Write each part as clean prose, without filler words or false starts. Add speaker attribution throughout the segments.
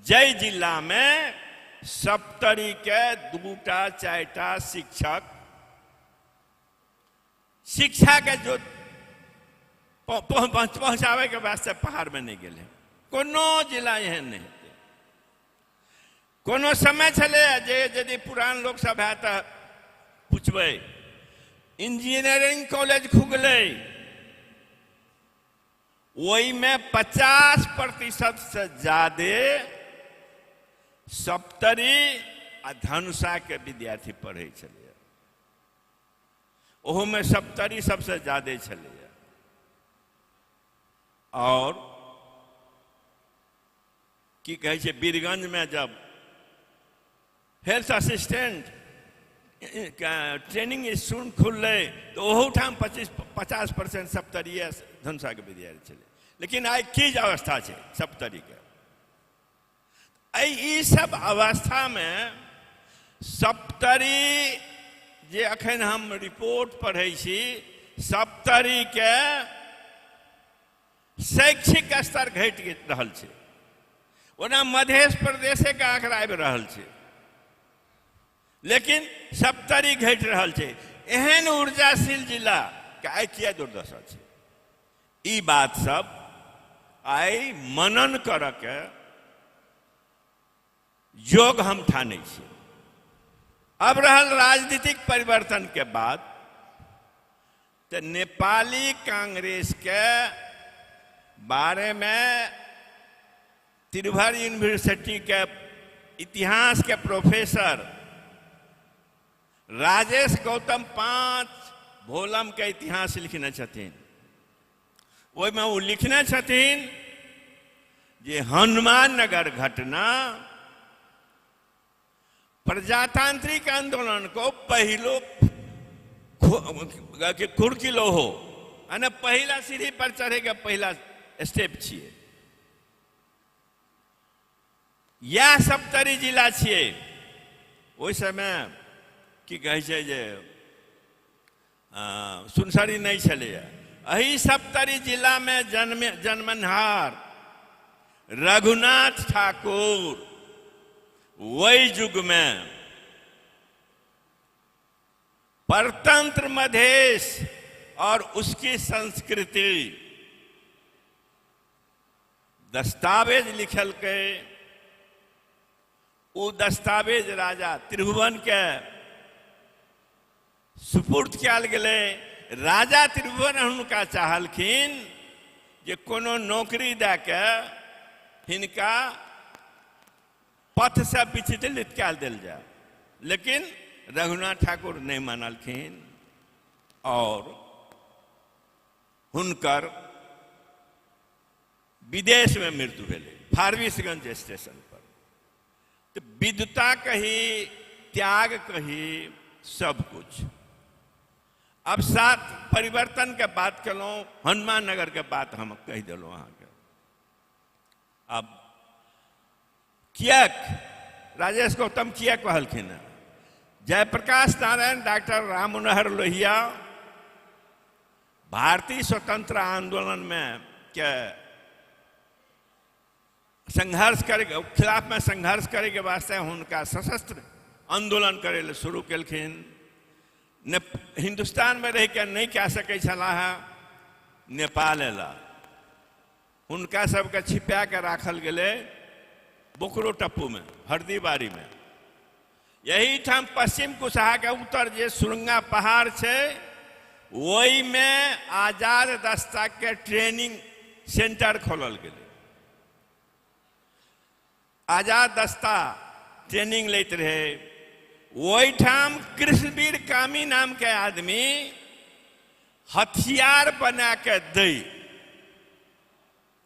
Speaker 1: जय जिला में 70 के 2टा 4टा शिक्षक शिक्षा के जो पहुंचावे के वास्ते पहाड़ में नहीं गए। कोनो जिला एहन नहीं कोनो समय चले जे यदि पुरान लोग सब है तो पूछबे इंजीनियरिंग कॉलेज खुगले वही में 50% से ज्यादा 70 आ धनुषा के विद्यार्थी पढ़े चले। ओहो में 70 सबसे ज्यादा चले। और की कहे छे बीरगंज में जब हेल्थ असिस्टेंट ट्रेनिंग स्कूल खुले तो ओहू ठाम 50% 70 धनुषा के विद्यार्थी चले। लेकिन आई की अवस्था है 70 के ई सब अवस्था में 70 जे अखन हम रिपोर्ट पढ़े छी 70 के शैक्षिक स्तर घट रहल छे। ओना मध्य प्रदेश के आंकड़ा आबि रहल छे लेकिन 70 घट रहल छे। एहन ऊर्जाशील जिला के आई किया दुर्दशा छे। ई बात सब आई मनन कर के योग हम ठाने छी। अब रहल राजनीतिक परिवर्तन के बाद तो नेपाली कांग्रेस के बारे में त्रिभुवन यूनिवर्सिटी के इतिहास के प्रोफेसर राजेश गौतम 5 वॉल्यूम के इतिहास लिखने छथिन। ओहि में वो लिखने छथिन जे हनुमान नगर घटना प्रजातांत्रिक आंदोलन को पहलो खुरकिलो हो अने पहला सीढ़ी पर चढ़े के पहला स्टेप छिए। या 70 जिला छिए। ओहि समय की कहे छै जे सुनसरी नहीं छले। अही 70 जिला में जन्मनहार रघुनाथ ठाकुर वही युग में परतंत्र मधेश और उसकी संस्कृति दस्तावेज लिखल के। वो दस्तावेज राजा त्रिभुवन के सुपुर्द किया गए। राजा त्रिभुवन हुनका चाहलखिन जे कोनो नौकरी दे के हिनका पथ से विचलित कल दिल जाए। लेकिन रघुनाथ ठाकुर नहीं मानलखिन और हुनकर विदेश में मृत्यु भेले फारबिसगंज स्टेशन पर। तो विद्वता कही त्याग कही सब कुछ। अब साथ परिवर्तन के बात कलो हनुमान नगर के बात हम कह दिलो अहाँ के। अब कियक राजेश गौतम किया कहलखिन जयप्रकाश नारायण डॉक्टर राम मनोहर लोहिया भारतीय स्वतंत्र आंदोलन में के संघर्ष करे खिलाफ में संघर्ष करे के वास्ते उनका सशस्त्र आंदोलन करे ले शुरू कलखिन। हिंदुस्तान में रह के नहीं कह सके छला नेपाल एला। उनका सबके छिपा के राखल गए बोकरो टप्पू में हरदीबारी में। यही ठाम पश्चिम कुशहा के उत्तर जे सुरंगा पहाड़ छे वही में आजाद दस्ता के ट्रेनिंग सेंटर खोलल गए। आजाद दस्ता ट्रेनिंग लेते रहे। वही ठाम कृष्णवीर कामी नाम के आदमी हथियार बना के दे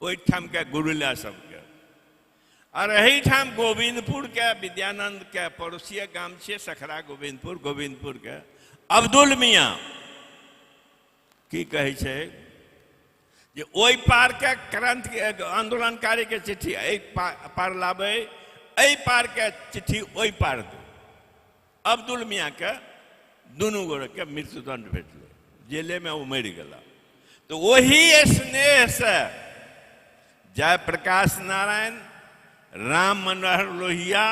Speaker 1: वही ठाम के गुरुला सबके। और यही ठाम गोविंदपुर के विद्यानंद के पड़ोसी गाम छे सखरा गोविंदपुर के अब्दुल मियाँ की कहे छे जे ओई पार के क्रांति आंदोलनकारी के चिट्ठी एक पार लाबे एई पार के चिट्ठी ओई पार दे। अब्दुल मियाँ के दोनों गोरे के मृत्युदंड भेटले जेले में वो मर गला। तो वही स्नेह से जयप्रकाश नारायण राम मनोहर लोहिया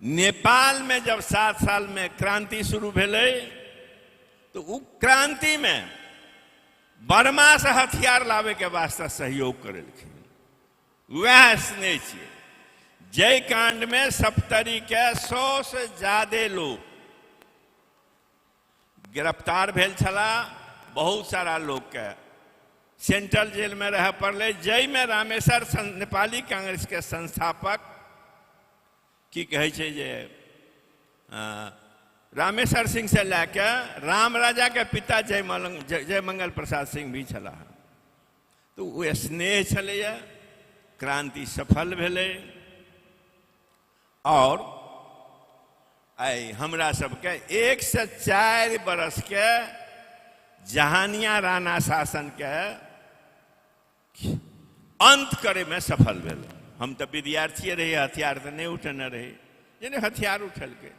Speaker 1: नेपाल में जब 7 साल में क्रांति शुरू भेलै तो उ क्रांति में बर्मा से हथियार लावे के वास्ते सहयोग करेलखिन। वह स्नेह छियै जय कांड में सप्तरी के 100 से ज्यादा लोग गिरफ्तार भेल छला। बहुत सारा लोग के सेंट्रल जेल में रह पड़ले। जय में रामेश्वर नेपाली कांग्रेस के संस्थापक की कहे छै जे रामेश्वर सिंह से लेके राम राजा के पिता जयमंगल प्रसाद सिंह भी छला। तो वो स्नेह छलैया, क्रांति सफल भेलै। और आई हमरा सबके 1 से 4 बरस के जहानिया राणा शासन के अंत करे में सफल भेल। हम तो विद्यार्थी रहे, हथियार तो नहीं उठने रहे, जिन्हें हथियार उठल के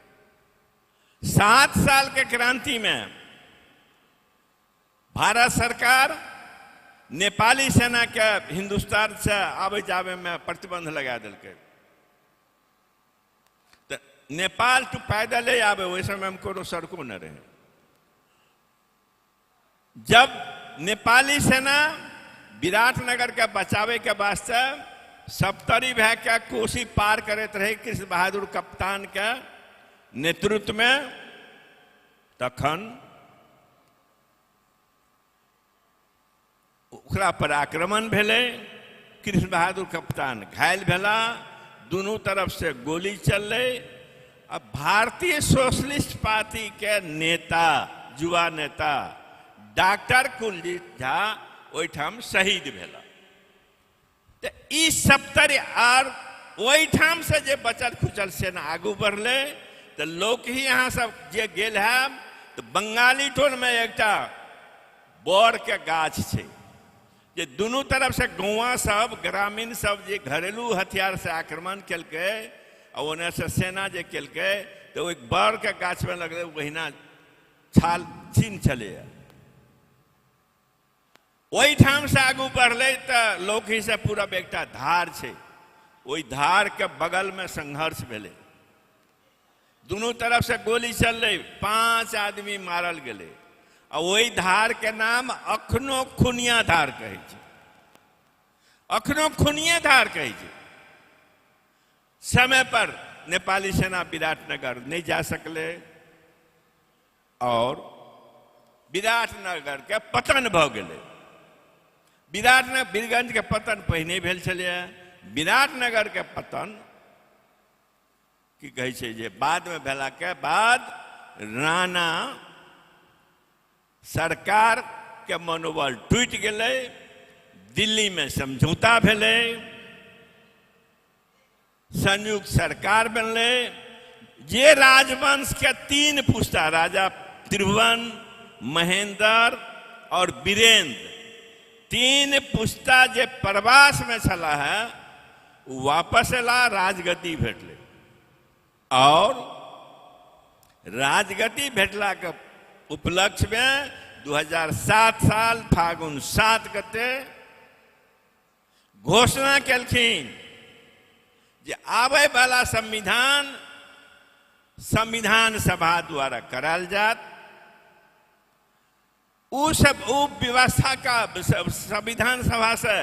Speaker 1: 7 साल के क्रांति में भारत सरकार नेपाली सेना के हिंदुस्तान से आवे जावे में प्रतिबंध लगा दिलके। तो नेपाल टू पैदल ही आवे, वही समय में कोनो सड़कों न रहे। जब नेपाली सेना विराटनगर के बचावे के वास्ते सप्तरी भै के कोसी पार करते रहे कृष्ण बहादुर कप्तान के नेतृत्व में, तखन ओकरा पर आक्रमण भेलै। कृष्ण बहादुर कप्तान घायल भेला, दोनों तरफ से गोली चललै। अब भारतीय सोशलिस्ट पार्टी के नेता, युवा नेता डॉक्टर कुलदीप झा ओहिठाम शहीद भेला। तो ई सप्तरी आर ओहिठाम से जे बचल खुचल सेना आगू बढ़ले। तो लोग ही यहाँ सब जे गेल है, तो बंगाली टोल में एकटा बोर के गाछ छै, जे दोनों तरफ से गौवा सब ग्रामीण सब जे घरेलू हथियार से आक्रमण केलकै और ओने से सेना जे केलकै, तो एक बोर के गाछ में लगले वहीना छाल छीन चले। वही ठाम से आगू बढ़ले तो लोग ही से पूरा एकटा धार छै, वही धार के बगल में संघर्ष भेले। दोनों तरफ से गोली चलले, 5 आदमी मारल गेले। और वही धार के नाम अखनो खुनिया धार कहे छै। अखनो खुनिया धार कहे छै। समय पर नेपाली सेना विराटनगर नहीं जा सकले और विराटनगर के पतन भ गेले। विराटनगर वीरगंज के पतन पहिने भेल छलै। विराटनगर के पतन की कहे छै जे बाद में भेला के बाद राणा सरकार के मनोबल टूट गेलै। दिल्ली में समझौता भेलै, संयुक्त सरकार बनलै। जे राजवंश के 3 पुस्ता, राजा त्रिभुवन, महेंद्र और वीरेंद्र, 3 पुस्ता जे प्रवास में छला है, वापस एला, राजगद्दी भेटले। और राजगद्दी भेटला के उपलक्ष्य में 2007 साल फागुन 7 गते घोषणा केलखिन जे आवे वाला संविधान सभा द्वारा कराल जात। उ व्यवस्था का संविधान सभा से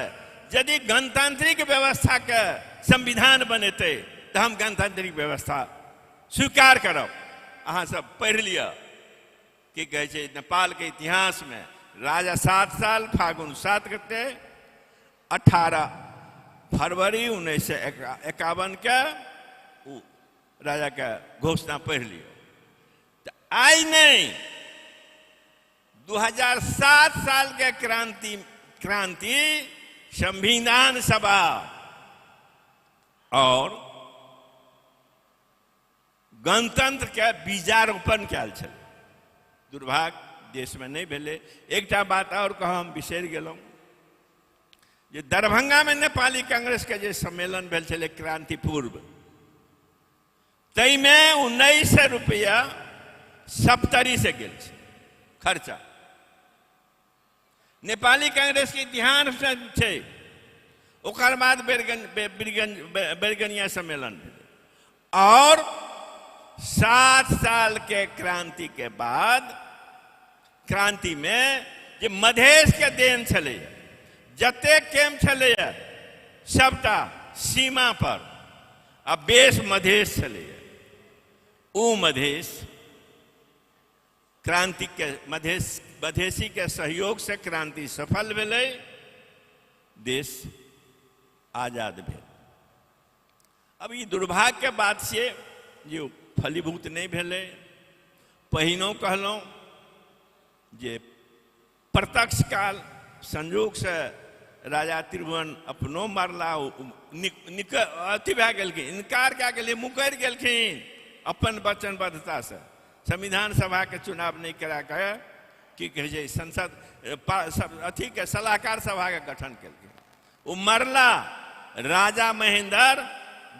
Speaker 1: यदि गणतांत्रिक व्यवस्था के संविधान बनेते तो हम गणतांत्रिक व्यवस्था स्वीकार करब। अहाँ सब पढ़ लिया कि कहे छै नेपाल के इतिहास में राजा 7 साल फागुन 7 गते 18 फरवरी 1951 के राजा का घोषणा पढ़ लियो। तो आई नहीं 2007 साल के क्रांति संविधान सभा और गणतंत्र के बीजारोपण कयल छल। दुर्भाग्य देश में नहीं भेले। एकटा बात और कह हम बिसरि गेलहुँ जे दरभंगा में नेपाली कांग्रेस के जे सम्मेलन भेल छलै क्रांति पूर्व, तई में 1900 रुपया सप्तरी से गेल छै खर्चा। नेपाली कांग्रेस के इतिहास छै ओकर बाद बेरगनिया सम्मेलन भेलै। और 7 साल के क्रांति के बाद, क्रांति में जे मधेश के देन छलै, जते कैम्प छलै सबटा सीमा पर आ बेस मधेश छलै। ओ मधेश क्रांति के मधेसी के सहयोग से क्रांति सफल भेलै, देश आजाद भेल। अब ई दुर्भाग्य के बात छै जे फलीभूत नहीं भेलै। पहिनो कहलहुँ जे प्रत्यक्ष काल संयोग से राजा त्रिभुवन अपनो मारला, अथी भए गेलखिन, इनकार कए गेलै, मुकर गेलखिन अपन वचनबद्धता से। संविधान सभा के चुनाव नहीं करा के की कहे छै संसद अथी के सलाहकार सभा के गठन केलखिन। वो मरला, राजा महेंद्र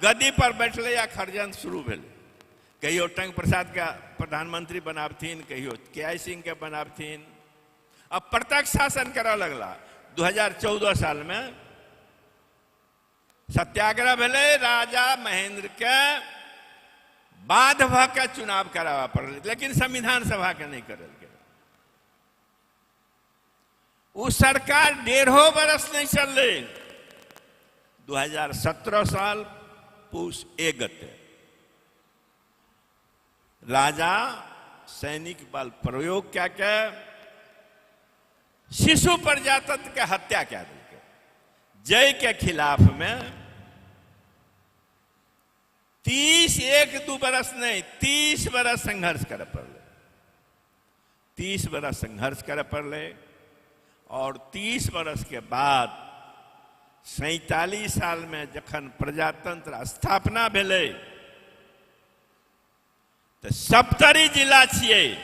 Speaker 1: गद्दी पर बैठले या खड़जन शुरू भेल। कहियो टंक प्रसाद का प्रधानमंत्री बनाबथिन, कहियो KI सिंह के बनाबथिन। अब प्रत्यक्ष शासन करऽ लगला। 2014 साल में सत्याग्रह भेलै, राजा महेंद्र के बाध्य भ के चुनाव करावा पड़ल, लेकिन संविधान सभा के नहीं करल गेल। वो सरकार 1.5 बरस नहीं चललै। 2017 साल पूस 1 गते राजा सैनिक बल प्रयोग क्या के शिशु प्रजातंत्र के हत्या क्या दिलके। जय के खिलाफ में 1-2 बरस नहीं 30 बरस संघर्ष करे पड़े। 30 बरस संघर्ष करे पड़े। और 30 बरस के बाद 47 साल में जखन प्रजातंत्र स्थापना भेलै तो 70 जिला छियै,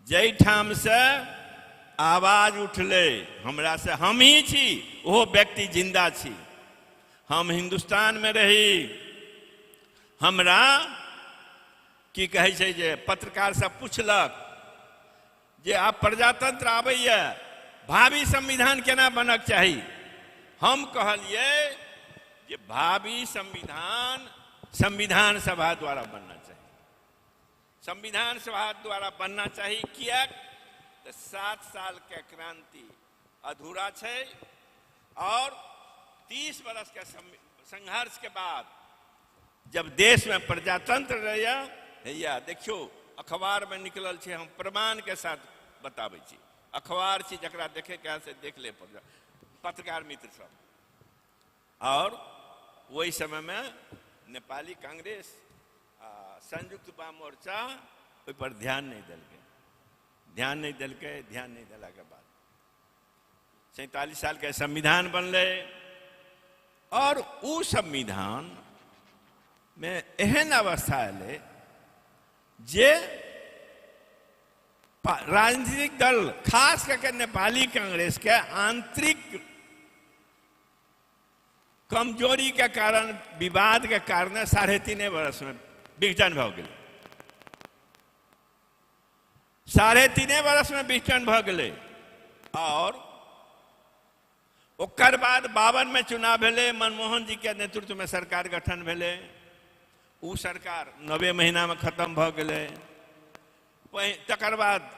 Speaker 1: जैठाम से आवाज उठले हमरा से हम ही छी, वो व्यक्ति जिंदा छी। हम हिंदुस्तान में रही, हमरा की कहे छै जे पत्रकार सब पूछलक जे आब प्रजातंत्र आबैया, भावी संविधान केना बनक चाही। हम कहलिए जे भावी संविधान सभा द्वारा बनना चाहिए। संविधान सभा द्वारा बनना चाहिए। किया तो 7 साल के क्रांति अधूरा है और 30 बरस के संघर्ष के बाद जब देश में प्रजातंत्र रहैया, देखियो अखबार में निकलल छे, हम प्रमाण के साथ बताबै छी। अखबार छी जकरा देखे के से देख ले पत्रकार मित्र सब। और वही समय में नेपाली कांग्रेस संयुक्त वाम मोर्चा ओहि पर ध्यान नहीं देलकै। ध्यान नहीं देला के बाद 47 साल के संविधान बनले। और उ संविधान में एहन अवस्था एले जे राजनीतिक दल खास करके नेपाली कांग्रेस के आंतरिक कमजोरी के कारण, विवाद के कारण 3.5 बरस में विघटन भ गेलै। 3.5 बरस में विघटन भ गेलै। और ओकर बाद 52 में चुनाव भेलै, मनमोहन जी के नेतृत्व में सरकार गठन भेलै। उ सरकार 9 महीना में खत्म भ गेलै। तकर बाद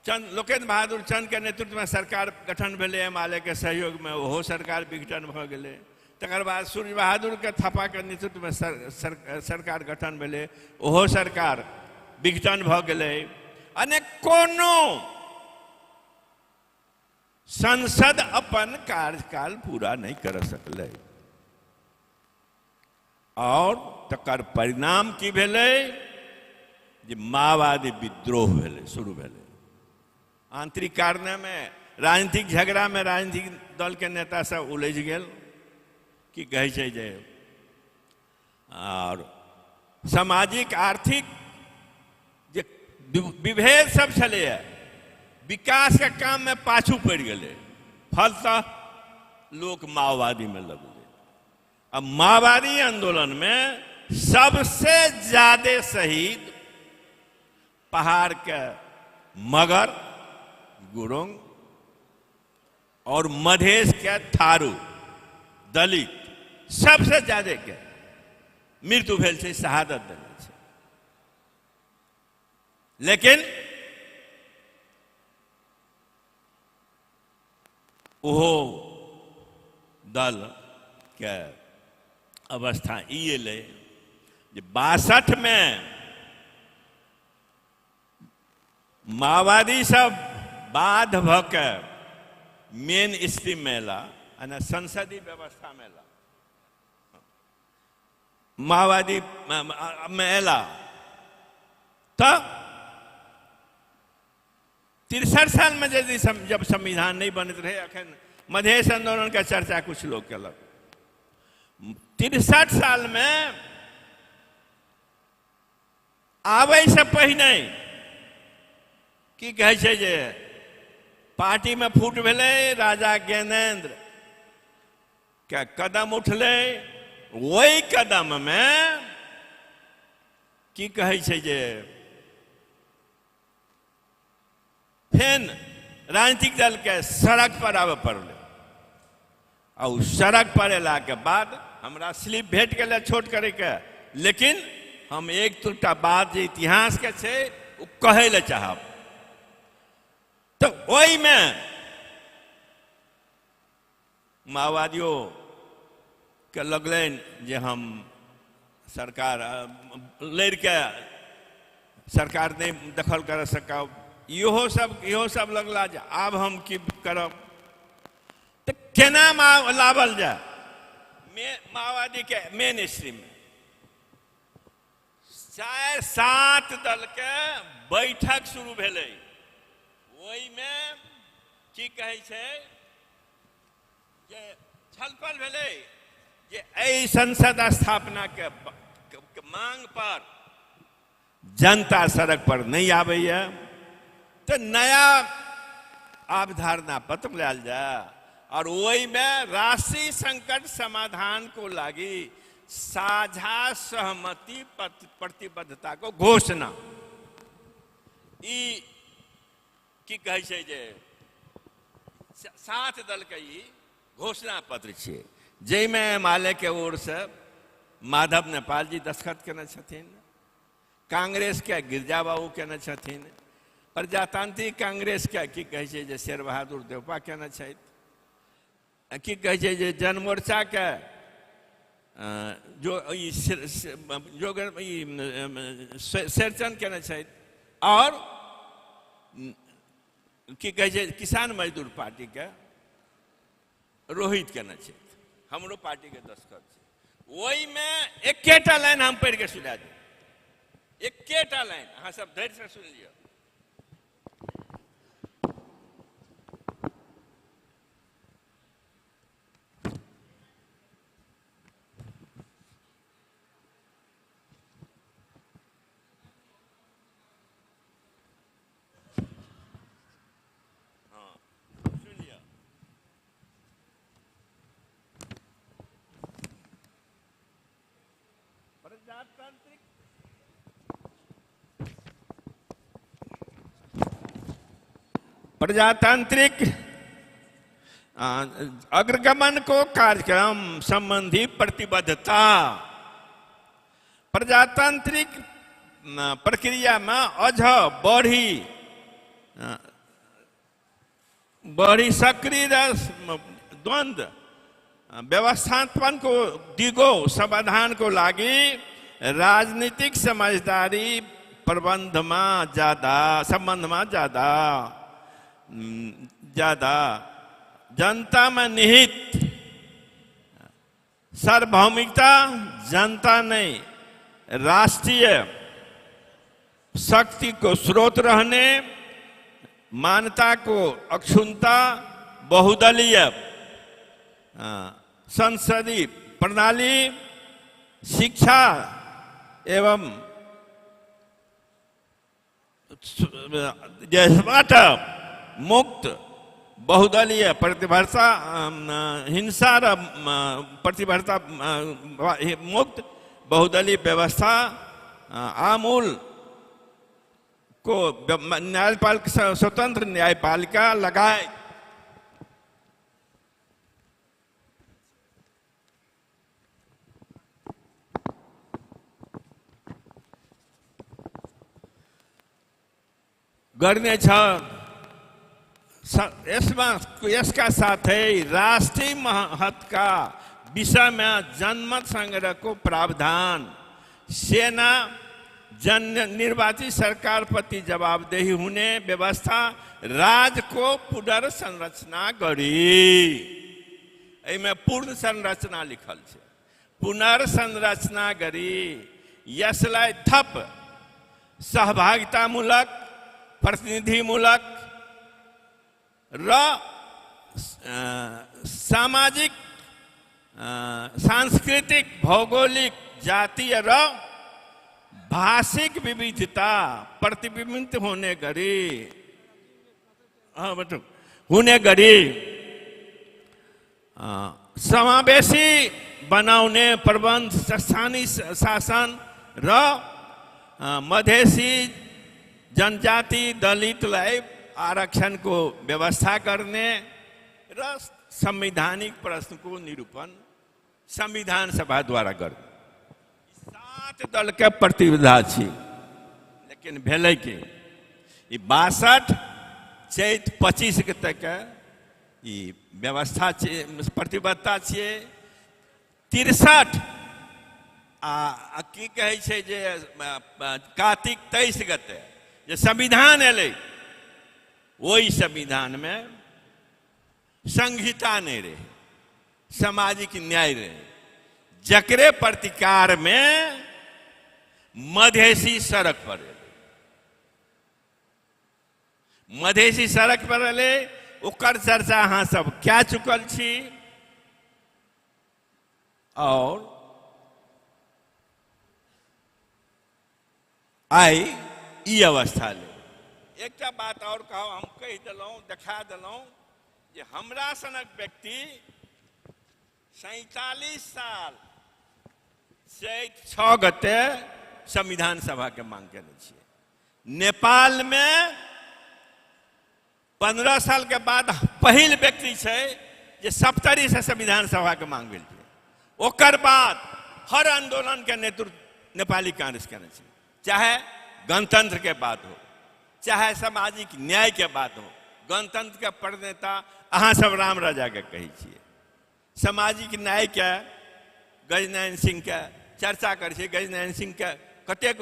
Speaker 1: लोकेन्द्र बहादुर चंद के नेतृत्व में सरकार गठन भेलै, MLA के सहयोग में, ओहो सरकार विघटन भ गेलै। तकर बाद सूर्य बहादुर के थापा के नेतृत्व में सरकार गठन भेलै, ओहो सरकार विघटन भ गेलै। कोनो संसद अपन कार्यकाल पूरा नहीं कर सकलै। और तकर परिणाम की भेलै जे माओवादी विद्रोह भेलै, शुरू भेलै। आंतरिक कारण में, राजनीतिक झगड़ा में राजनीतिक दल के नेता सब उलझ गेल। की कहे छै जे और सामाजिक आर्थिक जे विभेद सब छलै, विकास के काम में पाछू पड़ गए। फलतः लोग माओवादी में लग गए। अब माओवादी आंदोलन में सबसे ज्यादा शहीद पहाड़ के मगर, गुरुंग, और मधेश के थारू दलित सबसे ज्यादा के मृत्यु भेल छै, शहादत देने छै। लेकिन ओहो दल के अवस्था ई एलै जे 62 में माओवादी सब बाध भ के मेन स्ट्रीम में एला, संसदीय व्यवस्था में एला, माओवादी में एला। तब 63 साल में यदि जब संविधान नहीं बनत रहे, अखन मधेश आंदोलन का चर्चा कुछ लोग केलक। 63 साल में आबै से पहिने की कहै छै जे पार्टी में फूट भेलै, राजा ज्ञानेंद्र के कदम उठलै। वही कदम में की कहै छै जे फेन राजनीतिक दल के सड़क पर आवे पड़लै। और सड़क पर एला के बाद हमरा स्लिप भेट गेलै छोट करे के, लेकिन हम एक दूटा बात जे इतिहास के छै वो कहै ले चाहब। तो वही में माओवादियों के लगलन जे हम सरकार लड़ के सरकार नहीं दखल कर सकब, इहो सब लगला जे आब हम की करब। तो केना लावल जाए माओवादी के मेन स्ट्रीम में 4-7 दल के बैठक शुरू भेलै। वही में की कहै छै जे छलफल भेलै जे एहि संसद स्थापना के मांग पर जनता सड़क पर नहीं आबैया, तो नया अवधारणा पत्र लायल जाए। और वही में राष्ट्रीय संकट समाधान को लागी साझा सहमति प्रतिबद्धता को घोषणा, ई की कहै छै जे 7 दल के ई घोषणा पत्र छै, जाहिमे माले के ओर से माधव नेपाल जी दस्तखत केने छथिन, कांग्रेस के गिरजा बाबू केने छथिन, प्रजातांत्रिक कांग्रेस के की कहै छै जे शेर बहादुर देवपा केने छथि, की कहै छै जे जनमोर्चा के शेरचंद केने छथि, और की कहै छै किसान मजदूर पार्टी के रोहित केने छथि। हमरो पार्टी के दस्तखत छै। वही में एकेटा लाइन हम पढ़ के सुना दी, एकेटा लाइन अहाँ सब धैर्य से सुन लियो। प्रजातांत्रिक अग्रगमन को कार्यक्रम संबंधी प्रतिबद्धता, प्रजातांत्रिक प्रक्रिया में अझ बढ़ी सक्रिय द्वंद्व व्यवस्थापन को दिगो समाधान को लागी राजनीतिक समझदारी संबंध में ज्यादा जनता में निहित सार्वभौमिकता, जनता नहीं राष्ट्रीय शक्ति को स्रोत रहने, मान्यता को अक्षुण्णता, बहुदलीय संसदीय प्रणाली, शिक्षा एवं मुक्त बहुदलीय प्रतिभरता, हिंसा प्रतिभरता मुक्त बहुदलीय व्यवस्था आमूल को न्यायपालिका स्वतंत्र न्यायपालिका लगाए गर्ने छ। यसका साथै राष्ट्रिय महत्त्वका विषयमा जनमत संग्रहको प्रावधान, सेना निर्वाचित सरकारप्रति जवाबदेही हुने व्यवस्था, राजको पुनर्संरचना गरी। एहिमे पूर्ण संरचना लिखल छै, पुनर्संरचना गरी यसलाई थप सहभागितामूलक, प्रतिनिधिमूलक र सामाजिक, सांस्कृतिक, भौगोलिक, जातीय र भाषिक विविधता प्रतिबिंबित होने गरी समावेशी बनाउने प्रबन्ध, स्थानीय शासन र मधेसी जनजाति दलितलाई आरक्षणको व्यवस्था गर्ने र संवैधानिक प्रश्नको निरूपण संविधान सभा द्वारा गर्ने। 7 दल के प्रतिबद्धता छी, लेकिन भेलै कि 62 चैत 25 के तक ई व्यवस्था प्रतिबद्धता छियै। 63 की कहै छै जे कार्तिक 23 गते जे संविधान एलै, ओहि संविधान में संहिता नहीं रहे, सामाजिक न्याय रहे, जकरे प्रतिकार में मधेसी सड़क पर एले। मधेसी सड़क पर एले, ओकर चर्चा अहाँ सब क्या चुकल छी। और आई ई अवस्था ले। एक बात और कहो, हम कह दिलों, देखा दिलों जे हमरा सनक व्यक्ति 47 साल से 6 गते संविधान सभा के मांग केने छियै। नेपाल में 15 साल के बाद पहिल व्यक्ति छै जे 70 से संविधान सभा के मांग भेल छै। ओकर बाद हर आंदोलन के नेतृत्व नेपाली कांग्रेस केने छै, चाहे गणतंत्र के बात हो, चाहे सामाजिक न्याय के बात हो। गणतंत्र के प्रणेता अहाँ सब राम राजा के कही छियै, सामाजिक न्याय के गजनयन सिंह के चर्चा करे छै। गजनयन सिंह के कतेक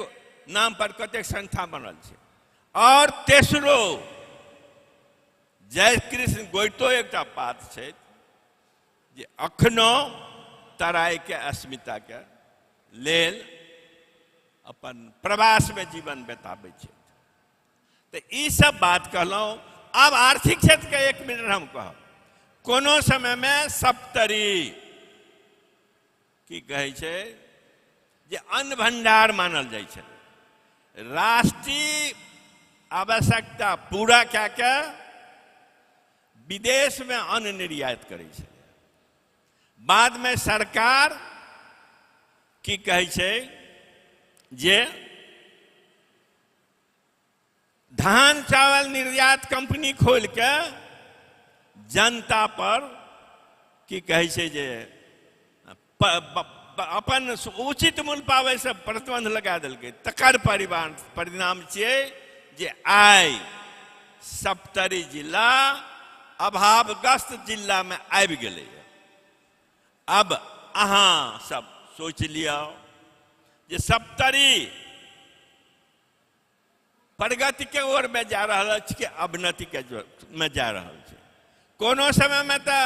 Speaker 1: नाम पर कतेक संस्था बनल छै। और तेसरो जय कृष्ण गोइतो एकटा बात छै जे अखनो तराई के अस्मिता के लेल अपन प्रवास में जीवन बिताबै छै। तो ई सब बात कहलौं। अब आर्थिक क्षेत्र के 1 मिनट हम कहब। कोनो समय में सप्तरी की कहै छै जे अन्न भंडार मानल जाइ छै। राष्ट्रीय आवश्यकता पूरा क्या क्या विदेश में अन्न निर्यात करे छै। बाद में सरकार की कहै छै जे धान चावल निर्यात कंपनी खोल के जनता पर की कहै छै जे अपन उचित मूल्य पावे से प्रतिबंध लगा देलकै। तकर परिणाम छियै जे आइ सप्तरी जिला अभावग्रस्त जिला में आबि गेलै। अब अहाँ सब सोच लियो जे सप्तरी प्रगति के ओर में जा रहा है कि अवनति के में जा रहा है। कोनो समय में तो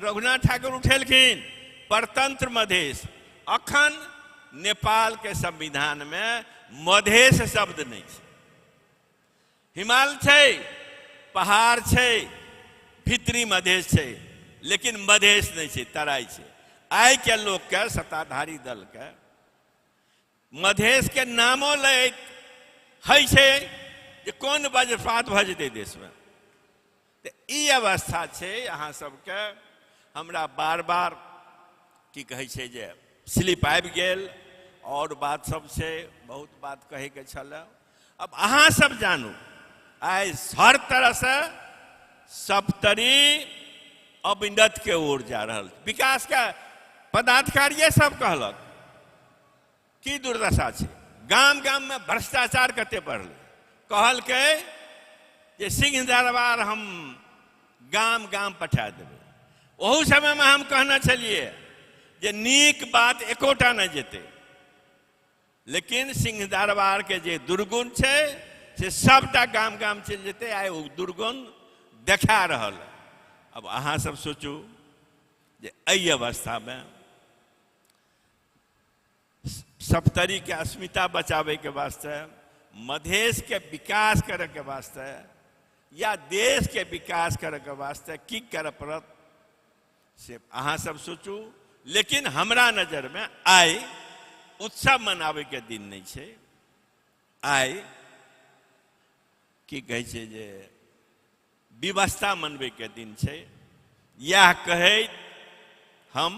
Speaker 1: रघुनाथ ठाकुर उठेलखिन परतंत्र मधेश। अखन नेपाल के संविधान में मधेश शब्द नहीं है। हिमालय छै, पहाड़ छै, भीतरी मधेश छै, लेकिन मधेश नहीं छै, तराई छै। आइ के लोग के सत्ताधारी दल के मधेश के नामो लैत है छै जे कोन वज्रपात भऽ जेतै देश में। तो ई अवस्था छै। अहाँ सबके हमरा बार बार की कहै छै जे स्लिप आबि गेल और बात सब छै, बहुत बात कहे के छल। अब अहाँ सब जानू आइ हर तरह से सप्तरी अवनति के ओर जा रहा। विकास का पदाधिकारी सब कहलक की दुर्दशा छै। गाम गाम में भ्रष्टाचार कते बढ़ले। कहल के जे सिंहदरबार हम गाम गाम पठा देबै। ओहू समय में हम कहना छलिए जे नीक बात एकोटा न जेते, लेकिन सिंहदरबार के जे दुर्गुण छै से सबटा गाम गाम चल जेते। आइ ओ दुर्गुण देखा रहल। अब अहाँ सब सोचू जे एहि अवस्था में सप्तरी के अस्मिता बचावे के वास्ते, मधेश के विकास करे के वास्ते या देश के विकास करे के वास्ते की करे पड़त से अहाँ सब सोचू। लेकिन हमरा नजर में आइ उत्सव मनावे के दिन नहीं छै। आइ की कहै छै जे व्यवस्था मनबे के दिन छै। यह कहैत हम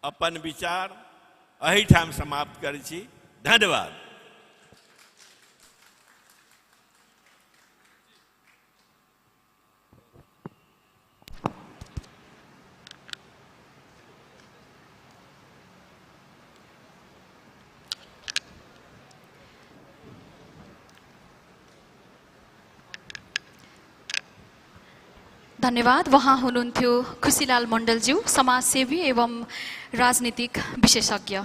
Speaker 1: अपन विचार एहिठाम समाप्त करै छी। धन्यवाद।
Speaker 2: धन्यवाद। वहाँ हुनुहुन्थ्यो खुसीलाल मण्डलज्यू, समाजसेवी एवं राजनीतिक विशेषज्ञ।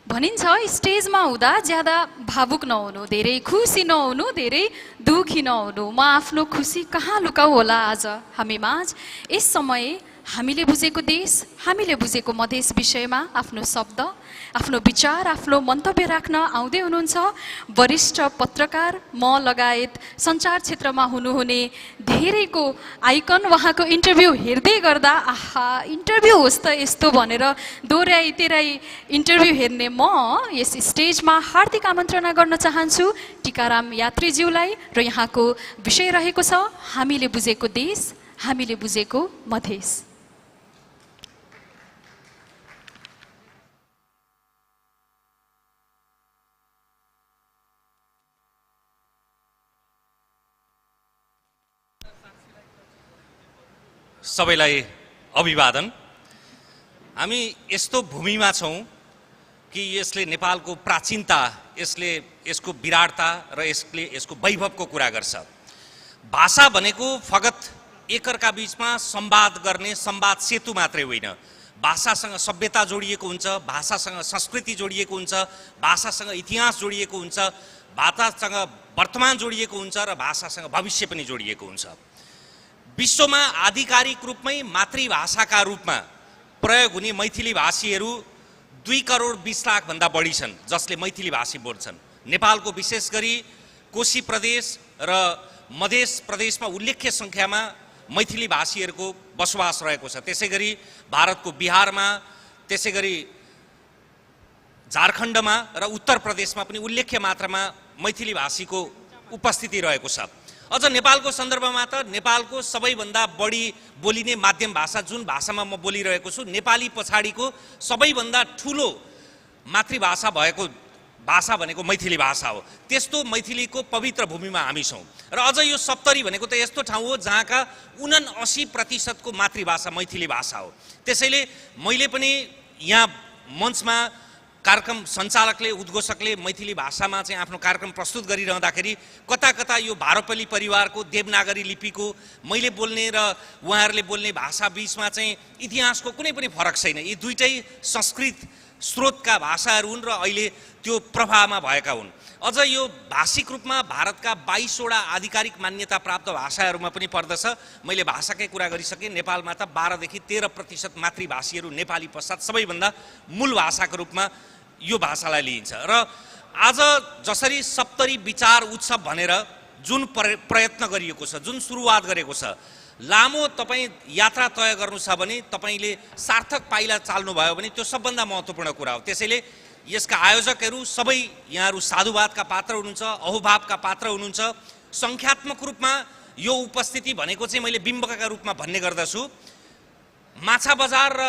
Speaker 2: भनिन्छ स्टेजमा हुँदा ज्यादा भावुक नहुनु, धेरै खुसी नहुनु, धेरै दुखी नहुनु। म आफ्नो खुसी कहाँ लुकाऊ होला आज हामी माझ। यस समय हामीले बुझेको देश, हामीले बुझेको मधेस विषयमा आफ्नो शब्द, आफ्नो विचार, आफ्नो मन्तव्य राख्न आउँदै हुनुहुन्छ वरिष्ठ पत्रकार म लगायत सञ्चार क्षेत्रमा हुनुहुने धेरैको आइकन। उहाँको इन्टरभ्यू हेर्दै गर्दा आहा इन्टरभ्यू होस् त यस्तो भनेर दोहोऱ्याइ तेह्राइ इन्टरभ्यू हेर्ने म यस स्टेजमा हार्दिक आमन्त्रणा गर्न चाहन्छु टीकाराम यात्रीज्यूलाई। र यहाँको विषय रहेको छ हामीले बुझेको देश, हामीले बुझेको मधेस।
Speaker 3: सबैलाई अभिवादन। हामी यस्तो भूमिमा छौं कि यसले नेपालको प्राचीनता, यसको विराटता र यसको वैभवको कुरा गर्छ। भाषा भनेको फगत एकअर्का बीचमा संवाद गर्ने संवाद सेतु मात्रै होइन। भाषासँग सभ्यता जोडिएको हुन्छ, भाषासँग संस्कृति जोडिएको हुन्छ, भाषासँग इतिहास जोडिएको हुन्छ, भाषासँग वर्तमान जोडिएको हुन्छ र भाषासँग भविष्य पनि जोडिएको हुन्छ। विश्वमा आधिकारिक रूपमै मातृभाषाका रूपमा प्रयोग हुने मैथिली भाषीहरू 2 करोड 20 लाख भन्दा बढी छन् जसले मैथिली भाषी बोल्छन्। नेपालको विशेष गरी कोशी प्रदेश र मधेस प्रदेशमा उल्लेख्य संख्यामा मैथिली भाषीहरूको बसोबास रहेको छ। त्यसैगरी भारतको बिहारमा, त्यसैगरी झारखण्डमा र उत्तर प्रदेशमा पनि उल्लेख्य मात्रामा मैथिली भाषीको उपस्थिति रहेको छ। अझ नेपालको सन्दर्भमा त नेपालको सबैभन्दा बढी बोलिने माध्यम भाषा जुन भाषामा म बोलिरहेको छु, नेपाली पछाडिको सबैभन्दा ठुलो मातृभाषा भएको भाषा भनेको मैथिली भाषा हो। त्यस्तो मैथिलीको पवित्र भूमिमा हामी छौं। र अझ यो सप्तरी भनेको त यस्तो ठाउँ हो जहाँका 79% मातृभाषा मैथिली भाषा हो। त्यसैले मैले पनि यहाँ मञ्चमा कार्यक्रम सञ्चालकले, उद्घोषकले मैथिली भाषामा चाहिँ आफ्नो कार्यक्रम प्रस्तुत गरिरहँदाखेरि कता कता यो भारोपल्ली परिवारको देवनागरी लिपिको मैले बोल्ने र उहाँहरूले बोल्ने भाषा बीचमा चाहिँ इतिहासको कुनै पनि फरक छैन। यी दुईटै संस्कृत स्रोतका भाषाहरू हुन् र अहिले त्यो प्रभावमा भएका हुन्। अझ यो भाषिक रूपमा भारतका 22 वटा आधिकारिक मान्यता प्राप्त भाषाहरूमा पनि पर्दछ। मैले भाषाकै कुरा गरिसकेँ। नेपालमा त 12 देखि 13% मातृभाषीहरू नेपाली पश्चात सबैभन्दा मूल भाषाको रूपमा यो भाषालाई लिइन्छ। र आज जसरी सप्तरी विचार उत्सव भनेर जुन प्रयत्न गरिएको छ, जुन सुरुवात गरेको छ, लामो तपाईँ यात्रा तय गर्नु छ भने तपाईँले सार्थक पाइला चाल्नुभयो भने त्यो सबभन्दा महत्त्वपूर्ण कुरा हो। त्यसैले यसका आयोजकहरू सबै यहाँहरू साधुवादका पात्र हुनुहुन्छ, अहोभावका पात्र हुनुहुन्छ। सङ्ख्यात्मक रूपमा यो उपस्थिति भनेको चाहिँ मैले बिम्बका रूपमा भन्ने गर्दछु। माछा बजार र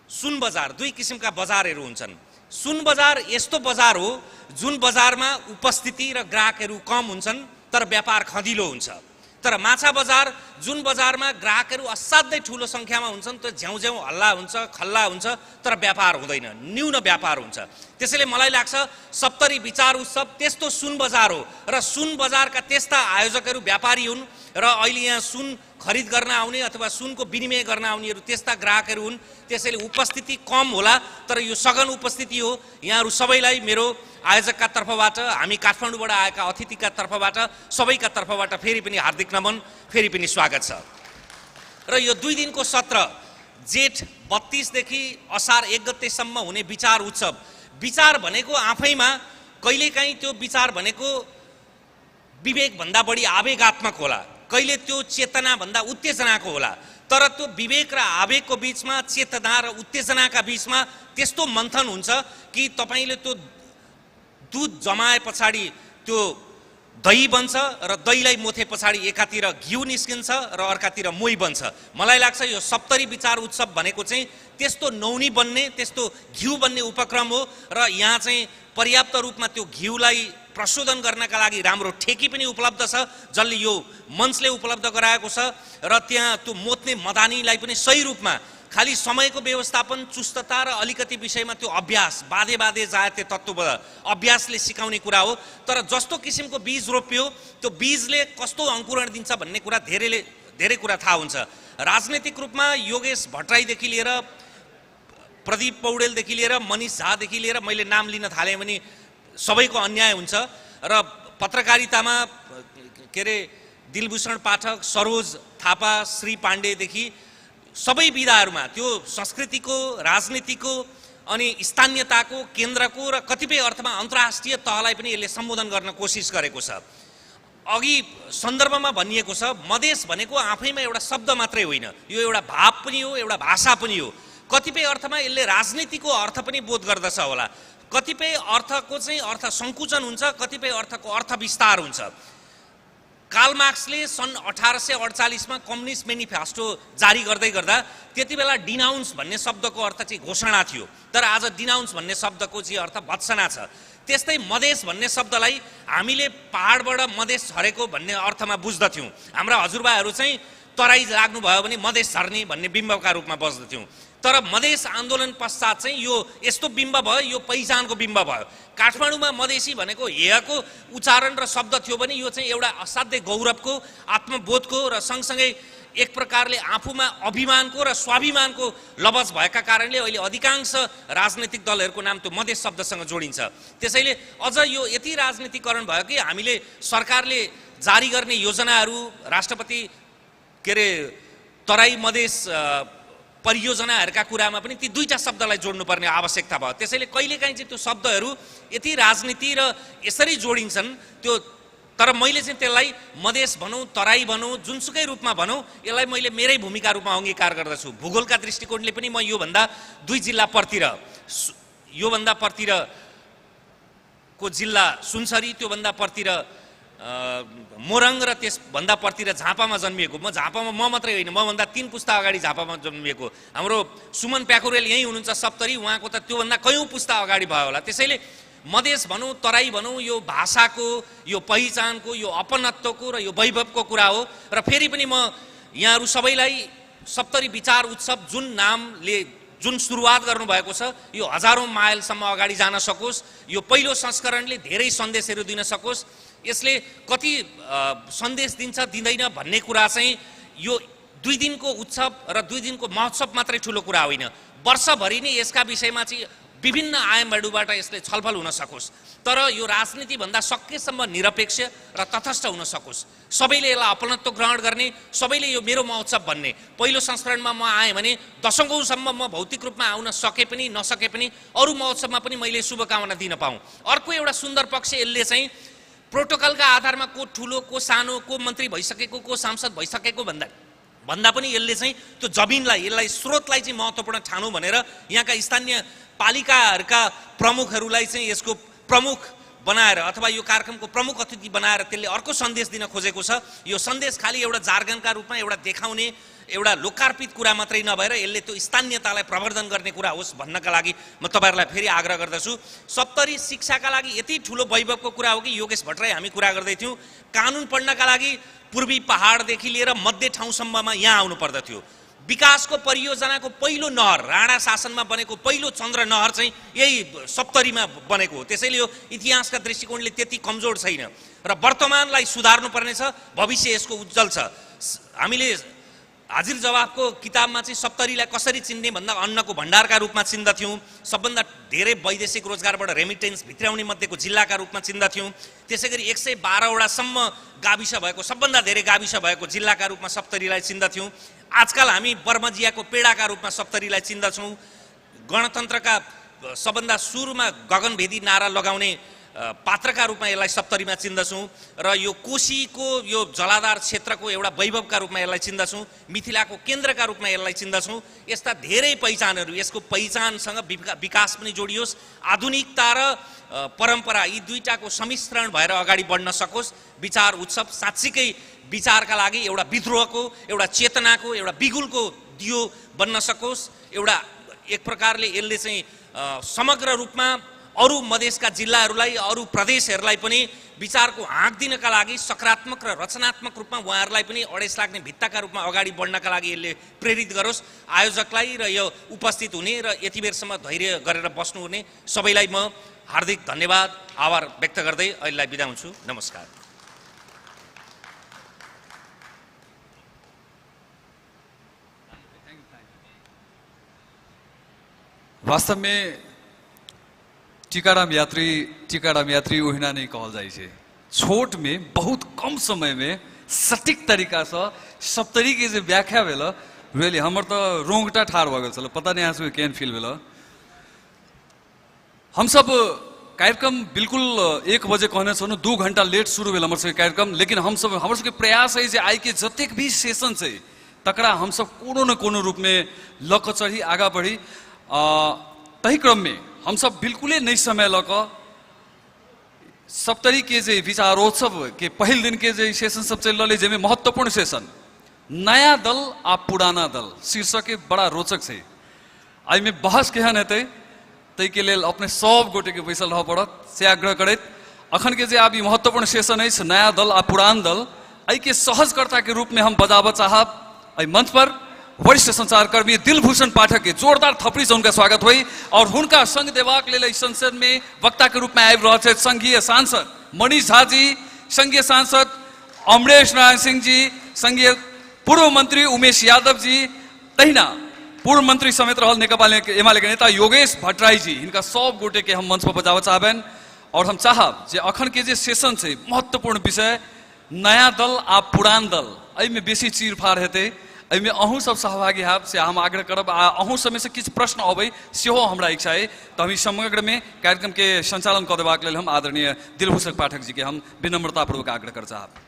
Speaker 3: सुन बजार 2 किसिमका बजारहरू हुन्छन्। सुन बजार यस्तो बजार हो जुन बजारमा उपस्थिति र ग्राहकहरू कम हुन्छन् तर व्यापार खँदिलो हुन्छ। तर तर माछा बजार जुन बजारमा ग्राहकहरू असाध्यै ठुलो सङ्ख्यामा हुन्छन् त्यो झ्याउझ्याउ हल्ला हुन्छ, खल्ला हुन्छ, तर व्यापार हुँदैन, न्यून व्यापार हुन्छ। त्यसैले मलाई लाग्छ सप्तरी विचार उत्सव त्यस्तो सुन बजार हो र सुन बजारका त्यस्ता आयोजकहरू व्यापारी हुन् र अहिले यहाँ सुन खरिद गर्न आउने अथवा सुनको विनिमय गर्न आउनेहरू त्यस्ता ग्राहकहरू हुन्। त्यसैले उपस्थिति कम होला तर यो सघन उपस्थिति हो। यहाँहरू सबैलाई मेरो आयोजकका तर्फबाट, हामी काठमाडौँबाट आएका अतिथिका तर्फबाट, सबैका तर्फबाट फेरि पनि हार्दिक नमन, फेरि पनि स्वागत छ। र यो 2 दिनको सत्र जेठ 32 देखि असार 1 गतेसम्म हुने विचार उत्सव, विचार भनेको आफैमा कहिलेकाहीँ त्यो विचार भनेको विवेकभन्दा बढी आवेगात्मक होला, कहिले त्यो चेतनाभन्दा उत्तेजनाको होला। तर त्यो विवेक र आवेगको बिचमा, चेतना र उत्तेजनाका बिचमा त्यस्तो मन्थन हुन्छ कि तपाईँले त्यो दुध जमाए पछाडि त्यो दही बन्छ र दहीलाई मोथे पछाडि एकातिर घिउ निस्किन्छ र अर्कातिर मोही बन्छ। मलाई लाग्छ यो सप्तरी विचार उत्सव भनेको चाहिँ त्यस्तो नौनी बन्ने, त्यस्तो घिउ बन्ने उपक्रम हो र यहाँ चाहिँ पर्याप्त रूपमा त्यो घिउलाई प्रशोधन गर्नका लागि राम्रो ठेकी पनि उपलब्ध छ, जसले यो मञ्चले उपलब्ध गराएको छ। र त्यहाँ त्यो मोत्ने मदानीलाई पनि सही रूपमा, खालि समयको व्यवस्थापन, चुस्तता र अलिकति विषयमा त्यो अभ्यास, बाधे बाधे जायते तत्त्व अभ्यासले सिकाउने कुरा हो। तर जस्तो किसिमको बीज रोप्यो त्यो बीजले कस्तो अङ्कुरण दिन्छ भन्ने कुरा धेरै कुरा थाहा हुन्छ। राजनैतिक रूपमा योगेश भट्टराईदेखि लिएर, प्रदीप पौडेलदेखि लिएर, मनिष झादेखि लिएर मैले नाम लिन थालेँ भने सबैको अन्याय हुन्छ। र पत्रकारितामा के अरे दिलभूषण पाठक, सरोज थापा, श्री पाण्डेदेखि सबै विधाहरूमा त्यो संस्कृतिको, राजनीतिको अनि स्थानीयताको, केन्द्रको र कतिपय अर्थमा अन्तर्राष्ट्रिय तहलाई पनि यसले सम्बोधन गर्न कोसिस गरेको छ। अघि सन्दर्भमा भनिएको छ मधेस भनेको आफैमा एउटा शब्द मात्रै होइन, यो एउटा भाव पनि हो, एउटा भाषा पनि हो। कतिपय अर्थमा यसले राजनीतिको अर्थ पनि बोध गर्दछ होला, कतिपय अर्थको चाहिँ अर्थ सङ्कुचन हुन्छ, कतिपय अर्थको अर्थ विस्तार हुन्छ। कार्ल मार्क्सले सन् 1848 मा कम्युनिस्ट मेनिफेस्टो जारी गर्दै गर्दा त्यति बेला डिनाउन्स भन्ने शब्दको अर्थ चाहिँ घोषणा थियो, तर आज डिनाउन्स भन्ने शब्दको चाहिँ अर्थ भत्सना छ। त्यस्तै मधेस भन्ने शब्दलाई हामीले पहाडबाट मधेस झरेको भन्ने अर्थमा बुझ्दथ्यौँ। हाम्रा हजुरबाहरू चाहिँ तराई लाग्नुभयो भने मधेस झर्ने भन्ने बिम्बका रूपमा बस्दथ्यौँ। तर मधेस आन्दोलन पश्चात चाहिँ यो यस्तो बिम्ब भयो, यो पहिचानको बिम्ब भयो। काठमाडौँमा मधेसी भनेको हेयको उच्चारण र शब्द थियो भने यो चाहिँ एउटा असाध्यै गौरवको, आत्मबोधको र सँगसँगै एक प्रकारले आफूमा अभिमानको र स्वाभिमानको लवज भएका कारणले अहिले अधिकांश राजनैतिक दलहरूको नाम त्यो मधेस शब्दसँग जोडिन्छ। त्यसैले अझ यो यति राजनीतिकरण भयो कि हामीले सरकारले जारी गर्ने योजनाहरू, राष्ट्रपति के अरे तराई मधेस परियोजनाहरूका कुरामा पनि ती 2टा शब्दलाई जोड्नुपर्ने आवश्यकता भयो। त्यसैले कहिलेकाहीँ चाहिँ त्यो शब्दहरू यति राजनीति र यसरी जोडिन्छन् त्यो, तर मैले चाहिँ त्यसलाई मधेस भनौँ, तराई भनौँ, जुनसुकै रूपमा भनौँ, यसलाई मैले मेरै भूमिका रूपमा अङ्गीकार गर्दछु। भूगोलका दृष्टिकोणले पनि म योभन्दा 2 जिल्ला पर्तिर, योभन्दा पर्तिर को जिल्ला सुनसरी, त्योभन्दा पर्तिर मोरङ र त्यसभन्दा पर्तिर झापामा जन्मिएको। म झापामा म मात्रै होइन, मभन्दा 3 पुस्ता अगाडि झापामा जन्मिएको। हाम्रो सुमन प्याकुरेल यहीँ हुनुहुन्छ सप्तरी, उहाँको त त्योभन्दा कयौँ पुस्ता अगाडि भयो होला। त्यसैले मधेस भनौँ, तराई भनौँ, यो भाषाको, यो पहिचानको, यो अपनत्वको र यो वैभवको कुरा हो। र फेरि पनि म यहाँहरू सबैलाई सप्तरी विचार उत्सव जुन नामले जुन सुरुवात गर्नुभएको छ यो हजारौँ माइलसम्म अगाडि जान सकोस्, यो पहिलो संस्करणले धेरै सन्देशहरू दिन सकोस्। यसले कति सन्देश दिन्छ दिँदैन भन्ने कुरा चाहिँ यो 2 दिनको उत्सव र 2 दिनको महोत्सव मात्रै ठुलो कुरा होइन, वर्षभरि नै यसका विषयमा चाहिँ विभिन्न आयामहरूबाट यसले छलफल हुन सकोस्। तर यो राजनीतिभन्दा सकेसम्म निरपेक्ष र तटस्थ हुन सकोस्, सबैले यसलाई अपनत्व ग्रहण गर्ने, सबैले यो मेरो महोत्सव भन्ने। पहिलो संस्करणमा म आएँ भने दशकौँसम्म म भौतिक रूपमा आउन सके पनि नसके पनि अरू महोत्सवमा पनि मैले शुभकामना दिन पाऊँ। अर्को एउटा सुन्दर पक्ष यसले चाहिँ प्रोटोकलका आधारमा को ठुलो, को सानो, को मन्त्री भइसकेको, को सांसद भइसकेको भन्दा पनि यसले चाहिँ त्यो जमिनलाई, यसलाई स्रोतलाई चाहिँ महत्त्वपूर्ण ठानौँ भनेर यहाँका स्थानीय पालिकाहरूका प्रमुखहरूलाई चाहिँ यसको प्रमुख बनाएर अथवा यो कार्यक्रमको प्रमुख अतिथि बनाएर त्यसले अर्को सन्देश दिन खोजेको छ। यो सन्देश खालि एउटा जार्गनका रूपमा एउटा देखाउने, एउटा लोकार्पित कुरा मात्रै नभएर यसले त्यो स्थानीयतालाई प्रवर्धन गर्ने कुरा होस् भन्नका लागि म तपाईँहरूलाई फेरि आग्रह गर्दछु। सप्तरी शिक्षाका लागि यति ठुलो वैभवको कुरा हो कि योगेश भट्टराई हामी कुरा गर्दै थियौँ, कानुन पढ्नका लागि पूर्वी पहाडदेखि लिएर मध्य ठाउँसम्ममा यहाँ आउनु पर्दथ्यो। विकासको परियोजनाको पहिलो नहर राणा शासनमा बनेको पहिलो चन्द्र नहर चाहिँ यही सप्तरीमा बनेको हो। त्यसैले यो इतिहासका दृष्टिकोणले त्यति कमजोर छैन र वर्तमानलाई सुधार्नु पर्ने छ, भविष्य यसको उज्जवल छ। हामीले हाजिर जवाफको किताबमा चाहिँ सप्तरीलाई कसरी चिन्ने भन्दा अन्नको भण्डारका रूपमा चिन्दथ्यौँ, सबभन्दा धेरै वैदेशिक रोजगारबाट रेमिटेन्स भित्राउने मध्येको जिल्लाका रूपमा चिन्दथ्यौँ। त्यसै गरी 112वटासम्म गाविस भएको, सबभन्दा धेरै गाविस भएको जिल्लाका रूपमा सप्तरीलाई चिन्दथ्यौँ। आजकल हामी बर्मजियाको पेडाका रूपमा सप्तरीलाई चिन्दछौँ। गणतन्त्रका सबभन्दा सुरुमा गगनभेदी नारा लगाउने पात्रका रूपमा यसलाई सप्तरीमा चिन्दछौँ र यो कोशीको यो जलाधार क्षेत्रको एउटा वैभवका रूपमा यसलाई चिन्दछौँ, मिथिलाको केन्द्रका रूपमा यसलाई चिन्दछौँ। यस्ता धेरै पहिचानहरू, यसको पहिचानसँग विकास पनि जोडियोस्, आधुनिकता र परम्परा यी दुईटाको सम्मिश्रण भएर अगाडि बढ्न सकोस्। विचार उत्सव साँच्चीकै विचारका लागि एउटा विद्रोहको, एउटा चेतनाको, एउटा बिगुलको दियो बन्न सकोस्। एउटा एक प्रकारले यसले चाहिँ समग्र रूपमा अरू मधेसका जिल्लाहरूलाई, अरू प्रदेशहरूलाई पनि विचारको हाँक दिनका लागि सकारात्मक र रचनात्मक रूपमा उहाँहरूलाई पनि अडेस लाग्ने भित्ताका रूपमा अगाडि बढ्नका लागि यसले प्रेरित गरोस्। आयोजकलाई र यो उपस्थित हुने र यति बेरसम्म धैर्य गरेर बस्नुहुने सबैलाई म हार्दिक धन्यवाद, आभार व्यक्त गर्दै अहिलेलाई बिदा हुन्छु। नमस्कार।
Speaker 4: वास्तव में टीकाराम यात्री ओहिना नहीं कहल जाए छे। छोट में बहुत कम समय में सटीक तरीका से सप्तरी के जो व्याख्या भेल, रियली हमर तो रोंगटा ठाड़ भ गेल, पता नहीं आंसू केहन फील भेल। हम सब कार्यक्रम बिल्कुल 1 बजे कहने छौं, 2 घंटा लेट शुरू भेल हमर सबके कार्यक्रम, लेकिन हमर सबके प्रयास है जे आई के जतेक भी सेशन छै तकरा हम सब कोनो न कोनो रूप में लक चढ़ी आगा बढ़ी। तही क्रम में हम सब बिल्कुल नई समय लक सप्तरी के जे विचारोत्सव के पहल दिन के जे सेशन सब चल रहा है, जेमे महत्वपूर्ण सेशन नया दल आ पुराना दल शीर्षक के बड़ा रोचक है। आई में बहस केहन हेतै तै के लेल अपने सब गोटे के बैसल रह पड़त से आग्रह करत। अखन के जे आब महत्वपूर्ण सेशन है नया दल आ पुरान दल, आई के सहजकर्ता के रूप में हम बजाब चाहब आई मंच पर वरिष्ठ संचारकर्मी दिलभूषण पाठक के जोरदार थपड़ी से उनका स्वागत हुई और उनका संग देवाक लेल संसद में वक्ता के रूप में आबि रहल छथि संघीय सांसद मनीष झा जी, संघीय सांसद अमरेश नारायण सिंह जी, संघीय पूर्व मंत्री उमेश यादव जी, तहिना पूर्व मंत्री समेत रहल नेकपा एमाले के नेता योगेश भट्टराई जी, इनका सब गोटे के हम मंच पर बजाबऽ चाहबनि। और हम चाहब जे अखन के जे सेशन है महत्वपूर्ण विषय नया दल आ पुरान दल, एहिमे बेसी चीरफाड़ हेतै, एहिमे अहूँ सब सहभागी हैब से हम आग्रह करब। आ अहूँ सब में से किछु प्रश्न अबै सेहो हमरा इच्छा है, तो हम समग्र में कार्यक्रम के संचालन कऽ देबाक लेल हम आदरणीय दिलभूषण पाठक जी के हम विनम्रतापूर्वक आग्रह कर चाहब।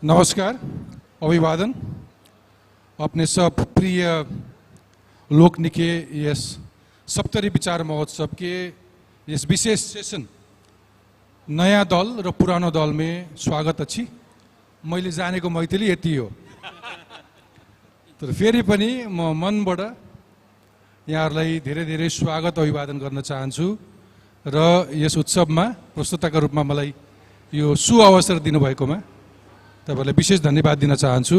Speaker 5: नमस्कार, अभिवादन। अपने सब प्रिय लोकनिके यस सप्तरी विचार महोत्सव के यस विशेष सेसन नयाँ दल र पुरानो दल में स्वागत अछि। मैले जानेको मैथिली यति हो। तर फेरि पनि म मनबाट यहाँहरूलाई धेरै धेरै स्वागत अभिवादन गर्न चाहन्छु र यस उत्सवमा प्रस्तुताका रूपमा मलाई यो सुअवसर दिनुभएकोमा तपाईहरुलाई विशेष धन्यवाद दिन चाहन्छु।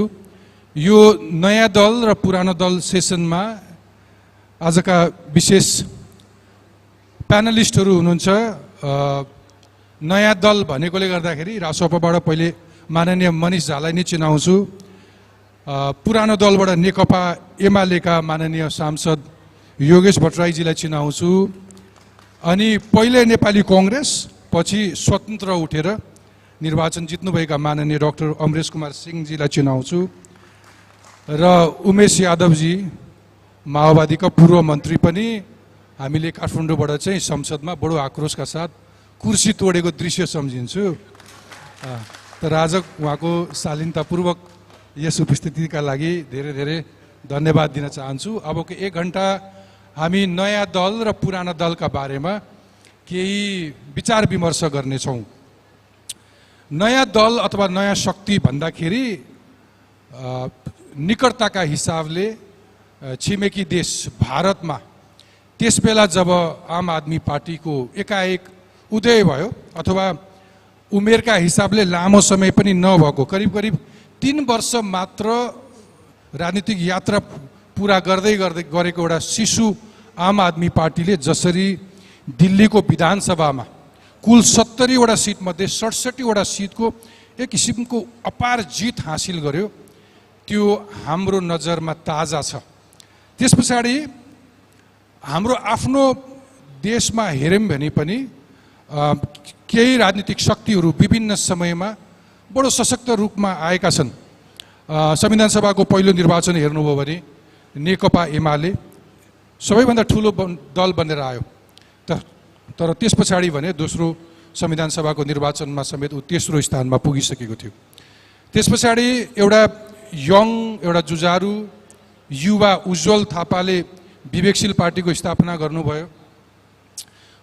Speaker 5: यो नयाँ दल र पुरानो दल सेसनमा आजका विशेष प्यानलिस्टहरू हुनुहुन्छ। नयाँ दल भनेकोले गर्दाखेरि रासोपाबाट पहिले माननीय मनिष झालाई नै चिनाउँछु। पुरानो दलबाट नेकपा एमालेका माननीय सांसद योगेश भट्टराईजीलाई चिनाउँछु। अनि पहिले नेपाली कांग्रेस पछि स्वतन्त्र उठेर निर्वाचन जित्नुभएका माननीय डाक्टर अमरेश कुमार सिंहजीलाई चिनाउँछु र उमेश यादवजी माओवादीका पूर्व मन्त्री पनि हामीले काठमाडौँबाट चाहिँ संसदमा बडो आक्रोशका साथ कुर्सी तोडेको दृश्य सम्झिन्छु। तर आज उहाँको शालीनतापूर्वक यस उपस्थितिका लागि धेरै धेरै धन्यवाद दिन चाहन्छु। अबको 1 घण्टा हामी नयाँ दल र पुराना दलका बारेमा केही विचार विमर्श गर्नेछौँ। नयाँ दल अथवा नयाँ शक्ति भन्दाखेरि निकटताका हिसाबले छिमेकी देश भारतमा त्यसबेला जब आम आदमी पार्टीको एकाएक उदय भयो अथवा उमेरका हिसाबले लामो समय पनि नभएको करिब करिब 3 वर्ष मात्र राजनीतिक यात्रा पुरा गर्दै गर्दै गरेको एउटा शिशु आम आदमी पार्टीले जसरी दिल्लीको विधानसभामा कुल 70 वटा सिट मध्ये 67 वटा सिटको एक किसिमको अपार जित हासिल गर्यो, त्यो हाम्रो नजरमा ताजा छ। त्यसपछाडि हाम्रो आफ्नो देशमा हेर्यौं भने पनि केही राजनीतिक शक्तिहरू विभिन्न समयमा बडो सशक्त रूपमा आएका छन्। संविधान सभाको पहिलो निर्वाचन हेर्नुभयो भने नेकपा एमाले सबैभन्दा ठूलो दल बनेर आयो। तर त्यसपछाडि भने दोस्रो संविधान सभाको निर्वाचनमा समेत उ तेस्रो स्थानमा पुगिसकेको थियो। त्यसपछाडि एउटा यङ एउटा जुझारु युवा उज्जवल थापाले विवेकशील पार्टीको स्थापना गर्नुभयो।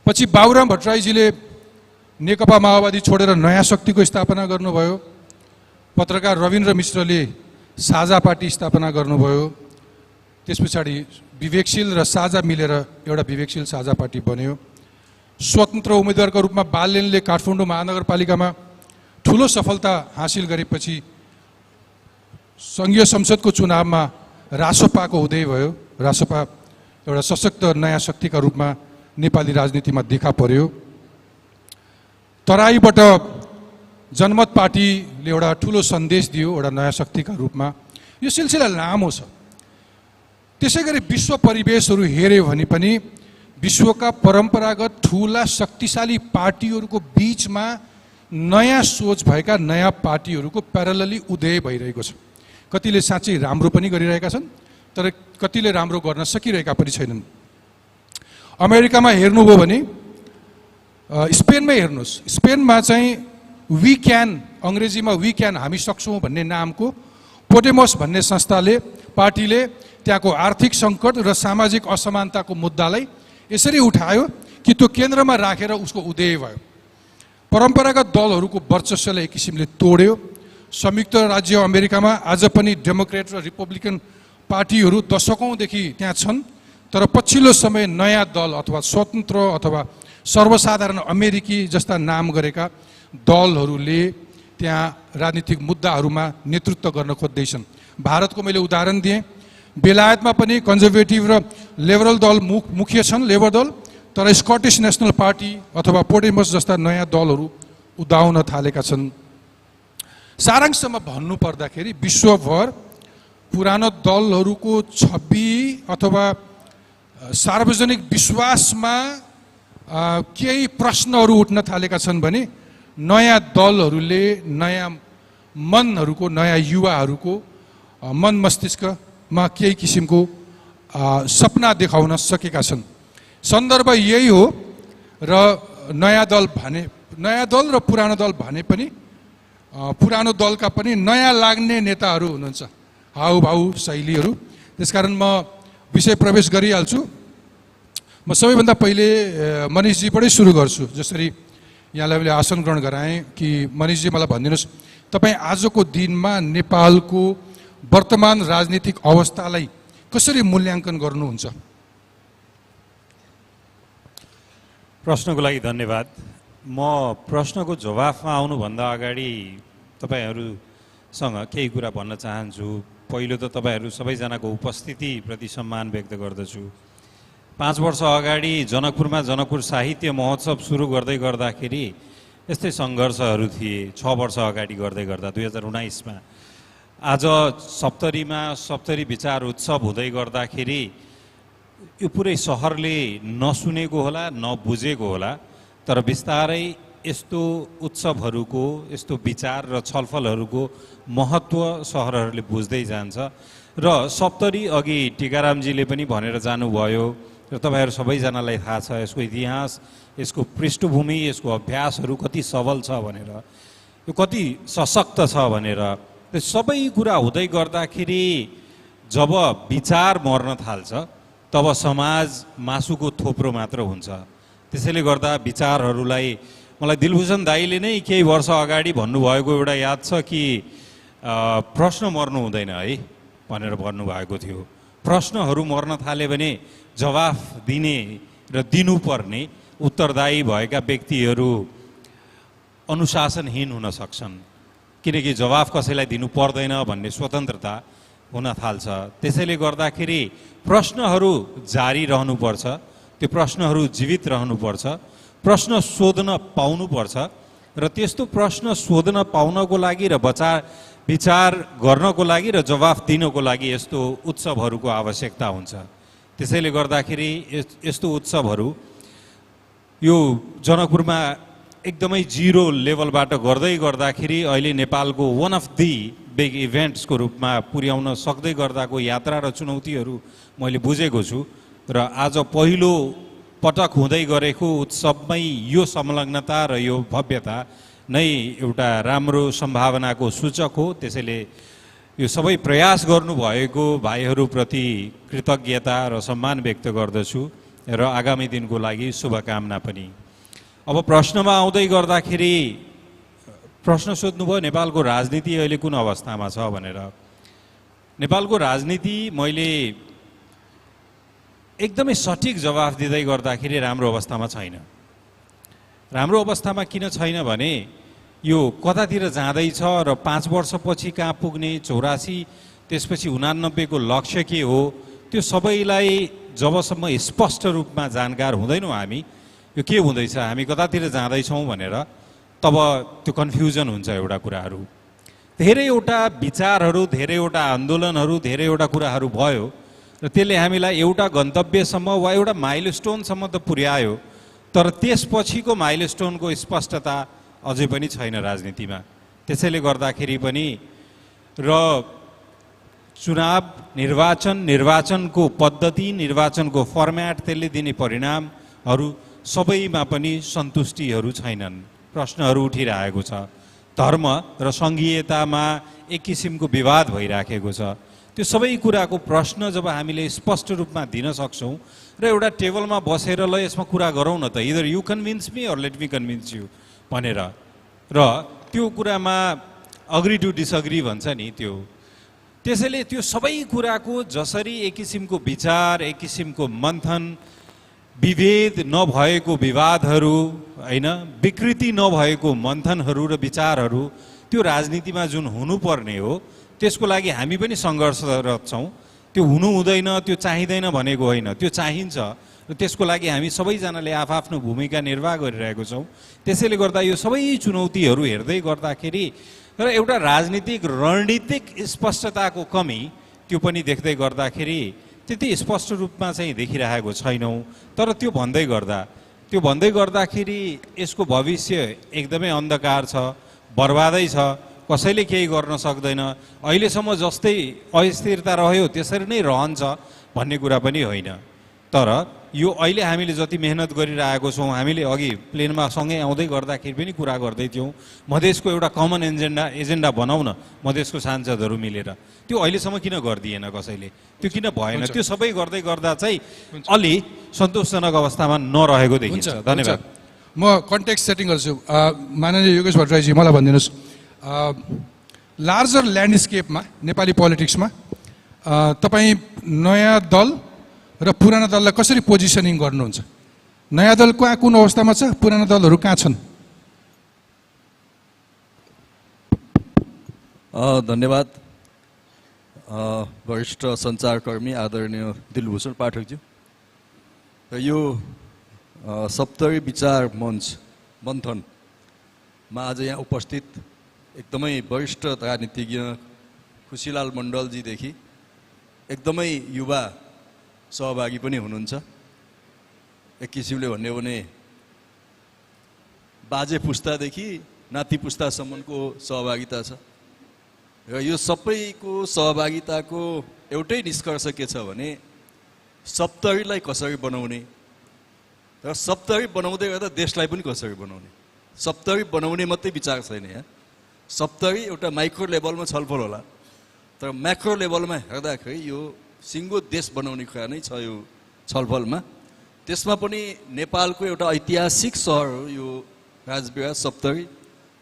Speaker 5: पछि बाबुराम भट्टराईजीले नेकपा माओवादी छोडेर नयाँ शक्तिको स्थापना गर्नुभयो। पत्रकार रविन्द्र मिश्रले साझा पार्टी स्थापना गर्नुभयो। त्यसपछाडि विवेकशील र साझा मिलेर एउटा विवेकशील साझा पार्टी बन्यो। स्वतन्त्र उम्मेदवारका रूपमा बाललेनले काठमाडौँ महानगरपालिकामा ठूलो सफलता हासिल गरेपछि संघीय संसदको चुनावमा रासोपाको उदय भयो। रासोपा एउटा सशक्त नयाँ शक्तिका रूपमा नेपाली राजनीतिमा देखा पर्यो। तराईबाट जनमत पार्टीले एउटा ठूलो सन्देश दियो एउटा नयाँ शक्तिका रूपमा। यो सिलसिला लामो छ। त्यसैगरी विश्व परिवेशहरू हेर्यो भने पनि विश्वका परम्परागत ठूला शक्तिशाली पार्टीहरूको बीचमा नयाँ सोच भएका नयाँ पार्टीहरूको प्यारलली उदय भइरहेको छ। कतिले साँच्चै राम्रो पनि गरिरहेका छन्, तर कतिले राम्रो गर्न सकिरहेका पनि छैनन्। अमेरिकामा हेर्नुभयो भने स्पेनमै हेर्नुहोस्, स्पेनमा चाहिँ वी क्यान, अंग्रेजीमा वी क्यान, हामी सक्छौँ भन्ने नामको पोडेमोस भन्ने संस्थाले पार्टीले त्यहाँको आर्थिक सङ्कट र सामाजिक असमानताको मुद्दालाई यसरी उठायो कि त्यो केन्द्रमा राखेर उसको उदय भयो। परम्परागत दलहरूको वर्चस्वलाई एक किसिमले तोड्यो। संयुक्त राज्य अमेरिकामा आज पनि डेमोक्रेट र रिपब्लिकन पार्टीहरू दशकौंदेखि त्यहाँ छन्, तर पछिल्लो समय नयाँ दल अथवा स्वतन्त्र अथवा सर्वसाधारण अमेरिकी जस्ता नाम गरेका दलहरूले त्यहाँ राजनीतिक मुद्दाहरूमा नेतृत्व गर्न खोज्दैछन्। भारतको मैले उदाहरण दिएँ। बेलायतमा पनि कन्जर्भेटिभ र लिबरल दल मुख्य छन्, लेबर दल, तर स्कटिश नेसनल पार्टी अथवा पोडेमस जस्ता नयाँ दलहरू उदाउन थालेका छन्। सारांशमा भन्नु पर्दाखेरि विश्वभर पुरानो दलहरूको छवि अथवा सार्वजनिक विश्वासमा केही प्रश्नहरू उठ्न थालेका छन् भने नयाँ दलहरूले नयाँ मनहरूको, नयाँ युवाहरूको मन मस्तिष्कमा केही किसिमको सपना देखाउन सकेका छन्। सन्दर्भ यही हो र नयाँ दल र पुरानो दल भने पनि पुरानो दलका पनि नयाँ लाग्ने नेताहरू हुनुहुन्छ, हाउभाउ शैलीहरू। त्यसकारण म विषय प्रवेश गरिहाल्छु। म सबैभन्दा पहिले मनिषजीबाटै सुरु गर्छु। जसरी यहाँलाई मैले आसन ग्रहण गराएँ कि मनिषजी मलाई भनिदिनुहोस्, तपाईँ आजको दिनमा नेपालको वर्तमान राजनीतिक अवस्थालाई कसरी मूल्याङ्कन गर्नुहुन्छ?
Speaker 6: प्रश्नको लागि धन्यवाद। म प्रश्नको जवाफमा आउनुभन्दा अगाडि तपाईँहरूसँग केही कुरा भन्न चाहन्छु। पहिलो त तपाईँहरू सबैजनाको उपस्थितिप्रति सम्मान व्यक्त गर्दछु। 5 वर्ष अगाडि जनकपुरमा जनकपुर साहित्य महोत्सव सुरु गर्दै गर्दाखेरि यस्तै सङ्घर्षहरू थिए। 6 वर्ष अगाडि गर्दै गर्दा 2019मा आज सप्तरीमा सप्तरी विचार उत्सव हुँदै गर्दाखेरि यो पुरै सहरले नसुनेको होला, नबुझेको होला, तर बिस्तारै यस्तो उत्सवहरूको, यस्तो विचार र छलफलहरूको महत्त्व सहरहरूले बुझ्दै जान्छ। र सप्तरी अघि टिकारामजीले पनि भनेर जानुभयो र तपाईँहरू सबैजनालाई थाहा छ यसको इतिहास, यसको पृष्ठभूमि, यसको अभ्यासहरू कति सबल छ भनेर, यो कति सशक्त छ भनेर। त्यो सबै कुरा हुँदै गर्दाखेरि जब विचार मर्न थाल्छ तब समाज मासुको थोप्रो मात्र हुन्छ। त्यसैले गर्दा विचारहरूलाई मलाई दिलभूषण दाईले नै केही वर्ष अगाडि भन्नुभएको एउटा याद छ कि प्रश्न मर्नु हुँदैन है भनेर भन्नुभएको थियो। प्रश्नहरू मर्न थाले भने जवाफ दिने र दिनुपर्ने उत्तरदायी भएका व्यक्तिहरू अनुशासनहीन हुन सक्छन्, किनकि जवाफ कसैलाई दिनु पर्दैन भन्ने स्वतन्त्रता हुन थाल्छ। त्यसैले गर्दाखेरि प्रश्नहरू जारी रहनुपर्छ, त्यो प्रश्नहरू जीवित रहनुपर्छ, प्रश्न सोध्न पाउनुपर्छ र त्यस्तो प्रश्न सोध्न पाउनको लागि र विचार गर्नको लागि र जवाफ दिनको लागि यस्तो उत्सवहरूको आवश्यकता हुन्छ। त्यसैले गर्दाखेरि यस्तो उत्सवहरू यो जनकपुरमा एकदमै जिरो लेभलबाट गर्दै गर्दाखेरि अहिले नेपालको वान अफ दि बिग इभेन्ट्सको रूपमा पुर्याउन सक्दै गर्दाको यात्रा र चुनौतीहरू मैले बुझेको छु। र आज पहिलो पटक हुँदै गरेको उत्सवमै यो संलग्नता र यो भव्यता नै एउटा राम्रो सम्भावनाको सूचक हो। त्यसैले यो सबै प्रयास गर्नुभएको भाइहरूप्रति कृतज्ञता र सम्मान व्यक्त गर्दछु र आगामी दिनको लागि शुभकामना पनि। अब प्रश्नमा आउँदै गर्दाखेरि प्रश्न सोध्नुभयो नेपालको राजनीति अहिले कुन अवस्थामा छ भनेर। नेपालको राजनीति मैले एकदमै सठिक जवाफ दिँदै गर्दाखेरि राम्रो अवस्थामा छैन। राम्रो अवस्थामा किन छैन भने यो कतातिर जाँदैछ र 5 वर्षपछि कहाँ पुग्ने, 84 त्यसपछि 89 को लक्ष्य के हो, त्यो सबैलाई जबसम्म स्पष्ट रूपमा जानकार हुँदैनौँ हामी यो के हुँदैछ, हामी कतातिर जाँदैछौँ भनेर, तब त्यो कन्फ्युजन हुन्छ। एउटा कुराहरू धेरैवटा विचारहरू, धेरैवटा आन्दोलनहरू, धेरैवटा कुराहरू भयो र त्यसले हामीलाई एउटा गन्तव्यसम्म वा एउटा माइलस्टोनसम्म त पुर्यायो, तर त्यसपछिको माइलस्टोनको स्पष्टता अझै पनि छैन राजनीतिमा। त्यसैले गर्दाखेरि पनि र चुनाव, निर्वाचनको पद्धति, निर्वाचनको फर्म्याट, त्यसले दिने परिणामहरू सबैमा पनि सन्तुष्टिहरू छैनन्। प्रश्नहरू उठिरहेको छ। धर्म र सङ्घीयतामा एक किसिमको विवाद भइराखेको छ। त्यो सबै कुराको प्रश्न जब हामीले स्पष्ट रूपमा दिन सक्छौँ र एउटा टेबलमा बसेर ल यसमा कुरा गरौँ न त, either you convince me or let me convince you भनेर, र त्यो कुरामा अग्री टु डिसअग्री भन्छ नि त्यो। त्यसैले त्यो सबै कुराको जसरी एक किसिमको विचार, एक किसिमको मन्थन, विभेद नभएको विवादहरू होइन, विकृति नभएको मन्थनहरू र विचारहरू त्यो राजनीतिमा जुन हुनुपर्ने हो त्यसको लागि हामी पनि सङ्घर्षरत छौँ। त्यो हुनु हुँदैन, त्यो चाहिँदैन भनेको होइन, त्यो चाहिन्छ र त्यसको लागि हामी सबैजनाले आफआफ्नो भूमिका निर्वाह गरिरहेको छौँ। त्यसैले गर्दा यो सबै चुनौतीहरू हेर्दै गर्दाखेरि र एउटा राजनीतिक रणनीतिक स्पष्टताको कमी त्यो पनि देख्दै गर्दाखेरि त्यति स्पष्ट रूपमा चाहिँ देखिरहेको छैनौँ। तर त्यो भन्दै गर्दाखेरि यसको भविष्य एकदमै अन्धकार छ, बर्बादै छ, कसैले केही गर्न सक्दैन। अहिलेसम्म जस्तै अस्थिरता रह्यो त्यसरी नै रहन्छ भन्ने कुरा पनि होइन। तर यो अहिले हामीले जति मेहनत गरिरहेको छौँ, हामीले अघि प्लेनमा सँगै आउँदै गर्दाखेरि पनि कुरा गर्दै थियौँ, मधेसको एउटा कमन एजेन्डा बनाउन मधेसको सांसदहरू मिलेर, त्यो अहिलेसम्म किन गरिदिएन कसैले, त्यो किन भएन? त्यो सबै गर्दै गर्दा चाहिँ अलि सन्तोषजनक अवस्थामा नरहेको देखिन्छ। धन्यवाद।
Speaker 5: म कन्टेक्स्ट सेटिङ गर्छु। माननीय योगेश भट्टराईजी, मलाई भनिदिनुहोस्, लार्जर ल्यान्डस्केपमा नेपाली पोलिटिक्समा तपाईँ नयाँ दल र पुराना दललाई कसरी पोजिसनिङ गर्नुहुन्छ? नयाँ दल कहाँ कुन अवस्थामा छ, पुराना दलहरू कहाँ छन्?
Speaker 7: धन्यवाद। वरिष्ठ सञ्चारकर्मी आदरणीय दिलभूषण पाठकज्यू, यो सप्तरी विचार मञ्च मन्थनमा आज यहाँ उपस्थित एकदमै वरिष्ठ राजनीतिज्ञ खुसीलाल मण्डलजीदेखि एकदमै युवा सहभागी पनि हुनुहुन्छ। एक किसिमले भन्यो भने बाजे पुस्तादेखि नाति पुस्तासम्मको सहभागिता छ र यो सबैको सहभागिताको एउटै निष्कर्ष के छ भने सप्तरीलाई कसरी बनाउने र सप्तरी बनाउँदै गर्दा देशलाई पनि कसरी बनाउने। सप्तरी बनाउने मात्रै विचार छैन यहाँ। सप्तरी एउटा माइक्रो लेभलमा छलफल होला, तर म्याक्रो लेभलमा हेर्दाखेरि यो सिङ्गो देश बनाउने कुरा नै छ यो छलफलमा। त्यसमा पनि नेपालको एउटा ऐतिहासिक सहर हो यो राजविराज सप्तरी,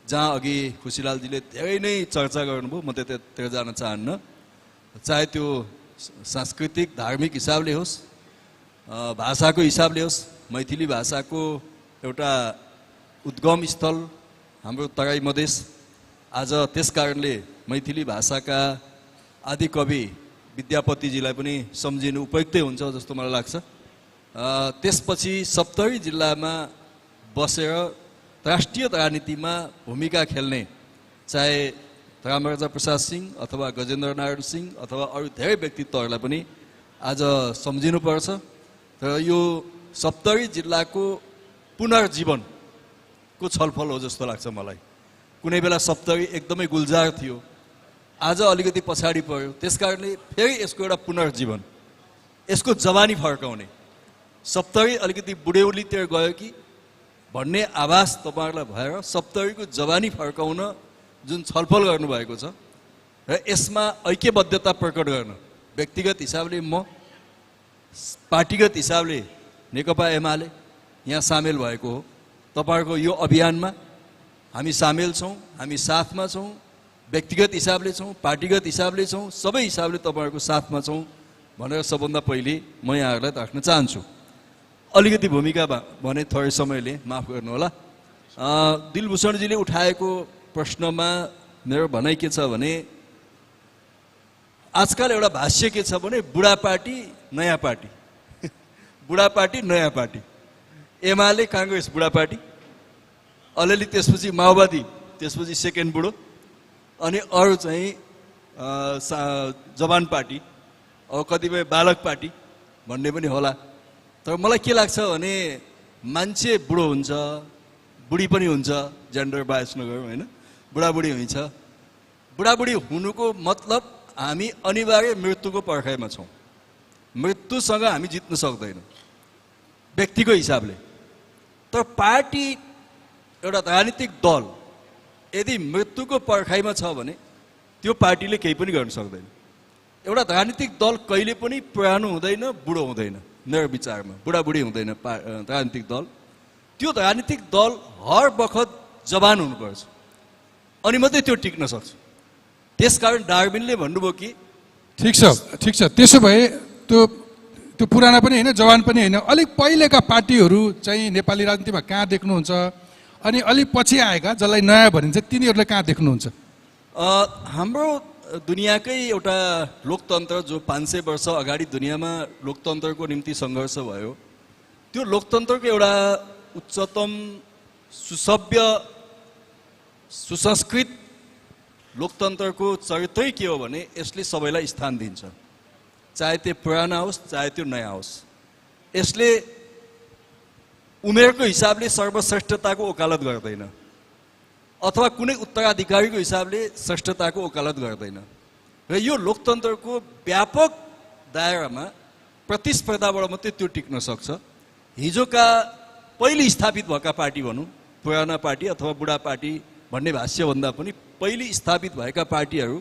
Speaker 7: जहाँ अघि खुसीलालजीले धेरै नै चर्चा गर्नुभयो, म त्यतिर जान चाहन्न। चाहे त्यो सांस्कृतिक धार्मिक हिसाबले होस्, भाषाको हिसाबले होस्, मैथिली भाषाको एउटा उद्गम स्थल हाम्रो तराई मधेस, आज त्यस कारणले मैथिली भाषाका आदिकवि विद्यापतिजीलाई पनि सम्झिनु उपयुक्तै हुन्छ जस्तो मलाई लाग्छ। त्यसपछि सप्तरी जिल्लामा बसेर राष्ट्रिय राजनीतिमा भूमिका खेल्ने चाहे रामराजा प्रसाद सिंह अथवा गजेन्द्र नारायण सिंह अथवा अरू धेरै व्यक्तित्वहरूलाई पनि आज सम्झिनुपर्छ। र यो सप्तरी जिल्लाको पुनर्जीवनको छलफल हो जस्तो लाग्छ मलाई। कुनै बेला सप्तरी एकदमै गुलजार थियो, आज अलिकति पछाडि पर्यो, त्यसकारणले फेरि यसको एउटा पुनर्जीवन, यसको जवानी फर्काउने, सप्तरी अलिकति बुढेउलीतिर गयो कि भन्ने आभास तपाईँहरूलाई भएर सप्तरीको जवानी फर्काउन जुन छलफल गर्नुभएको छ र यसमा ऐक्यबद्धता प्रकट गर्न व्यक्तिगत हिसाबले म, पार्टीगत हिसाबले नेकपा एमाले यहाँ सामेल भएको हो। तपाईँहरूको यो अभियानमा हामी सामेल छौँ, हामी साथमा छौँ, व्यक्तिगत हिसाबले छौँ, पार्टीगत हिसाबले छौँ, सबै हिसाबले तपाईँहरूको साथमा छौँ भनेर सबभन्दा पहिले म यहाँहरूलाई राख्न चाहन्छु। अलिकति भूमिका भने थोरै समयले माफ गर्नुहोला। दिलभूषणजीले उठाएको प्रश्नमा मेरो भनाइ के छ भने आजकल एउटा भाष्य के छ भने बुढा पार्टी नयाँ पार्टी, बुढा पार्टी नयाँ पार्टी, एमाले काङ्ग्रेस बुढा पार्टी, अलिअलि त्यसपछि माओवादी, त्यसपछि सेकेन्ड बुढो, अनि अरू चाहिँ जवान पार्टी, अब कतिपय बालक पार्टी भन्ने पनि होला। तर मलाई के लाग्छ भने मान्छे बुढो हुन्छ, बुढी पनि हुन्छ, जेन्डर बायस नगरौँ होइन, बुढाबुढी हुन्छ। बुढाबुढी हुनुको मतलब हामी अनिवार्य मृत्युको पर्खाइमा छौँ। मृत्युसँग हामी जित्न सक्दैनौँ व्यक्तिको हिसाबले। तर पार्टी एउटा राजनीतिक दल यदि मृत्युको पर्खाइमा छ भने त्यो पार्टीले केही पनि गर्न सक्दैन। एउटा राजनीतिक दल कहिले पनि पुरानो हुँदैन, बुढो हुँदैन, मेरो विचारमा बुढाबुढी हुँदैन राजनीतिक दल। त्यो राजनीतिक दल हर बखत जवान हुनुपर्छ, अनि मात्रै त्यो टिक्न सक्छ। त्यसकारण डार्विनले भन्नुभयो कि
Speaker 5: ठिक छ, त्यसो भए त्यो पुराना पनि होइन, जवान पनि होइन, अलिक पहिलेका पार्टीहरू चाहिँ नेपाली राजनीतिमा कहाँ देख्नुहुन्छ, अनि अलिक पछि आएका जसलाई नयाँ भनिन्छ तिनीहरूलाई कहाँ देख्नुहुन्छ?
Speaker 7: हाम्रो दुनियाँकै एउटा लोकतन्त्र जो 500 वर्ष अगाडि दुनियाँमा लोकतन्त्रको निम्ति सङ्घर्ष भयो, त्यो लोकतन्त्रको एउटा उच्चतम सुसभ्य सुसंस्कृत लोकतन्त्रको चरित्रै के हो भने यसले सबैलाई स्थान दिन्छ, चाहे त्यो पुराना होस् चाहे त्यो नयाँ होस्। यसले उमेरको हिसाबले सर्वश्रेष्ठताको वकालत गर्दैन अथवा कुनै उत्तराधिकारीको हिसाबले श्रेष्ठताको वकालत गर्दैन। र यो लोकतन्त्रको व्यापक दायरामा प्रतिस्पर्धाबाट मात्रै त्यो टिक्न सक्छ। हिजोका पहिले स्थापित भएका पार्टी भनौँ, पुराना पार्टी अथवा बुढा पार्टी भन्ने भाष्यभन्दा पनि पहिले स्थापित भएका पार्टीहरू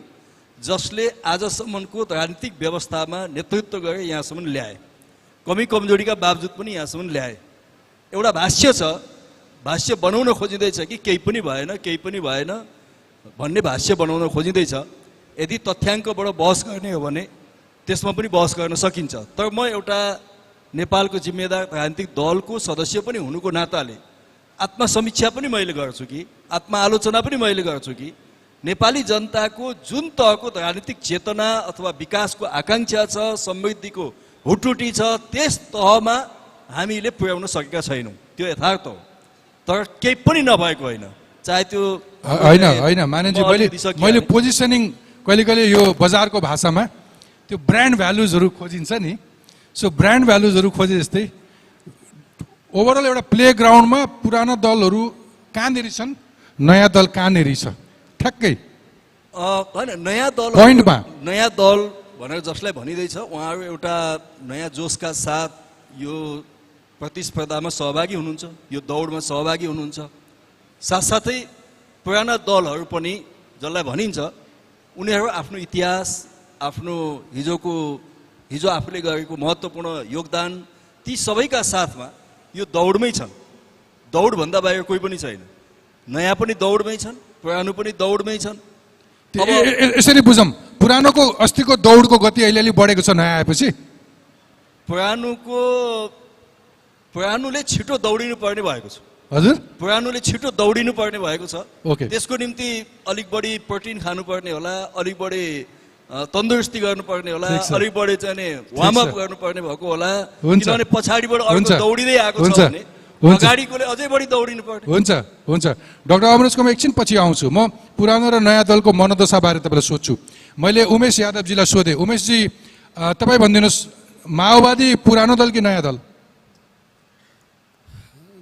Speaker 7: जसले आजसम्मको राजनीतिक व्यवस्थामा नेतृत्व गरेर यहाँसम्म ल्याए, कमी कमजोरीका बावजुद पनि यहाँसम्म ल्याए। एउटा भाष्य छ, भाष्य बनाउन खोजिँदैछ कि केही पनि भएन भन्ने भाष्य बनाउन खोजिँदैछ। यदि तथ्याङ्कबाट बहस गर्ने हो भने त्यसमा पनि बहस गर्न सकिन्छ। तर म एउटा नेपालको जिम्मेदार राजनीतिक दलको सदस्य पनि हुनुको नाताले आत्मसमीक्षा पनि मैले गर्छु कि आत्मआलोचना पनि मैले गर्छु कि नेपाली जनताको जुन तहको राजनीतिक चेतना अथवा विकासको आकाङ्क्षा छ, समृद्धिको हुटुटी छ, त्यस तहमा हामीले पुर्याउन सकेका छैनौँ। त्यो यथार्थ हो। तर केही पनि नभएको होइन, चाहे त्यो
Speaker 5: होइन मानेजी, मैले पोजिसनिङ कहिले कहिले यो बजारको भाषामा त्यो ब्रान्ड भ्यालुजहरू खोजिन्छ नि, सो ब्रान्ड भ्यालुजहरू खोजे जस्तै ओभरअल एउटा प्ले ग्राउन्डमा पुराना दलहरू कहाँनिर छन्, नयाँ दल कहाँनिर छ, ठ्याक्कै
Speaker 7: होइन नयाँ दल
Speaker 5: पोइन्टमा
Speaker 7: नयाँ दल भनेर जसलाई भनिँदैछ उहाँहरू एउटा नयाँ जोसका साथ यो प्रतिस्पर्धामा सहभागी हुनुहुन्छ, यो दौडमा सहभागी हुनुहुन्छ। साथसाथै पुराना दलहरू पनि जसलाई भनिन्छ उनीहरू आफ्नो इतिहास, आफ्नो हिजो आफूले गरेको महत्त्वपूर्ण योगदान ती सबैका साथमा यो दौडमै छन्। दौडभन्दा बाहिर कोही पनि छैन। नयाँ पनि दौडमै छन्, पुरानो पनि दौडमै छन्।
Speaker 5: यसरी बुझौँ, पुरानोको अस्तिको दौडको गति अहिले बढेको छ नयाँ आएपछि।
Speaker 7: पुरानोले छिटो दौडिनु पर्ने भएको छ।
Speaker 5: हजुर,
Speaker 7: पुरानोले छिटो दौडिनु पर्ने भएको छ।
Speaker 5: ओके,
Speaker 7: त्यसको निम्ति अलिक बढी प्रोटिन खानुपर्ने होला, अलिक बढी तन्दुरुस्ती गर्नुपर्ने होला, अलिक बढी चाहिँ वार्मअप गर्नुपर्ने भएको होला। किनभने पछाडिबाट अर्को दौडिँदै आएको छ भने अगाडिकोले अझै बढी दौडिनु पर्ने।
Speaker 5: हुन्छ। डाक्टर अमरेशको म एकछिन पछि आउँछु। म पुरानो र नयाँ दलको मनोदशाबारे तपाईँलाई सोध्छु। मैले उमेश यादवजीलाई सोधेँ, उमेशजी तपाईँ भनिदिनुहोस्, माओवादी पुरानो दल कि नयाँ दल?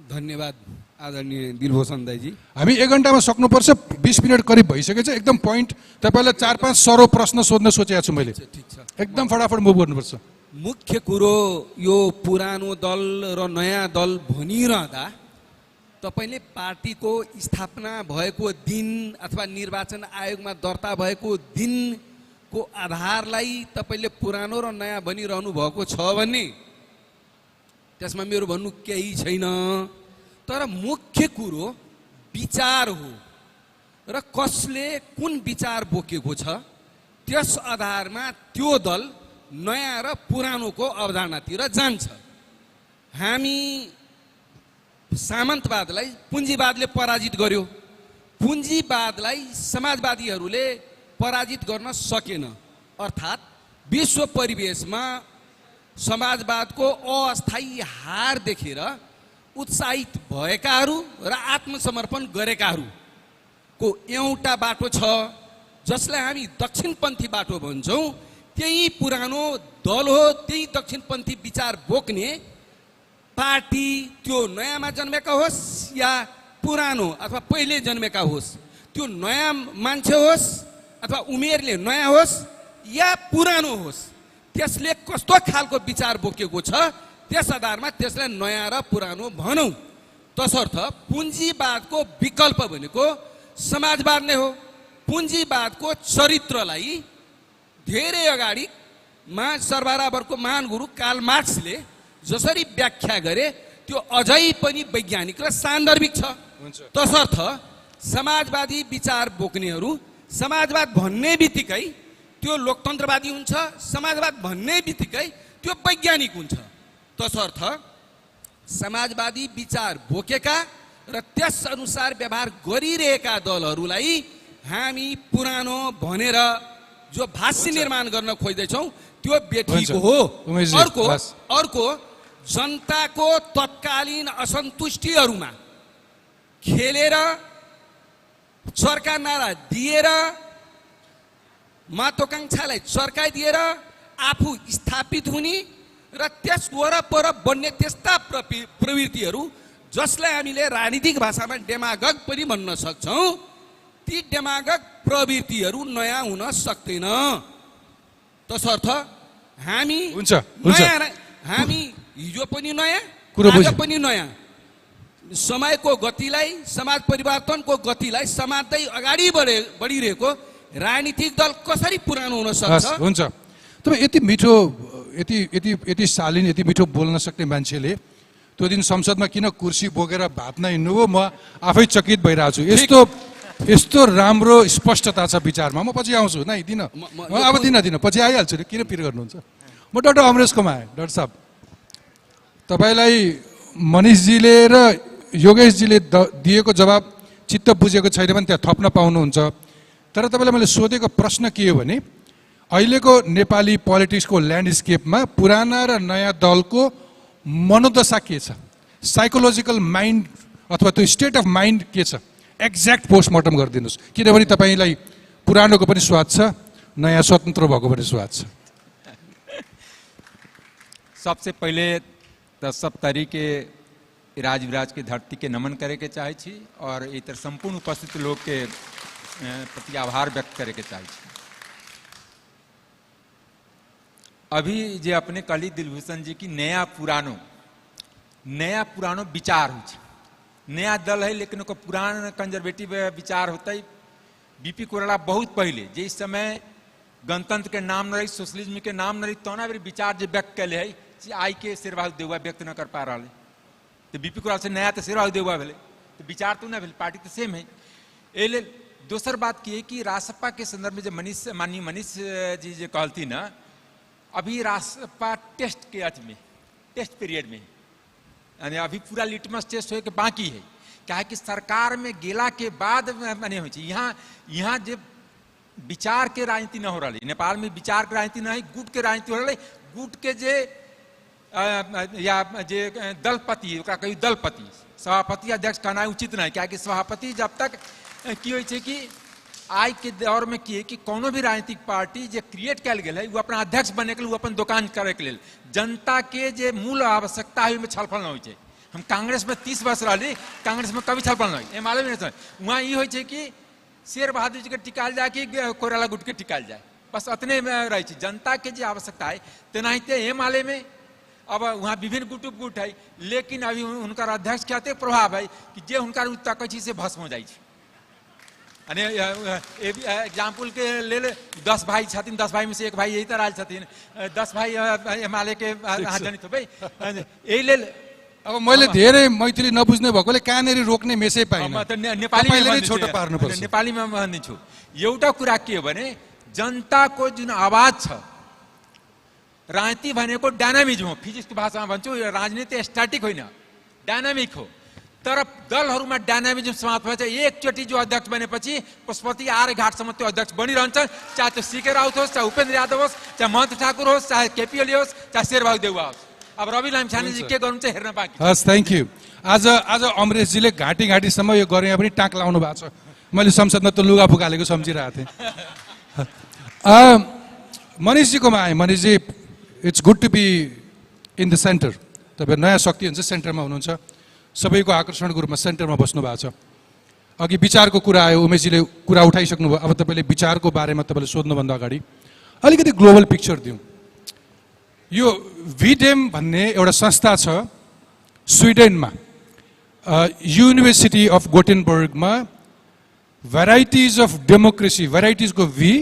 Speaker 8: धन्यवाद आदरणीय दिलभूषण दाइजी।
Speaker 5: हामी 1 घन्टामा सक्नुपर्छ, 20 मिनट करिब भइसकेको छ। एकदम पोइन्ट तपाईँलाई 4-5 सरो प्रश्न सोध्न सोचेको छु मैले।
Speaker 8: ठिक छ,
Speaker 5: एकदम फटाफट मुभ गर्नुपर्छ।
Speaker 8: मुख्य कुरो यो पुरानो दल र नयाँ दल भनिरहँदा तपाईँले पार्टीको स्थापना भएको दिन अथवा निर्वाचन आयोगमा दर्ता भएको दिनको आधारलाई तपाईँले पुरानो र नयाँ भनिरहनु भएको छ भने त्यसमा मेरो भन्नु केही छैन। तर मुख्य कुरो विचार हो र कसले कुन विचार बोकेको छ त्यस आधारमा त्यो दल नयाँ र पुरानोको अवधारणातिर जान्छ। हामी सामन्तवादलाई पुँजीवादले पराजित गर्यो, पुँजीवादलाई समाजवादीहरूले पराजित गर्न सकेन। अर्थात् विश्व परिवेशमा समाजवादको अस्थायी हार देखेर उत्साहित भएकाहरू र आत्मसमर्पण गरेकाहरूको एउटा बाटो छ जसलाई हामी दक्षिणपन्थी बाटो भन्छौँ। त्यही पुरानो दल हो, त्यही दक्षिणपन्थी विचार बोक्ने पार्टी, त्यो नयाँमा जन्मेका होस् या पुरानो अथवा पहिले जन्मेका होस्, त्यो नयाँ मान्छे होस् अथवा उमेरले नयाँ होस् या पुरानो होस्, त्यसले कस्तो खालको विचार बोकेको छ त्यस आधारमा त्यसलाई नयाँ र पुरानो भनौँ। तसर्थ पुँजीवादको विकल्प भनेको समाजवाद नै हो। पुँजीवादको चरित्रलाई धेरै अगाडिमा सर्वहाराभरको महान गुरु कार्ल मार्क्सले जसरी व्याख्या गरे त्यो अझै पनि वैज्ञानिक र सान्दर्भिक छ। तसर्थ समाजवादी विचार बोक्नेहरू समाजवाद भन्ने बित्तिकै त्यो लोकतन्त्रवादी हुन्छ, समाजवाद भन्ने बित्तिकै त्यो वैज्ञानिक हुन्छ। तसर्थ समाजवादी विचार बोकेका र त्यस अनुसार व्यवहार गरिरहेका दलहरूलाई हामी पुरानो भनेर जो भाष्य निर्माण गर्न खोज्दैछौँ त्यो बेठिको हो। अर्को जनताको तत्कालीन असन्तुष्टिहरूमा खेलेर चर्का नारा दिएर महत्वाकांक्षालाई चर्काइदिएर आफू स्थापित हुने र त्यस वरपर बन्ने त्यस्ता प्रवृत्तिहरू जसलाई हामीले राजनीतिक भाषामा डेमागग पनि भन्न सक्छौँ, ती डेमागग प्रवृत्तिहरू नयाँ हुन सक्दैन। तसर्थ हामी
Speaker 5: हुन्छ, हुन्छ।
Speaker 8: हामी हिजो पनि नयाँ,
Speaker 5: कुरो
Speaker 8: आज
Speaker 5: बुझ्यो।
Speaker 8: पनि नयाँ। समयको गतिलाई, समाज परिवर्तनको गतिलाई समात्दै अगाडि बढिरहेको राजनीतिक दल कसरी पुरानो हुन
Speaker 5: हस्,
Speaker 8: सक्छ?
Speaker 5: हुन्छ। तपाईँ यति मिठो, यति शालीन, यति मिठो बोल्न सक्ने मान्छेले त्यो दिन संसदमा किन कुर्सी बोकेर भात हिँड्नुभयो, म आफै चकित भइरहेको छु। यस्तो राम्रो स्पष्टता छ विचारमा। म पछि आउँछु, नै दिन अब दिन पछि आइहाल्छु नि, किन पिर गर्नुहुन्छ? म डाक्टर अमरेशकोमा आएँ। डाक्टर साहब, तपाईँलाई मनिषजीले र योगेशजीले दिएको जवाब चित्त बुझेको छैन भने त्यहाँ थप्न पाउनुहुन्छ। तर तपाईँलाई मैले सोधेको प्रश्न के हो भने अहिलेको नेपाली पोलिटिक्सको ल्यान्डस्केपमा पुराना र नयाँ दलको मनोदशा के छ, साइकोलोजिकल माइन्ड अथवा त्यो स्टेट अफ माइन्ड के छ, एक्ज्याक्ट पोस्टमार्टम गरिदिनुहोस्। किनभने तपाईँलाई पुरानोको पनि स्वाद छ, नयाँ स्वतन्त्र भएको पनि स्वाद छ।
Speaker 9: सबसे पहले तो सब तरीके राज विराज के धरती के नमन करे के चाहे छी और इतर संपूर्ण उपस्थित लोग के प्रति आभार व्यक्त करे के चाहे छी। अभी जे अपने कली दिलभूषण जी की नया पुरानो विचार हो, नया दल है लेकिन ओकर पुरान कंजर्वेटिव विचार होता है। बीपी कोराला बहुत पहले जे इस समय गणतंत्र के नाम न रही, सोशलिज्म के नाम न रही, तो विचार जो व्यक्त कैले है आई के शेरबाहु देउवा व्यक्त न कर पा रहा है। तो बीपी कोराला से नया तो शेरबाहु देउवा भेले, तो विचार तो ना भेल, पार्टी तो सेम है। एले दोसर बात की है कि रासपा के संदर्भ में जो माननीय मनीष जी जो कहती ना, अभी रासपा टेस्ट के अर्थ में, टेस्ट पीरियड में, यानी अभी पूरा लिटमस टेस्ट हो के बाकी है। क्या है कि सरकार में गेला के बाद माने हो, यहाँ जो विचार के राजनीति न हो रही, नेपाल में विचार के राजनीति न है, गुट के राजनीति हो रही। गुट के जे या जे दलपति, कही दलपति, सभापति अध्यक्ष कहना उचित नहीं। क्या कि सभापति जब तक की हो कि आज के दौर में की है कि कोनो भी राजनीतिक पार्टी जो क्रिएट कल गया है वो अपना अध्यक्ष बने के लिए, वो अपन दुकान करे के लिए, जनता के जे मूल आवश्यकता है में छलफल न हो। हम कांग्रेस में 30 वर्ष रही, कांग्रेस में कभी छलफल न हो, मालूम नहीं। वहाँ ये हो कि शेर बहादुर जी के टिकाल जाए कि कोराला गुट के टिकाल जाए, बस अतने रही। जनता के जो आवश्यकता है तेनाहिते एमाले में अब वहाँ विभिन्न गुट है, लेकिन अभी उनका अध्यक्ष कहते प्रभाव है कि जे उनका तक से भस्म हो जाए। एग्जाम्पल के ले 10 भाई छथिन, 10 भाई में से एक भाई यही तरह छथिन, 10 भाई एमाले के जनित हो भाई। यही ले
Speaker 5: अब मैले धेरै मैथिली नबुझ्ने भएकोले कहाँनेरि रोक्ने मेसै पाइन।
Speaker 9: नेपालीमा भनिदिन्छु। एउटा कुरा के हो भने जनताको जुन आवाज छ, राजनीति भनेको डायनामिज्म हो। फिजिक्सको भाषामा भन्छु, राजनीति स्ट्याटिक होइन, डायनामिक हो। तर दलहरूमा डायनामिज्म समाप्त भएछ। एकचोटि जो अध्यक्ष बनेपछि पशुपति आर्य घाटसम्म त्यो अध्यक्ष बनिरहन्छ, चाहे त्यो सीके राउत होस्, चाहे उपेन्द्र यादव होस्, चाहे महन्त ठाकुर होस्, चाहे केपी ओली होस्, चाहे शेरबहादुर देउवा होस्। अब रवि लामिछानेजी के गर्नु चाहिँ हेर्न बाँकी।
Speaker 5: हस्, थ्याङ्क यू। आज अमरेशजीले घाँटीसम्म यो गरेर पनि टाँक लाउनु भएको छ। मैले संसदमा त लुगा फुकालेको सम्झिरहेको थिएँ। मनिषजीकोमा आएँ। मनिषजी, it's good to be in the centre. तपाईँ नयाँ शक्ति हुन्छ, सेन्टरमा हुनुहुन्छ, सबैको आकर्षणको रूपमा सेन्टरमा बस्नु भएको छ। अघि विचारको कुरा आयो, उमेशजीले कुरा उठाइसक्नुभयो। अब तपाईँले विचारको बारेमा तपाईँले सोध्नुभन्दा अगाडि अलिकति ग्लोबल पिक्चर दिउँ। यो भिडेम भन्ने एउटा संस्था छ स्विडेनमा, युनिभर्सिटी अफ गोटेनबर्गमा। भेराइटिज अफ डेमोक्रेसी, भेराइटिजको भी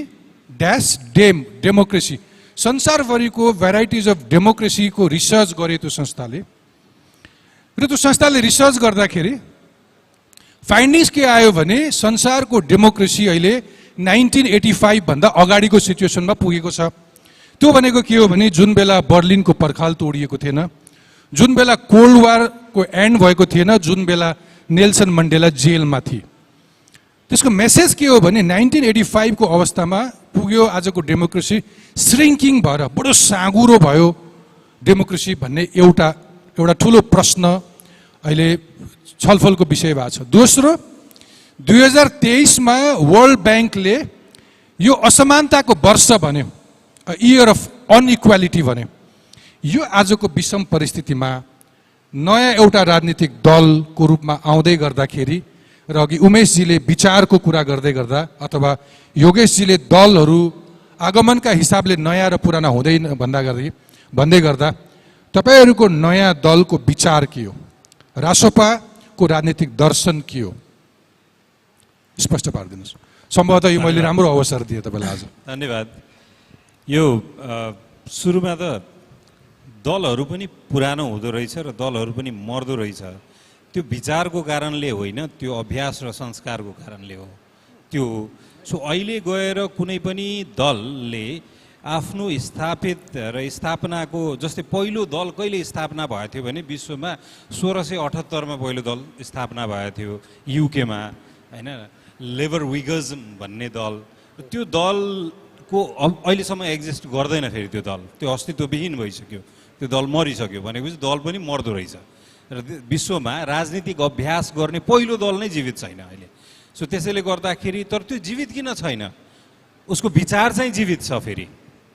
Speaker 5: ड्यास डेम, डेमोक्रेसी, संसारभरिको भेराइटिज अफ डेमोक्रेसीको रिसर्च गरे त्यो संस्थाले। र त्यो संस्थाले रिसर्च गर्दाखेरि फाइन्डिङ्स के आयो भने संसारको डेमोक्रेसी अहिले 1985 भन्दा अगाडिको सिचुएसनमा पुगेको छ। त्यो भनेको के हो भने जुन बेला बर्लिनको पर्खाल तोडिएको थिएन, जुन बेला कोल्ड वारको एन्ड भएको थिएन, जुन बेला नेल्सन मण्डेला जेलमा थिए। त्यसको मेसेज के हो भने 1985 को अवस्थामा पुग्यो आजको डेमोक्रेसी, श्रिङ्किङ भएर बडो साँगुरो भयो डेमोक्रेसी भन्ने एउटा ठुलो प्रश्न अहिले छलफलको विषय भएको छ। दोस्रो, 2023 मा वर्ल्ड ब्याङ्कले यो असमानताको वर्ष भन्यो, इयर अफ अनइक्वालिटी भन्यो। यो आजको विषम परिस्थितिमा नयाँ एउटा राजनीतिक दलको रूपमा आउँदै गर्दाखेरि र अघि उमेशजीले विचारको कुरा गर्दै गर्दा अथवा योगेशजीले दलहरू आगमनका हिसाबले नयाँ र पुराना हुँदैन भन्दै गर्दा तपाईहरूको नयाँ दलको विचार के हो, रासोपाको राजनीतिक दर्शन के हो, स्पष्ट पारिदिनुहोस्। सम्भवतः यो मैले राम्रो अवसर दिएँ तपाईँलाई आज।
Speaker 6: धन्यवाद। यो सुरुमा त दलहरू पनि पुरानो हुँदो रहेछ र दलहरू पनि मर्दो रहेछ। त्यो विचारको कारणले होइन, त्यो अभ्यास र संस्कारको कारणले हो त्यो। सो अहिले गएर कुनै पनि दलले आफ्नो स्थापित र स्थापनाको, जस्तै पहिलो दल कहिले स्थापना भएको थियो भने विश्वमा 1678 पहिलो दल स्थापना भएको थियो युकेमा, होइन, लेबर विगजम भन्ने दल। त्यो दलको अहिलेसम्म एक्जिस्ट गर्दैन फेरि, त्यो दल त्यो अस्तित्वविहीन भइसक्यो, त्यो दल मरिसक्यो भनेपछि दल पनि मर्दो रहेछ। र विश्वमा राजनीतिक अभ्यास गर्ने पहिलो दल नै जीवित छैन अहिले। सो त्यसैले गर्दाखेरि, तर त्यो जीवित किन छैन, उसको विचार चाहिँ जीवित छ। फेरि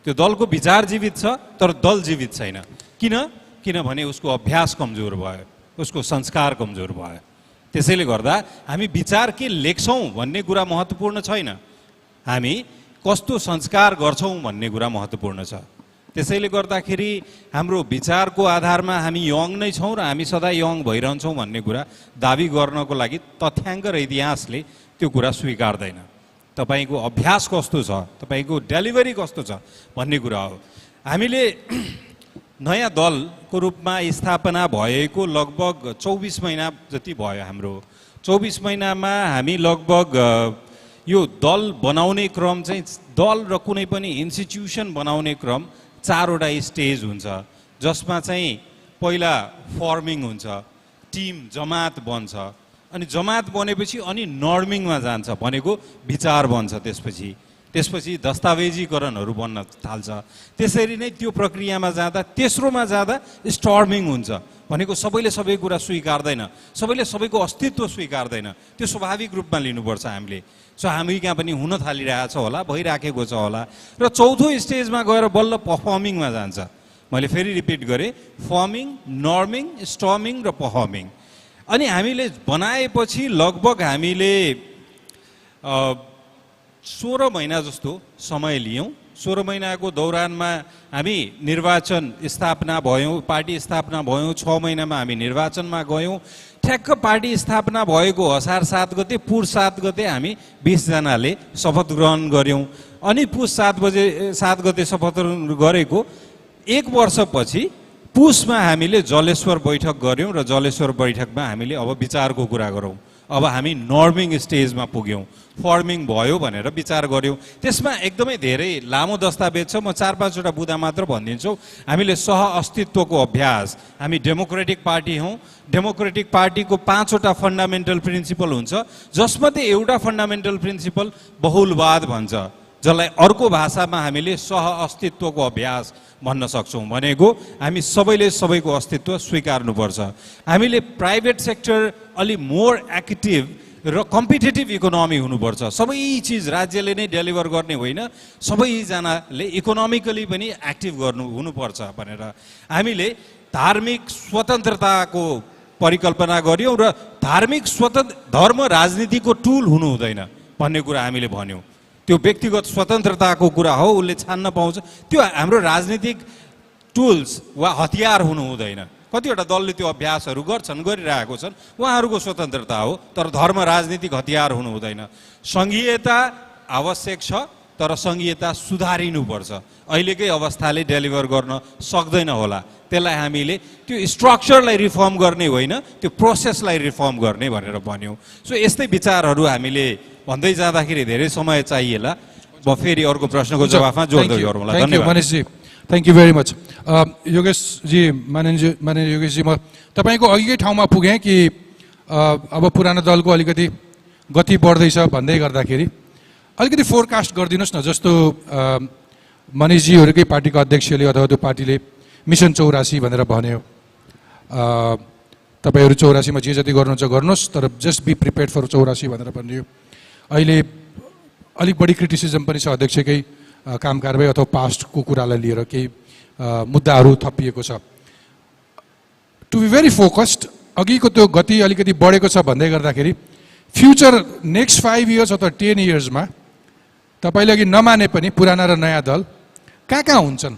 Speaker 6: त्यो दलको विचार जीवित छ तर दल जीवित छैन। किनभने उसको अभ्यास कमजोर भयो, उसको संस्कार कमजोर भयो। त्यसैले गर्दा हामी विचार के लेख्छौँ भन्ने कुरा महत्त्वपूर्ण छैन, हामी कस्तो संस्कार गर्छौँ भन्ने कुरा महत्त्वपूर्ण छ। त्यसैले गर्दाखेरि हाम्रो विचारको आधारमा हामी यङ नै छौँ र हामी सदा यङ भइरहन्छौँ भन्ने कुरा दाबी गर्नको लागि तथ्याङ्क र इतिहासले त्यो कुरा स्वीकार्दैन। तपाईँको अभ्यास कस्तो छ, तपाईँको डेलिभरी कस्तो छ भन्ने कुरा हो। हामीले नयाँ दलको रूपमा स्थापना भएको लगभग 24 महिना जति भयो। हाम्रो 24 महिनामा हामी लगभग यो दल बनाउने क्रम चाहिँ, दल र कुनै पनि इन्स्टिट्युसन बनाउने क्रम 4वटा स्टेज हुन्छ, जसमा चाहिँ पहिला फर्मिङ हुन्छ, टिम जमात बन्छ, अनि जमात बनेपछि अनि नर्मिङमा जान्छ भनेको विचार बन्छ, त्यसपछि दस्तावेजीकरणहरू बन्न थाल्छ। त्यसरी नै त्यो प्रक्रियामा जाँदा तेस्रोमा जाँदा स्टर्मिङ हुन्छ भनेको सबैले सबै कुरा स्वीकार्दैन, सबैले सबैको अस्तित्व स्वीकार्दैन, त्यो स्वाभाविक रूपमा लिनुपर्छ हामीले। सो हामी कहाँ पनि हुन थालिरहेछ होला, भइराखेको छ होला। र चौथो स्टेजमा गएर बल्ल पर्फर्मिङमा जान्छ। मैले फेरि रिपिट गरेँ, फर्मिङ, नर्मिङ, स्टर्मिङ र पर्फर्मिङ। अनि हामीले बनाएपछि लगभग हामीले 16 महिना जस्तो समय लियौँ। 16 महिनाको दौरानमा हामी निर्वाचन स्थापना भयौँ, पार्टी स्थापना भयौँ। 6 महिनामा हामी निर्वाचनमा गयौँ। ठ्याक्क पार्टी स्थापना भएको असार 7 गते, पुस 7 गते हामी 20 जनाले शपथ ग्रहण गऱ्यौँ। अनि पुस 7 गते शपथ गरेको 1 वर्षपछि पुसमा हामीले जलेश्वर बैठक गऱ्यौँ र जलेश्वर बैठकमा हामीले अब विचारको कुरा गरौँ। अब हामी नर्मिङ स्टेजमा पुग्यौँ, फर्मिङ भयो भनेर विचार गऱ्यौँ। त्यसमा एकदमै धेरै लामो दस्तावेज छ, म 4-5वटा बुँदा मात्र भनिदिन्छु। हामीले सह अस्तित्वको अभ्यास, हामी डेमोक्रेटिक पार्टी हौँ। डेमोक्रेटिक पार्टीको 5वटा फन्डामेन्टल प्रिन्सिपल हुन्छ, जसमध्ये एउटा फन्डामेन्टल प्रिन्सिपल बहुलवाद भन्छ, जसलाई अर्को भाषामा हामीले सह अस्तित्वको अभ्यास भन्न सक्छौँ। भनेको हामी सबैले सबैको अस्तित्व स्वीकार्नुपर्छ। हामीले प्राइभेट सेक्टर अलि मोर एक्टिभ र कम्पिटेटिभ इकोनोमी हुनुपर्छ। सबै चिज राज्यले नै डेलिभर गर्ने होइन, सबैजनाले इकोनोमिकली पनि एक्टिभ हुनुपर्छ भनेर हामीले धार्मिक स्वतन्त्रताको परिकल्पना गऱ्यौँ र धर्म राजनीतिको टुल हुनु हुँदैन भन्ने कुरा हामीले भन्यौँ। त्यो व्यक्तिगत स्वतन्त्रताको कुरा हो, उसले छान्न पाउँछ, त्यो हाम्रो राजनीतिक टुल्स वा हतियार हुनु हुँदैन। कतिवटा दलले त्यो अभ्यासहरू गरिरहेको छन्, उहाँहरूको स्वतन्त्रता हो, तर धर्म राजनीतिक हतियार हुनु हुँदैन। सङ्घीयता आवश्यक छ, तर सङ्घीयता सुधारिनुपर्छ। अहिलेकै अवस्थाले डेलिभर गर्न सक्दैन होला, त्यसलाई हामीले त्यो स्ट्रक्चरलाई रिफर्म गर्ने होइन, त्यो प्रोसेसलाई रिफर्म गर्ने भनेर भन्यौँ। सो यस्तै विचारहरू हामीले भन्दै जाँदाखेरि धेरै समय चाहिएला। म फेरि अर्को प्रश्नको जवाफमा जोड्दै गरौँला। धन्यवाद
Speaker 5: मनिषजी, thank you very much. Yogeshji, माननीय योगेशजी, म तपाईँको अघिकै ठाउँमा पुगेँ कि अब पुरानो दलको अलिकति गति बढ्दैछ भन्दै गर्दाखेरि अलिकति फोरकास्ट गरिदिनुहोस् न। जस्तो मनिषजीहरूकै पार्टीको अध्यक्षले अथवा त्यो पार्टीले मिसन 84 भनेर भन्यो। तपाईँहरू 84 मा जे जति गर्नुहुन्छ गर्नुहोस्, तर जस्ट बी प्रिपेयर्ड फर 84 भनेर भनियो। अहिले अलिक बढी क्रिटिसिजम पनि छ अध्यक्षकै काम कारबाही अथवा पास्टको कुरालाई लिएर केही मुद्दाहरू थपिएको छ। टु बी भेरी फोकस्ड, अघिको त्यो गति अलिकति बढेको छ भन्दै गर्दाखेरि फ्युचर नेक्स्ट 5 इयर्स अथवा 10 इयर्समा तपाईँले अघि नमाने पनि पुराना र नयाँ दल कहाँ हुन्छन्?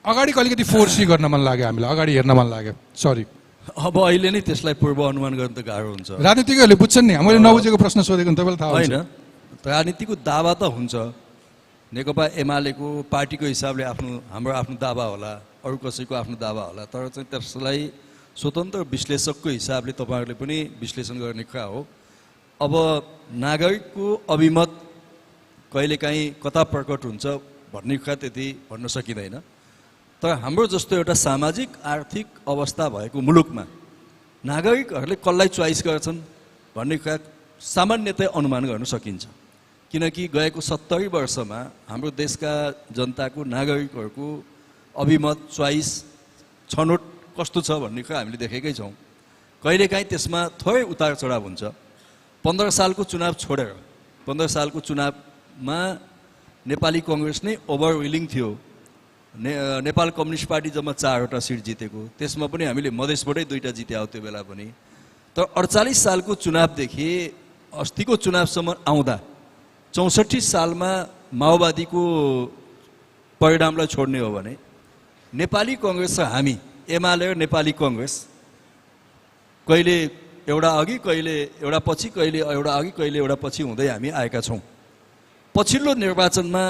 Speaker 5: अगाडिको अलिकति फोर्सी गर्न मन लाग्यो, हामीलाई अगाडि हेर्न मन लाग्यो। सरी,
Speaker 7: अब अहिले नै त्यसलाई पूर्व अनुमान गर्न त गाह्रो हुन्छ।
Speaker 5: राजनीतिज्ञहरूले बुझ्छन् नि, मैले नबुझेको प्रश्न सोधेको तपाईँलाई थाहा
Speaker 7: होइन,
Speaker 5: हुन्छ।
Speaker 7: राजनीतिको दावा त हुन्छ। नेकपा एमालेको पार्टीको हिसाबले हाम्रो आफ्नो दावा होला, अरू कसैको आफ्नो दावा होला, तर चाहिँ त्यसलाई स्वतन्त्र विश्लेषकको हिसाबले तपाईँहरूले पनि विश्लेषण गर्ने कुरा हो। अब नागरिकको अभिमत कहिलेकाहीँ कता प्रकट हुन्छ भन्ने कुरा त्यति भन्न सकिँदैन। तर हाम्रो जस्तो एउटा सामाजिक आर्थिक अवस्था भएको मुलुकमा नागरिकहरूले कसलाई चोइस गर्छन् भन्ने कुरा सामान्यतया अनुमान गर्न सकिन्छ। किनकि गएको 70 वर्षमा हाम्रो देशका जनताको नागरिकहरूको अभिमत, चोइस, छनौट कस्तो छ भन्ने कुरा हामीले देखेकै छौँ। कहिलेकाहीँ त्यसमा थोरै उतार चढाव हुन्छ। 15 सालको चुनाव छोडेर 15 सालको चुनावमा नेपाली कङ्ग्रेस नै ओभरवेलिङ थियो। नेपाल कम्युनिस्ट पार्टी जम्मा 4वटा सिट जितेको, त्यसमा पनि हामीले मधेसबाटै 2टा जित्यायो त्यो बेला पनि। तर 48 सालको चुनावदेखि अस्तिको चुनावसम्म आउँदा 64 सालमा माओवादीको परिणामलाई छोड्ने हो भने नेपाली कङ्ग्रेस र हामी एमाले र नेपाली कङ्ग्रेस कहिले एउटा अघि, कहिले एउटा पछि, कहिले एउटा अघि, कहिले एउटा पछि हुँदै हामी आएका छौँ। पछिल्लो निर्वाचनमा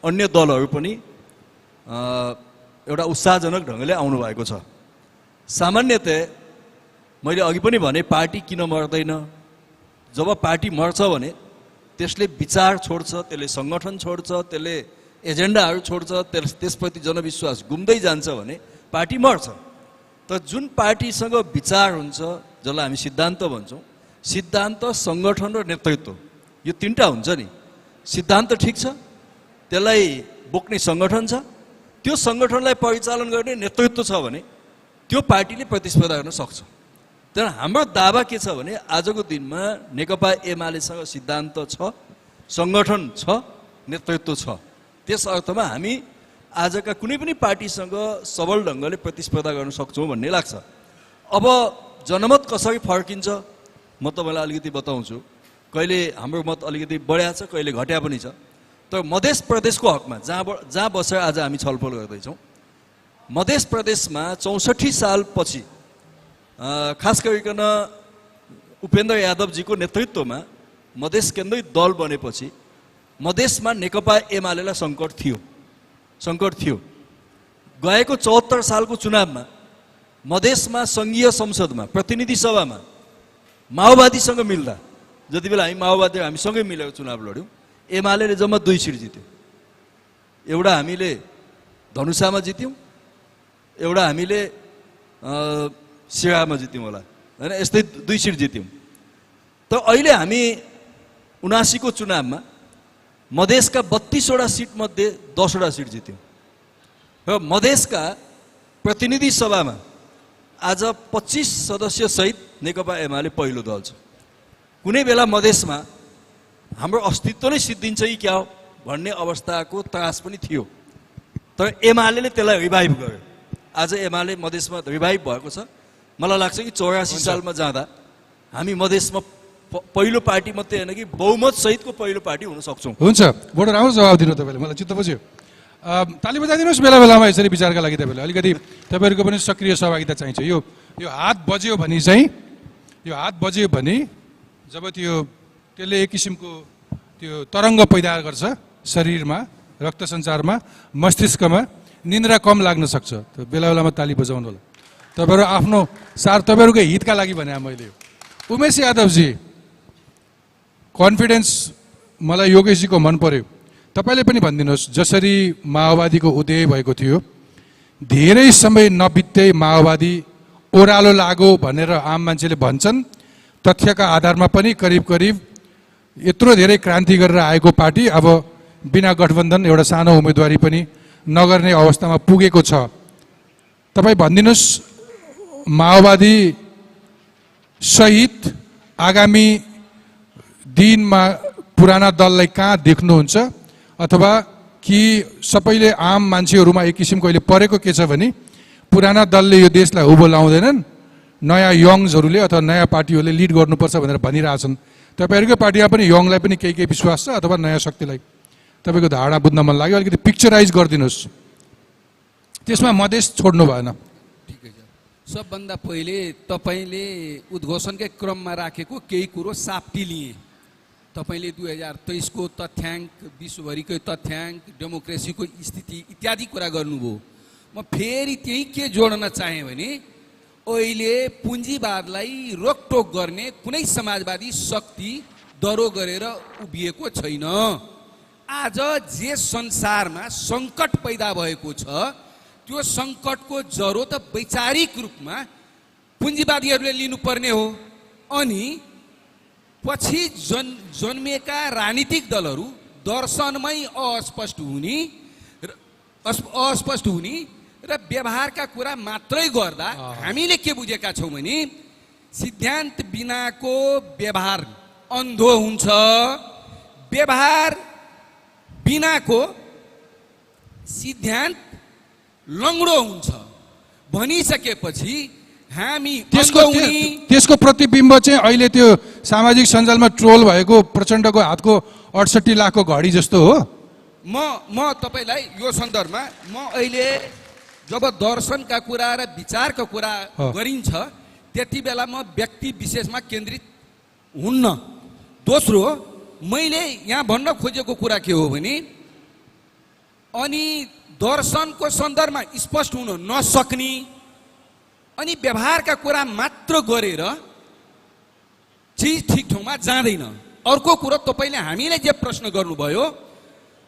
Speaker 7: अन्य दलहरू पनि एउटा उत्साहजनक ढङ्गले आउनुभएको छ। सामान्यतया मैले अघि पनि भने पार्टी किन मर्दैन, जब पार्टी मर्छ भने त्यसले विचार छोड्छ, त्यसले सङ्गठन छोड्छ, त्यसले एजेन्डाहरू छोड्छ, त्यसप्रति जनविश्वास गुम्दै जान्छ भने पार्टी मर्छ। तर जुन पार्टीसँग विचार हुन्छ, जसलाई हामी सिद्धान्त भन्छौँ, सिद्धान्त, सङ्गठन र नेतृत्व, यो 3टा हुन्छ नि। सिद्धान्त ठिक छ, त्यसलाई बोक्ने सङ्गठन छ, त्यो सङ्गठनलाई परिचालन गर्ने नेतृत्व छ भने त्यो पार्टीले प्रतिस्पर्धा गर्न सक्छ। तर हाम्रो दावा के छ भने आजको दिनमा नेकपा एमालेसँग सिद्धान्त छ, सङ्गठन छ, नेतृत्व छ। त्यस अर्थमा हामी आजका कुनै पनि पार्टीसँग सबल ढङ्गले प्रतिस्पर्धा गर्न सक्छौँ भन्ने लाग्छ। अब जनमत कसरी फर्किन्छ म तपाईँलाई अलिकति बताउँछु। कहिले हाम्रो मत अलिकति बढ्या छ, कहिले घट्या पनि छ। तर मधेस प्रदेशको हकमा जहाँ बसेर आज हामी छलफल गर्दैछौँ, मधेस प्रदेशमा 64 सालपछि खास गरिकन उपेन्द्र यादवजीको नेतृत्वमा मधेस केन्द्रित दल बनेपछि मधेसमा नेकपा एमालेलाई सङ्कट थियो। गएको 74 सालको चुनावमा मधेसमा सङ्घीय संसदमा, प्रतिनिधि सभामा माओवादीसँग मिल्दा, जति बेला हामी माओवादी हामीसँगै मिलेर चुनाव लड्यौँ, एमाले जम्मा 2 सिट जित्यो। एउटा हामीले धनुषामा जित्यौँ, एउटा हामीले सिराहामा जित्यौँ होला, होइन, यस्तै 2 सिट जित्यौँ। तर अहिले हामी 79 को चुनावमा मधेसका 32वटा सिटमध्ये 10वटा सिट जित्यौँ र मधेसका प्रतिनिधि सभामा आज 25 सदस्य सहित नेकपा एमाले पहिलो दल छ। कुनै बेला मधेसमा हाम्रो अस्तित्व नै सिद्धिन्छ कि क्या हो भन्ने अवस्थाको त्रास पनि थियो। तर एमाले त्यसलाई रिभाइभ गर्यो। आज एमाले मधेसमा रिभाइभ भएको छ। मलाई लाग्छ कि 84 सालमा जाँदा हामी मधेसमा पहिलो पार्टी मात्रै होइन कि बहुमत सहितको पहिलो पार्टी हुन सक्छौँ।
Speaker 5: हुन्छ, बडो राम्रो जवाब दिनु तपाईँले, मलाई चित्त बुझ्यो। ताली बजाइदिनुहोस् बेला बेलामा यसरी विचारका लागि। तपाईँले अलिकति तपाईँहरूको पनि सक्रिय सहभागिता चाहिन्छ। यो हात बज्यो भने जब त्यसले एक किसिमको त्यो तरङ्ग पैदा गर्छ शरीरमा, रक्त सञ्चारमा, मस्तिष्कमा, निन्द्रा कम लाग्न सक्छ। त्यो बेला बेलामा ताली बजाउनु होला। तपाईँहरू आफ्नो तपाईँहरूकै हितका लागि भने मैले। उमेश यादवजी, कन्फिडेन्स मलाई योगेशजीको मन पर्यो। तपाईँले पनि भनिदिनुहोस्, जसरी माओवादीको उदय भएको थियो, धेरै समय नबित्दै माओवादी ओह्रालो लाग्यो भनेर आम मान्छेले भन्छन्। तथ्यका आधारमा पनि करिब करिब यत्रो धेरै क्रान्ति गरेर आएको पार्टी अब बिना गठबन्धन एउटा सानो उम्मेदवारी पनि नगर्ने अवस्थामा पुगेको छ। तपाईँ भनिदिनुहोस्, माओवादी सहित आगामी दिनमा पुराना दललाई कहाँ देख्नुहुन्छ? अथवा कि सबैले आम मान्छेहरूमा एक किसिमको अहिले परेको के छ भने पुराना दलले यो देशलाई उँभो लाउँदैनन्, नयाँ यङ्ग्सहरूले अथवा नयाँ पार्टीहरूले लिड गर्नुपर्छ भनेर भनिरहेछन्। तपाईँहरूको पार्टीमा पनि यङलाई पनि केही केही विश्वास छ अथवा नयाँ शक्तिलाई? तपाईँको धारणा बुझ्न मन लाग्यो, अलिकति पिक्चराइज गरिदिनुहोस्। त्यसमा मधेस छोड्नु भएन।
Speaker 8: ठिकै छ। सबभन्दा पहिले तपाईँले उद्घोषणकै क्रममा राखेको केही कुरो साप्टी लिए। तपाईँले 2023 को तथ्याङ्क, विश्वभरिकै तथ्याङ्क, डेमोक्रेसीको स्थिति इत्यादि कुरा गर्नुभयो। म फेरि त्यही के जोड्न चाहेँ भने अहिले पुँजीवादलाई रोकटोक गर्ने कुनै समाजवादी शक्ति दरो गरेर उभिएको छैन। आज जे संसारमा सङ्कट पैदा भएको छ त्यो सङ्कटको जरो त वैचारिक रूपमा पुँजीवादीहरूले लिनुपर्ने हो। अनि पछि जन्मेका राजनीतिक दलहरू दर्शनमै अस्पष्ट हुने र व्यवहारका कुरा मात्रै गर्दा हामीले के बुझेका छौँ भने सिद्धान्त बिनाको व्यवहार अन्धो हुन्छ, व्यवहार बिनाको सिद्धान्त लङ्गडो हुन्छ भनिसकेपछि हामी
Speaker 5: त्यसको प्रतिबिम्ब चाहिँ अहिले त्यो सामाजिक सञ्जालमा ट्रोल भएको प्रचण्डको हातको 68 लाखको घडी जस्तो हो।
Speaker 8: म तपाईँलाई यो सन्दर्भमा म अहिले जब दर्शनका कुरा र विचारका कुरा गरिन्छ त्यति बेला म व्यक्ति विशेषमा केन्द्रित हुन्न। दोस्रो, मैले यहाँ भन्न खोजेको कुरा के हो भने अनि दर्शनको सन्दर्भमा स्पष्ट हुन नसक्ने अनि व्यवहारका कुरा मात्र गरेर चिज ठिक ठाउँमा जाँदैन। अर्को कुरो, तपाईँले हामीले जे प्रश्न गर्नुभयो,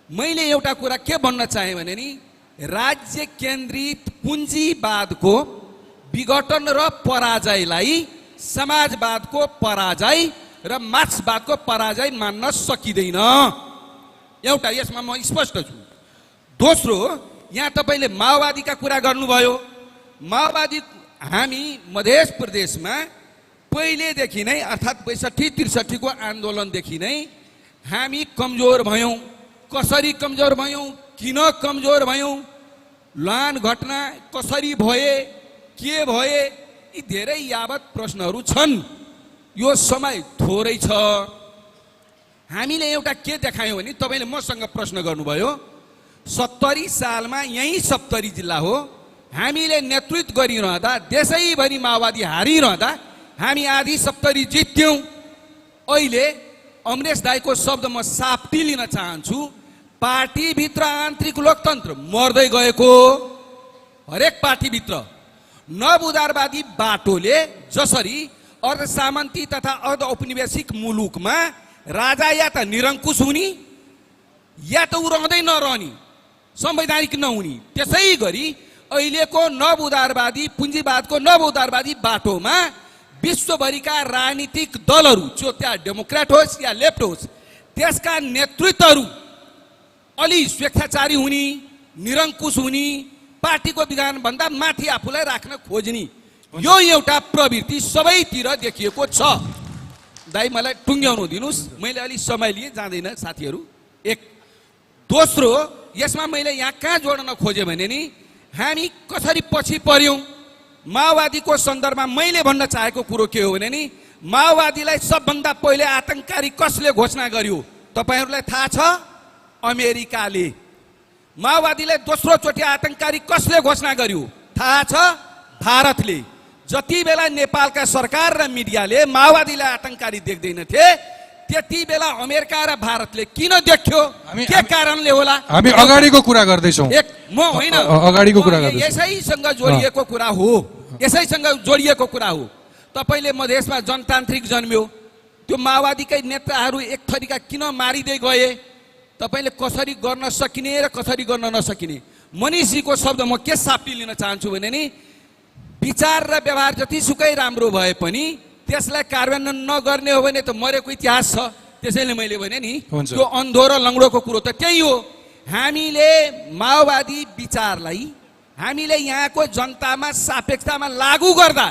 Speaker 8: मैले एउटा कुरा के भन्न चाहेँ भने नि राज्य केन्द्रित पुँजीवादको विघटन र पराजयलाई समाजवादको पराजय र मार्क्सवादको पराजय मान्न सकिँदैन। एउटा यसमा म स्पष्ट छु। दोस्रो, यहाँ तपाईँले माओवादीका कुरा गर्नुभयो। माओवादी हामी मध्य प्रदेशमा पहिलेदेखि नै अर्थात् 62-63 को आन्दोलनदेखि नै हामी कमजोर भयौँ। कसरी कमजोर भयौँ, किन कमजोर भयौँ, लान घटना कसरी भए, के भए, यी धेरै यावत प्रश्नहरू छन्। यो समय थोरै छ। हामीले एउटा के देखायौँ भने तपाईँले मसँग प्रश्न गर्नुभयो 70 सालमा यही सप्तरी जिल्ला हो हामीले नेतृत्व गरिरहँदा देशैभरि माओवादी हारिरहँदा हामी आधी सप्तरी जित्यौँ। अहिले अमरेश दाईको शब्द म साप्टी लिन चाहन्छु, पार्टीभित्र आन्तरिक लोकतन्त्र मर्दै गएको। हरेक पार्टीभित्र नवउदारवादी बाटोले जसरी अर्ध सामन्ती तथा अर्ध औपनिवेशिक मुलुकमा राजा या त निरङ्कुश हुने या त ऊ रहँदै नरहने, संवैधानिक नहुने, त्यसै गरी अहिलेको नवउदारवादी पुँजीवादको नवउदारवादी बाटोमा विश्वभरिका राजनीतिक दलहरू, त्यो डेमोक्रेट होस् या लेफ्ट होस्, त्यसका नेतृत्वहरू अलि स्वेच्छाचारी हुने, निरङ्कुश हुने, पार्टीको विधानभन्दा माथि आफूलाई राख्न खोज्ने, यो एउटा प्रवृत्ति सबैतिर देखिएको छ। दाइ मलाई टुङ्ग्याउनु दिनुहोस्, मैले अलि समय लिए, जाँदैन साथीहरू। एक। दोस्रो, यसमा मैले यहाँ कहाँ जोड्न खोजेँ भने नि हामी कसरी पछि पर्यौँ। माओवादीको सन्दर्भमा मैले भन्न चाहेको कुरो के हो भने नि माओवादीलाई सबभन्दा पहिले आतङ्ककारी कसले घोषणा गर्यो तपाईँहरूलाई थाहा छ? अमेरिकाले। माओवादीलाई दोस्रो चोटि आतङ्ककारी कसले घोषणा गर्यो थाहा छ? भारतले। जति बेला नेपालका सरकार र मिडियाले माओवादीलाई आतङ्ककारी देख्दैनथे त्यति बेला अमेरिका र भारतले किन देख्यो? के कारणले होला?
Speaker 5: हामी अगाडिको कुरा गर्दैछौँ।
Speaker 8: म होइन,
Speaker 5: अगाडिको कुरा गर्दैछौँ।
Speaker 8: यसैसँग जोडिएको कुरा हो, यसैसँग जोडिएको कुरा हो। तपाईँले मधेसमा जनतान्त्रिक जन्म्यो, त्यो माओवादीकै नेताहरू एक थरीका किन मारिँदै गए, तपाईँले कसरी गर्न सकिने र कसरी गर्न नसकिने। मनिषजीको शब्द म के साप्टी लिन चाहन्छु भने नि विचार र व्यवहार जतिसुकै राम्रो भए पनि त्यसलाई कार्यान्वयन नगर्ने हो भने त मरेको इतिहास छ। त्यसैले मैले भने नि त्यो अन्धो र लङ्गडोको कुरो त त्यही हो। हामीले माओवादी विचारलाई हामीले यहाँको जनतामा सापेक्षतामा लागू गर्दा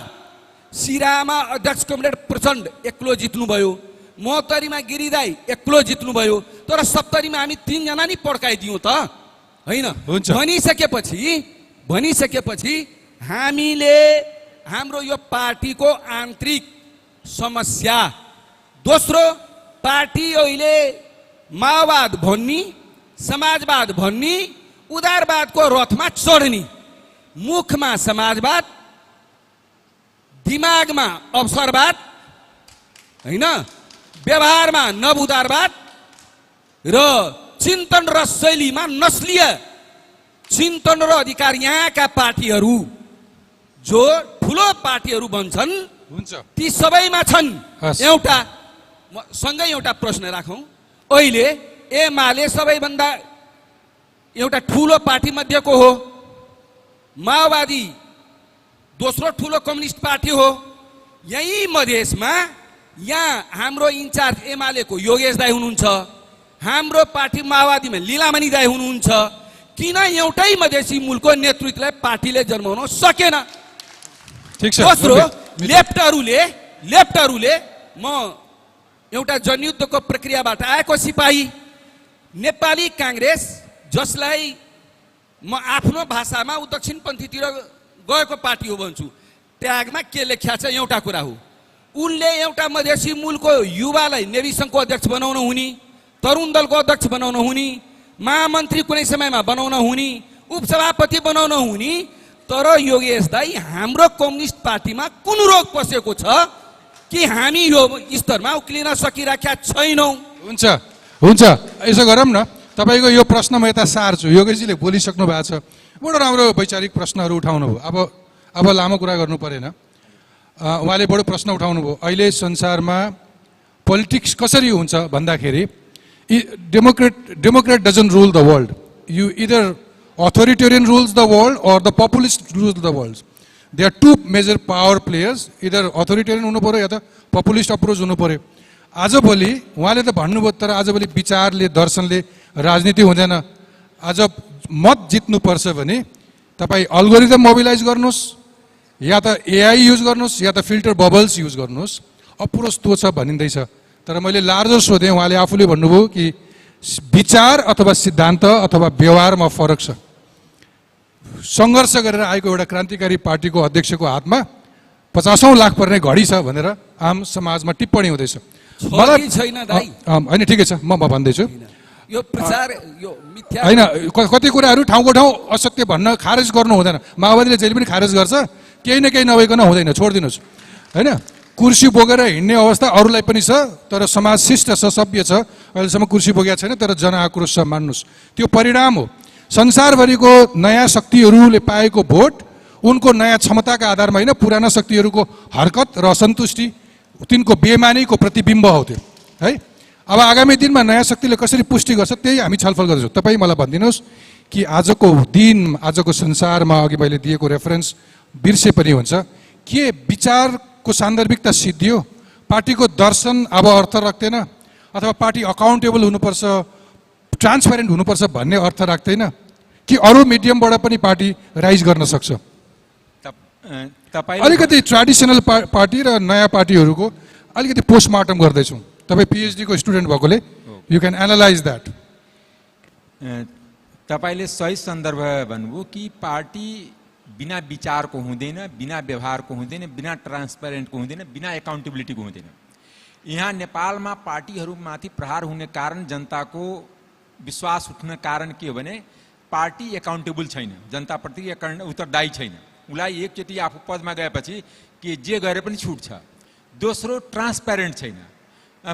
Speaker 8: सिरामा अध्यक्ष कमरेड प्रचण्ड एक्लो जित्नुभयो, महोत्तरीमा गिरिदाई एक्लो जित्नुभयो, तर सप्तरीमा हामी 3 जना नि पड्काइदियौँ त होइन। भनिसकेपछि हामीले हाम्रो यो पार्टीको आन्तरिक समस्या, दोस्रो पार्टी अहिले माओवाद भन्ने, समाजवाद भन्ने, उदारवादको रथमा चढ्ने। मुखमा समाजवाद, दिमागमा अवसरवाद, हैन, व्यवहारमा नवउदारवाद र चिन्तन र शैलीमा नस्लीय चिन्तन र अधिकार यहाँका पार्टीहरू जो ठुलो पार्टीहरू बन्छन्
Speaker 5: हुन्छ।
Speaker 8: ती सबैमा छन्।
Speaker 5: हस्।
Speaker 8: एउटा सँगै एउटा प्रश्न राखौँ, अहिले एमाले सबैभन्दा एउटा ठुलो पार्टी मध्येको हो, माओवादी दोस्रो ठुलो कम्युनिस्ट पार्टी हो। यही मधेसमा यहाँ हाम्रो इन्चार्ज एमालेको योगेश दाई हुनुहुन्छ, हाम्रो पार्टी माओवादीमा लीलामणि दाई हुनुहुन्छ। किन एउटै मधेसी मुलको नेतृत्वलाई पार्टीले जन्माउन सकेन?
Speaker 5: ठिक छ।
Speaker 8: दोस्रो, लेफ्टहरूले म एउटा जनयुद्धको प्रक्रियाबाट आएको सिपाही, नेपाली काङ्ग्रेस जसलाई म आफ्नो भाषामा ऊ दक्षिणपन्थीतिर गएको पार्टी हो भन्छु, ट्यागमा के लेख्या छ एउटा कुरा हो। उनले एउटा मधेसी मूलको युवालाई नेवी सङ्घको अध्यक्ष बनाउन हुने, तरुण दलको अध्यक्ष बनाउन हुने, महामन्त्री कुनै समयमा बनाउन हुने, उपसभापति बनाउन हुने। तर योगेश दाई, हाम्रो कम्युनिस्ट पार्टीमा कुन रोग पसेको छ कि हामी यो स्तरमा उक्लिन सकिराखेका छैनौँ?
Speaker 5: हुन्छ हुन्छ, यसो गरौँ न, तपाईँको यो प्रश्न म यता सार्छु। योगेशजीले बोलिसक्नु भएको छ, बडो राम्रो वैचारिक प्रश्नहरू उठाउनु भयो। अब लामो कुरा गर्नु परेन। उहाँले बडो प्रश्न उठाउनु भयो, अहिले संसारमा पोलिटिक्स कसरी हुन्छ भन्दाखेरि Democrat doesn't rule the world, you either authoritarian rules the world or the populist rules the world. There are two major power players, either authoritarian हुनु पर्यो या त populist approach हुनु पर्यो। आजभोलि उहाँले त भन्नुभयो, तर आजभोलि विचारले, दर्शनले राजनीति हुँदैन। आज मत जित्नुपर्छ भने तपाईँ अल्गोरिदम मोबिलाइज गर्नुहोस्, या त एआई युज गर्नुहोस्, या त फिल्टर बबल्स युज गर्नुहोस्। अप्रोच त्यो छ भनिँदैछ। तर मैले लार्जर सोधेँ, उहाँले आफूले भन्नुभयो कि विचार अथवा सिद्धान्त अथवा व्यवहारमा फरक छ। सङ्घर्ष गरेर आएको एउटा क्रान्तिकारी पार्टीको अध्यक्षको हातमा 50औं लाख पर्ने घडी छ भनेर आम समाजमा टिप्पणी हुँदैछ।
Speaker 8: मलाई छैन दाइ,
Speaker 5: होइन ठिकै छ, म भन्दैछु
Speaker 8: यो प्रचार यो मिथ्या
Speaker 5: होइन। कति कुराहरू ठाउँको ठाउँ असत्य भन्न खारेज गर्नु हुँदैन। माओवादीले जहिले पनि खारेज गर्छ, केही न केही नभइकन हुँदैन, छोडिदिनुहोस् होइन। कुर्सी बोकेर हिँड्ने अवस्था अरूलाई पनि छ, तर समाज शिष्ट छ, सभ्य छ। अहिलेसम्म कुर्सी बोकेको छैन, तर जनआक्रोश छ, मान्नुहोस्। त्यो परिणाम हो। संसारभरिको नयाँ शक्तिहरूले पाएको भोट उनको नयाँ क्षमताका आधारमा होइन, पुराना शक्तिहरूको हरकत र असन्तुष्टि, तिनको बेमानीको प्रतिबिम्ब हो त्यो है। अब आगामी दिनमा नयाँ शक्तिले कसरी पुष्टि गर्छ त्यही हामी छलफल गर्दैछौँ। तपाईँ मलाई भनिदिनुहोस् कि आजको दिन, आजको संसारमा अघि मैले दिएको रेफरेन्स बिर्से पनि हुन्छ, के विचारको सान्दर्भिकता सिद्धियो, पार्टीको दर्शन अब अर्थ राख्दैन, अथवा पार्टी अकाउन्टेबल हुनुपर्छ, ट्रान्सपेरेन्ट हुनुपर्छ भन्ने अर्थ राख्दैन, कि अरू मिडियमबाट पनि पार्टी राइज गर्न सक्छ? अलिकति ट्रेडिसनल पार्टी र नयाँ पार्टीहरूको अलिकति पोस्टमार्टम गर्दैछौँ। तपाईँ पिएचडी को स्टुडेन्ट भएकोले यु क्यान एनालाइज द्याट।
Speaker 9: तपाईँले सही सन्दर्भ भन्नुभयो कि पार्टी बिना विचारको हुँदैन, बिना व्यवहारको हुँदैन, बिना ट्रान्सपेरेन्टको हुँदैन, बिना एकाउन्टेबिलिटीको हुँदैन। यहाँ नेपालमा पार्टीहरूमाथि प्रहार हुने कारण, जनताको विश्वास उठ्न कारण के हो भने पार्टी एकाउन्टेबल छैन, जनताप्रति उत्तरदायी छैन। उसलाई एकचोटि आफू पदमा गएपछि कि जे गरे पनि छुट छ। दोस्रो, ट्रान्सपेरेन्ट छैन।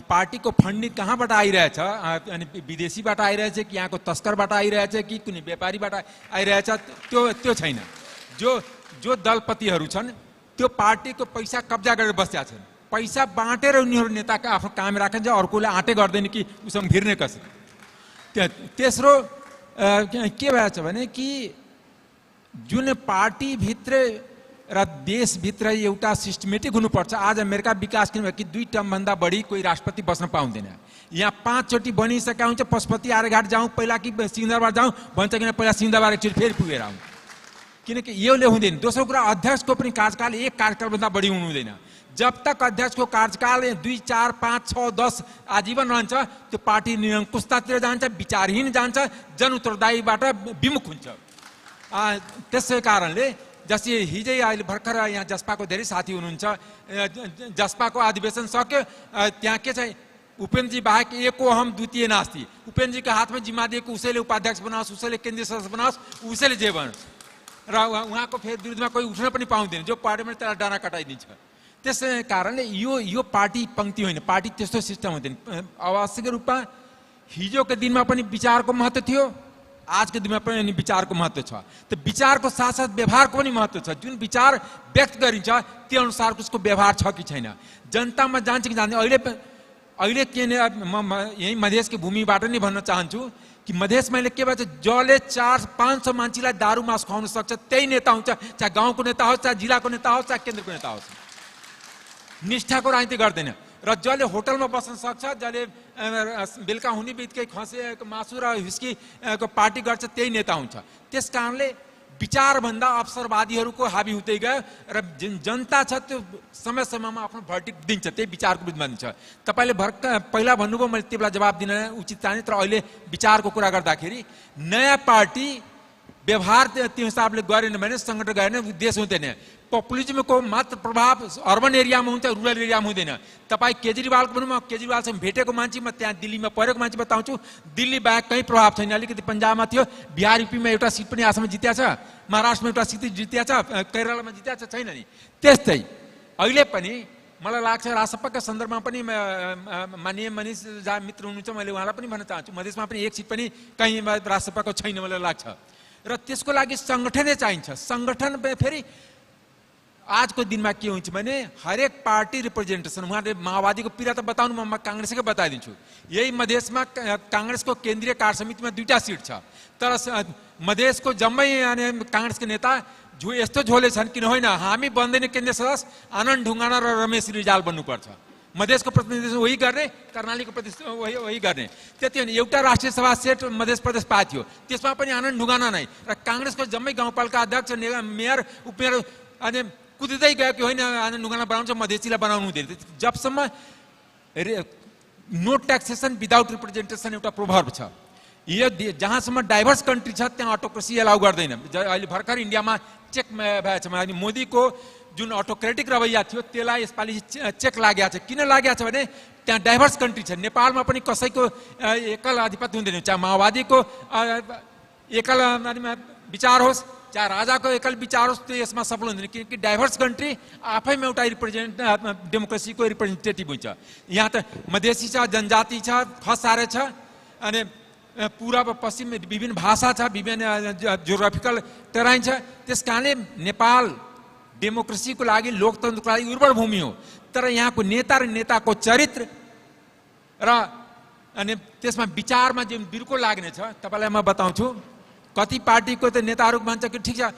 Speaker 9: पार्टीको फन्डिङ कहाँबाट आइरहेछ, अनि विदेशीबाट आइरहेछ कि यहाँको तस्करबाट आइरहेछ कि कुनै व्यापारीबाट आइरहेछ, त्यो छैन। जो दलपतिहरू छन् त्यो पार्टीको पैसा कब्जा गरेर बसेका छन्। पैसा बाँटेर उनीहरू नेताका आफ्नो काम राखन्छ, अर्कोले आँटे गर्दैन कि उसँग भिर्ने कसरी। तेस्रो के भएछ भने कि जुन पार्टीभित्र र देशभित्र एउटा सिस्टमेटिक हुनुपर्छ। आज अमेरिका विकास किन भयो कि 2 टर्मभन्दा बढी कोही राष्ट्रपति बस्न पाउँदैन। यहाँ 5 चोटि बनिसकेका हुन्छ, पशुपति आर्यघाट जाउँ, पहिला कि सिंहदरबार जाउँ भन्छ, किन पहिला सिंहदरबार एकचोटि फेरि पुगेर आउँ, किनकि योले हुँदैन। दोस्रो कुरा, अध्यक्षको पनि कार्यकाल 1 कार्यकालभन्दा बढी हुनु हुँदैन। जब तक अध्यक्षको कार्यकाल 2, 4, 5, 6, 10 आजीवन रहन्छ, त्यो पार्टी निरङ्कुशतातिर जान्छ, विचारहीन जान्छ, जनउत्तरदायीबाट विमुख हुन्छ। त्यसै कारणले जस्तै हिजै अहिले भर्खर यहाँ जसपाको धेरै साथी हुनुहुन्छ, जसपाको अधिवेशन सक्यो, त्यहाँ के छ उपेन्द्र जी बाहेक एको हम द्वितीय नास्ति। उपेन्द्र जी के हाथ में जिम्मा दिएको उसैले उपाध्यक्ष बनाओस्, उसैले केन्द्रीय सदस्य बनाओस्, उसैले जे बनोस् र उहाँको फेरि विरुद्धमा कोही उठ्न पनि पाउँदैन, जो पार्टीमा त्यसलाई डाना कटाइदिन्छ। त्यसै कारणले यो पार्टी पङ्क्ति होइन, पार्टी त्यस्तो सिस्टम हुँदैन। आवश्यक रूपमा हिजोको दिनमा पनि विचारको महत्त्व थियो, आजको दिनमा पनि विचारको महत्त्व छ। त विचारको साथसाथ व्यवहारको पनि महत्त्व छ। जुन विचार व्यक्त गरिन्छ त्यो अनुसारको उसको व्यवहार छ कि छैन, जनतामा जान्छ कि जान्छ। अहिले के यही मधेसको भूमिबाट नै भन्न चाहन्छु कि मधेसमा अहिले के भन्छ, जसले 400-500 मान्छेलाई दारू मास खुवाउन सक्छ त्यही नेता हुन्छ, चाहे गाउँको नेता होस्, चाहे जिल्लाको नेता होस्, चाहे केन्द्रको नेता होस्। निष्ठाको राजनीति गर्दैन। र जसले होटलमा बस्न सक्छ, जसले बेलुका हुने बित्तिकै खसेको मासु र हिस्कीको पार्टी गर्छ त्यही नेता हुन्छ। त्यस कारणले विचारभन्दा अवसरवादीहरूको हाबी हुँदै गयो र जनता छ त्यो समय समयमा आफ्नो भर्टिक दिन्छ, त्यही विचारको विरुद्धमा दिन्छ। तपाईँले पहिला भन्नुभयो, मैले त्यो बेला जवाब दिन उचित चाहने, तर अहिले विचारको कुरा गर्दाखेरि नयाँ पार्टी व्यवहार त्यो हिसाबले गरेन भने, सङ्गठन गरेन, देश हुँदैन। पपुलिजमको मात्र प्रभाव अर्बन एरियामा हुन्छ, रुरल एरियामा हुँदैन। तपाईँ केजरीवालको भनौँ, म केजरीवालसँग भेटेको मान्छे, म त्यहाँ दिल्लीमा परेको मान्छे बताउँछु, दिल्ली बाहेक कहीँ प्रभाव छैन। अलिकति पन्जाबमा थियो, बिहार युपीमा एउटा सिट पनि आसाममा जित्या छ, महाराष्ट्रमा एउटा सिट जित्या छ, केरलमा जित्या छ, छैन नि। त्यस्तै अहिले पनि मलाई लाग्छ राजसभाका सन्दर्भमा पनि माननीय मनिष झा मित्र हुनुहुन्छ, मैले उहाँलाई पनि भन्न चाहन्छु, मधेसमा पनि एक सिट पनि कहीँ राजसभाको छैन मलाई लाग्छ। र त्यसको लागि सङ्गठनै चाहिन्छ। सङ्गठन फेरि आजको दिनमा के हुन्छ भने हरेक पार्टी रिप्रेजेन्टेसन, उहाँले माओवादीको पीडा त बताउनु, म काङ्ग्रेसकै बताइदिन्छु। यही मधेसमा काङ्ग्रेसको केन्द्रीय कार्य समितिमा 2टा सिट छ, तर मधेसको जम्मै काङ्ग्रेसको नेता यस्तो झोले छन् किन होइन, हामी बन्दैन केन्द्रीय सदस्य, आनन्द ढुङ्गाना र रमेश रिजाल बन्नुपर्छ। मधेसको प्रतिनिधित्व वही गर्ने, कर्णालीको प्रतिनिधित्व वही गर्ने। त्यति होइन, एउटा राष्ट्रिय सभा सेट मधेस प्रदेश पाएको थियो, त्यसमा पनि आनन्द ढुङ्गाना नै, र काङ्ग्रेसको जम्मै गाउँपालिका अध्यक्ष, मेयर, उपमेयर अनि कुदिँदै गयो कि होइन आनन्द ढुङ्गाना बनाउँछ, मधेसीलाई बनाउनु हुँदैन। जबसम्म नो ट्याक्सेसन विदाउट रिप्रेजेन्टेसन एउटा प्रोभर्ब छ। यो जहाँसम्म डाइभर्स कन्ट्री छ त्यहाँ अटोक्रेसी एलाउ गर्दैन। अहिले भर्खर इन्डियामा चेक भएछ, मोदीको जुन अटोक्रेटिक रवैया थियो त्यसलाई यसपालि चेक लागेको छ। किन लागेको छ भने त्यहाँ डाइभर्स कन्ट्री छ। नेपालमा पनि कसैको एकल आधिपत्य हुँदैन, चाहे माओवादीको एकल विचार होस्, चाहे राजाको एकल विचार होस्, त्यो यसमा सफल हुँदैन, किनकि डाइभर्स कन्ट्री आफैमा एउटा डेमोक्रेसीको रिप्रेजेन्टेटिभ हुन्छ। यहाँ त मधेसी छ, जनजाति छ, खसारे छ, अनि पूर्व पश्चिम विभिन्न भाषा छ, विभिन्न जियोग्राफिकल टेराइन छ। त्यस कारणले नेपाल डेमोक्रेसीको लागि, लोकतन्त्रको लागि उर्वर भूमि हो। तर यहाँको नेता र नेताको चरित्र र अनि त्यसमा विचारमा जुन बिर्को लाग्ने छ, तपाईँलाई म बताउँछु। कति पार्टीको त नेताहरू भन्छ कि ठिक छ,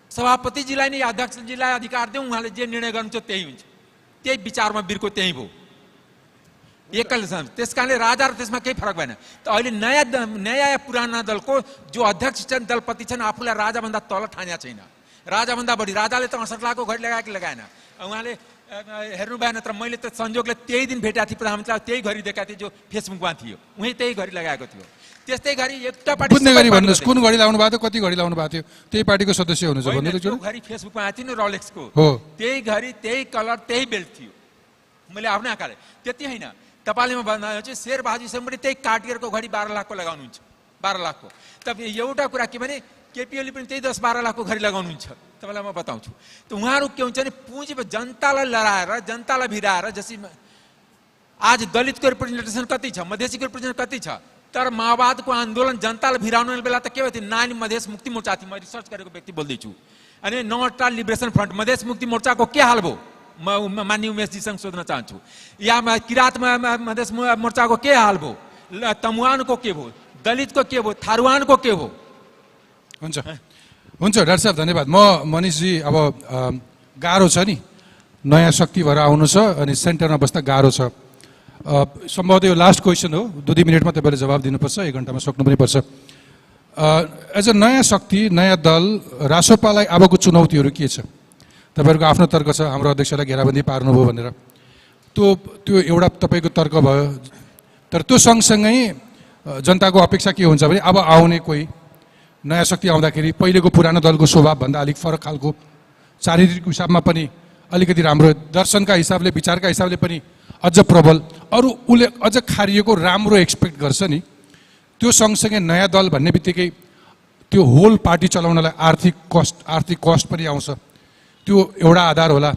Speaker 9: सभापतिजीलाई नै अध्यक्षजीलाई अधिकार दिउँ, उहाँले जे निर्णय गर्नुहुन्छ त्यही हुन्छ, त्यही विचारमा बिर्को त्यही भयो, एकल। त्यस कारणले राजा र त्यसमा केही फरक भएन। त अहिले नयाँ पुराना दलको जो अध्यक्ष छन्, दलपति छन्, आफूलाई राजाभन्दा तल ठानेको छैन, राजाभन्दा बढी। राजाले त 68 लाखको घडी लगायो कि लगाएन, उहाँले हेर्नु भएन। तर मैले त संयोगले त्यही दिन भेटेको थिएँ प्रधानमन्त्रीलाई, त्यही घडी देखाएको थिएँ जो फेसबुकमा थियो, उहीँ त्यही घडी लगाएको थियो। त्यस्तै गरी एउटा पार्टी
Speaker 5: बुझ्ने गरी भन्नुहोस्, कुन घडी लाउनु भएको थियो, कति घडी लाउनु भएको थियो, त्यही पार्टीको सदस्य हुनुहुन्छ भन्नु त।
Speaker 9: घडी फेसबुकमा आएको थियो नि रोलेक्सको,
Speaker 5: हो
Speaker 9: त्यही घडी, त्यही कलर, त्यही बेल्ट थियो, मैले आफ्नै आँखाले। त्यति होइन, तपाईँले भन्दा चाहिँ शेरबहादुरसँग पनि त्यही कार्टियरको घडी 12 लाखको लगाउनुहुन्छ, 12 लाखको। त एउटा कुरा के भने केपी ओली पनि त्यही 10-12 लाखको घडी लगाउनुहुन्छ, तपाईँलाई म बताउँछु। त उहाँहरू के हुन्छ भने पुँजी जनतालाई लडाएर, जनतालाई भिराएर, जसरी आज दलितको रिप्रेजेन्टेसन कति छ, मधेसीको रिप्रेजेन्टेसन कति छ, तर माओवादको आन्दोलन जनतालाई भिराउने बेला त के भयो थियो, नानी मधेस मुक्ति मोर्चा थियो, म रिसर्च गरेको व्यक्ति बोल्दैछु। अनि नौटा लिबरेसन फ्रन्ट, मधेस मुक्ति मोर्चाको के हाल भयो, म माननीय उमेशजीसँग सोध्न चाहन्छु। या किराँतमा मधेस मोर्चाको के हाल भयो, तमुवानको के भयो, दलितको के भयो, थारूवानको के भयो।
Speaker 5: हुन्छ हुन्छ डाक्टर साहब, धन्यवाद। म मनिषजी, अब गाह्रो छ नि, नयाँ शक्ति भएर आउनु छ, अनि सेन्टरमा बस्दा गाह्रो छ। सम्भवतः यो लास्ट क्वेसन हो, 2 मिनटमा तपाईँले जवाब दिनुपर्छ, 1 घन्टामा सक्नु पनि पर्छ। एज अ नयाँ शक्ति, नयाँ दल, रासोपालाई अबको चुनौतीहरू के छ? तपाईँहरूको आफ्नो तर्क छ, हाम्रो अध्यक्षलाई घेराबन्दी पार्नुभयो भनेर, त्यो एउटा तपाईँको तर्क भयो। तर त्यो सँगसँगै जनताको अपेक्षा के हुन्छ भने अब आउने कोही नयाँ शक्ति आउँदाखेरि पहिलेको पुरानो दलको स्वभावभन्दा अलिक फरक खालको, चारित्रिक हिसाबमा पनि अलिकति राम्रो, दर्शनका हिसाबले, विचारका हिसाबले पनि अझ प्रबल, अरू उसले अझ खारिएको राम्रो एक्सपेक्ट गर्छ नि, त्यो सँगसँगै नयाँ दल भन्ने बित्तिकै त्यो होल पार्टी चलाउनलाई आर्थिक कस्ट पनि आउँछ। त्यो एउटा आधार होला।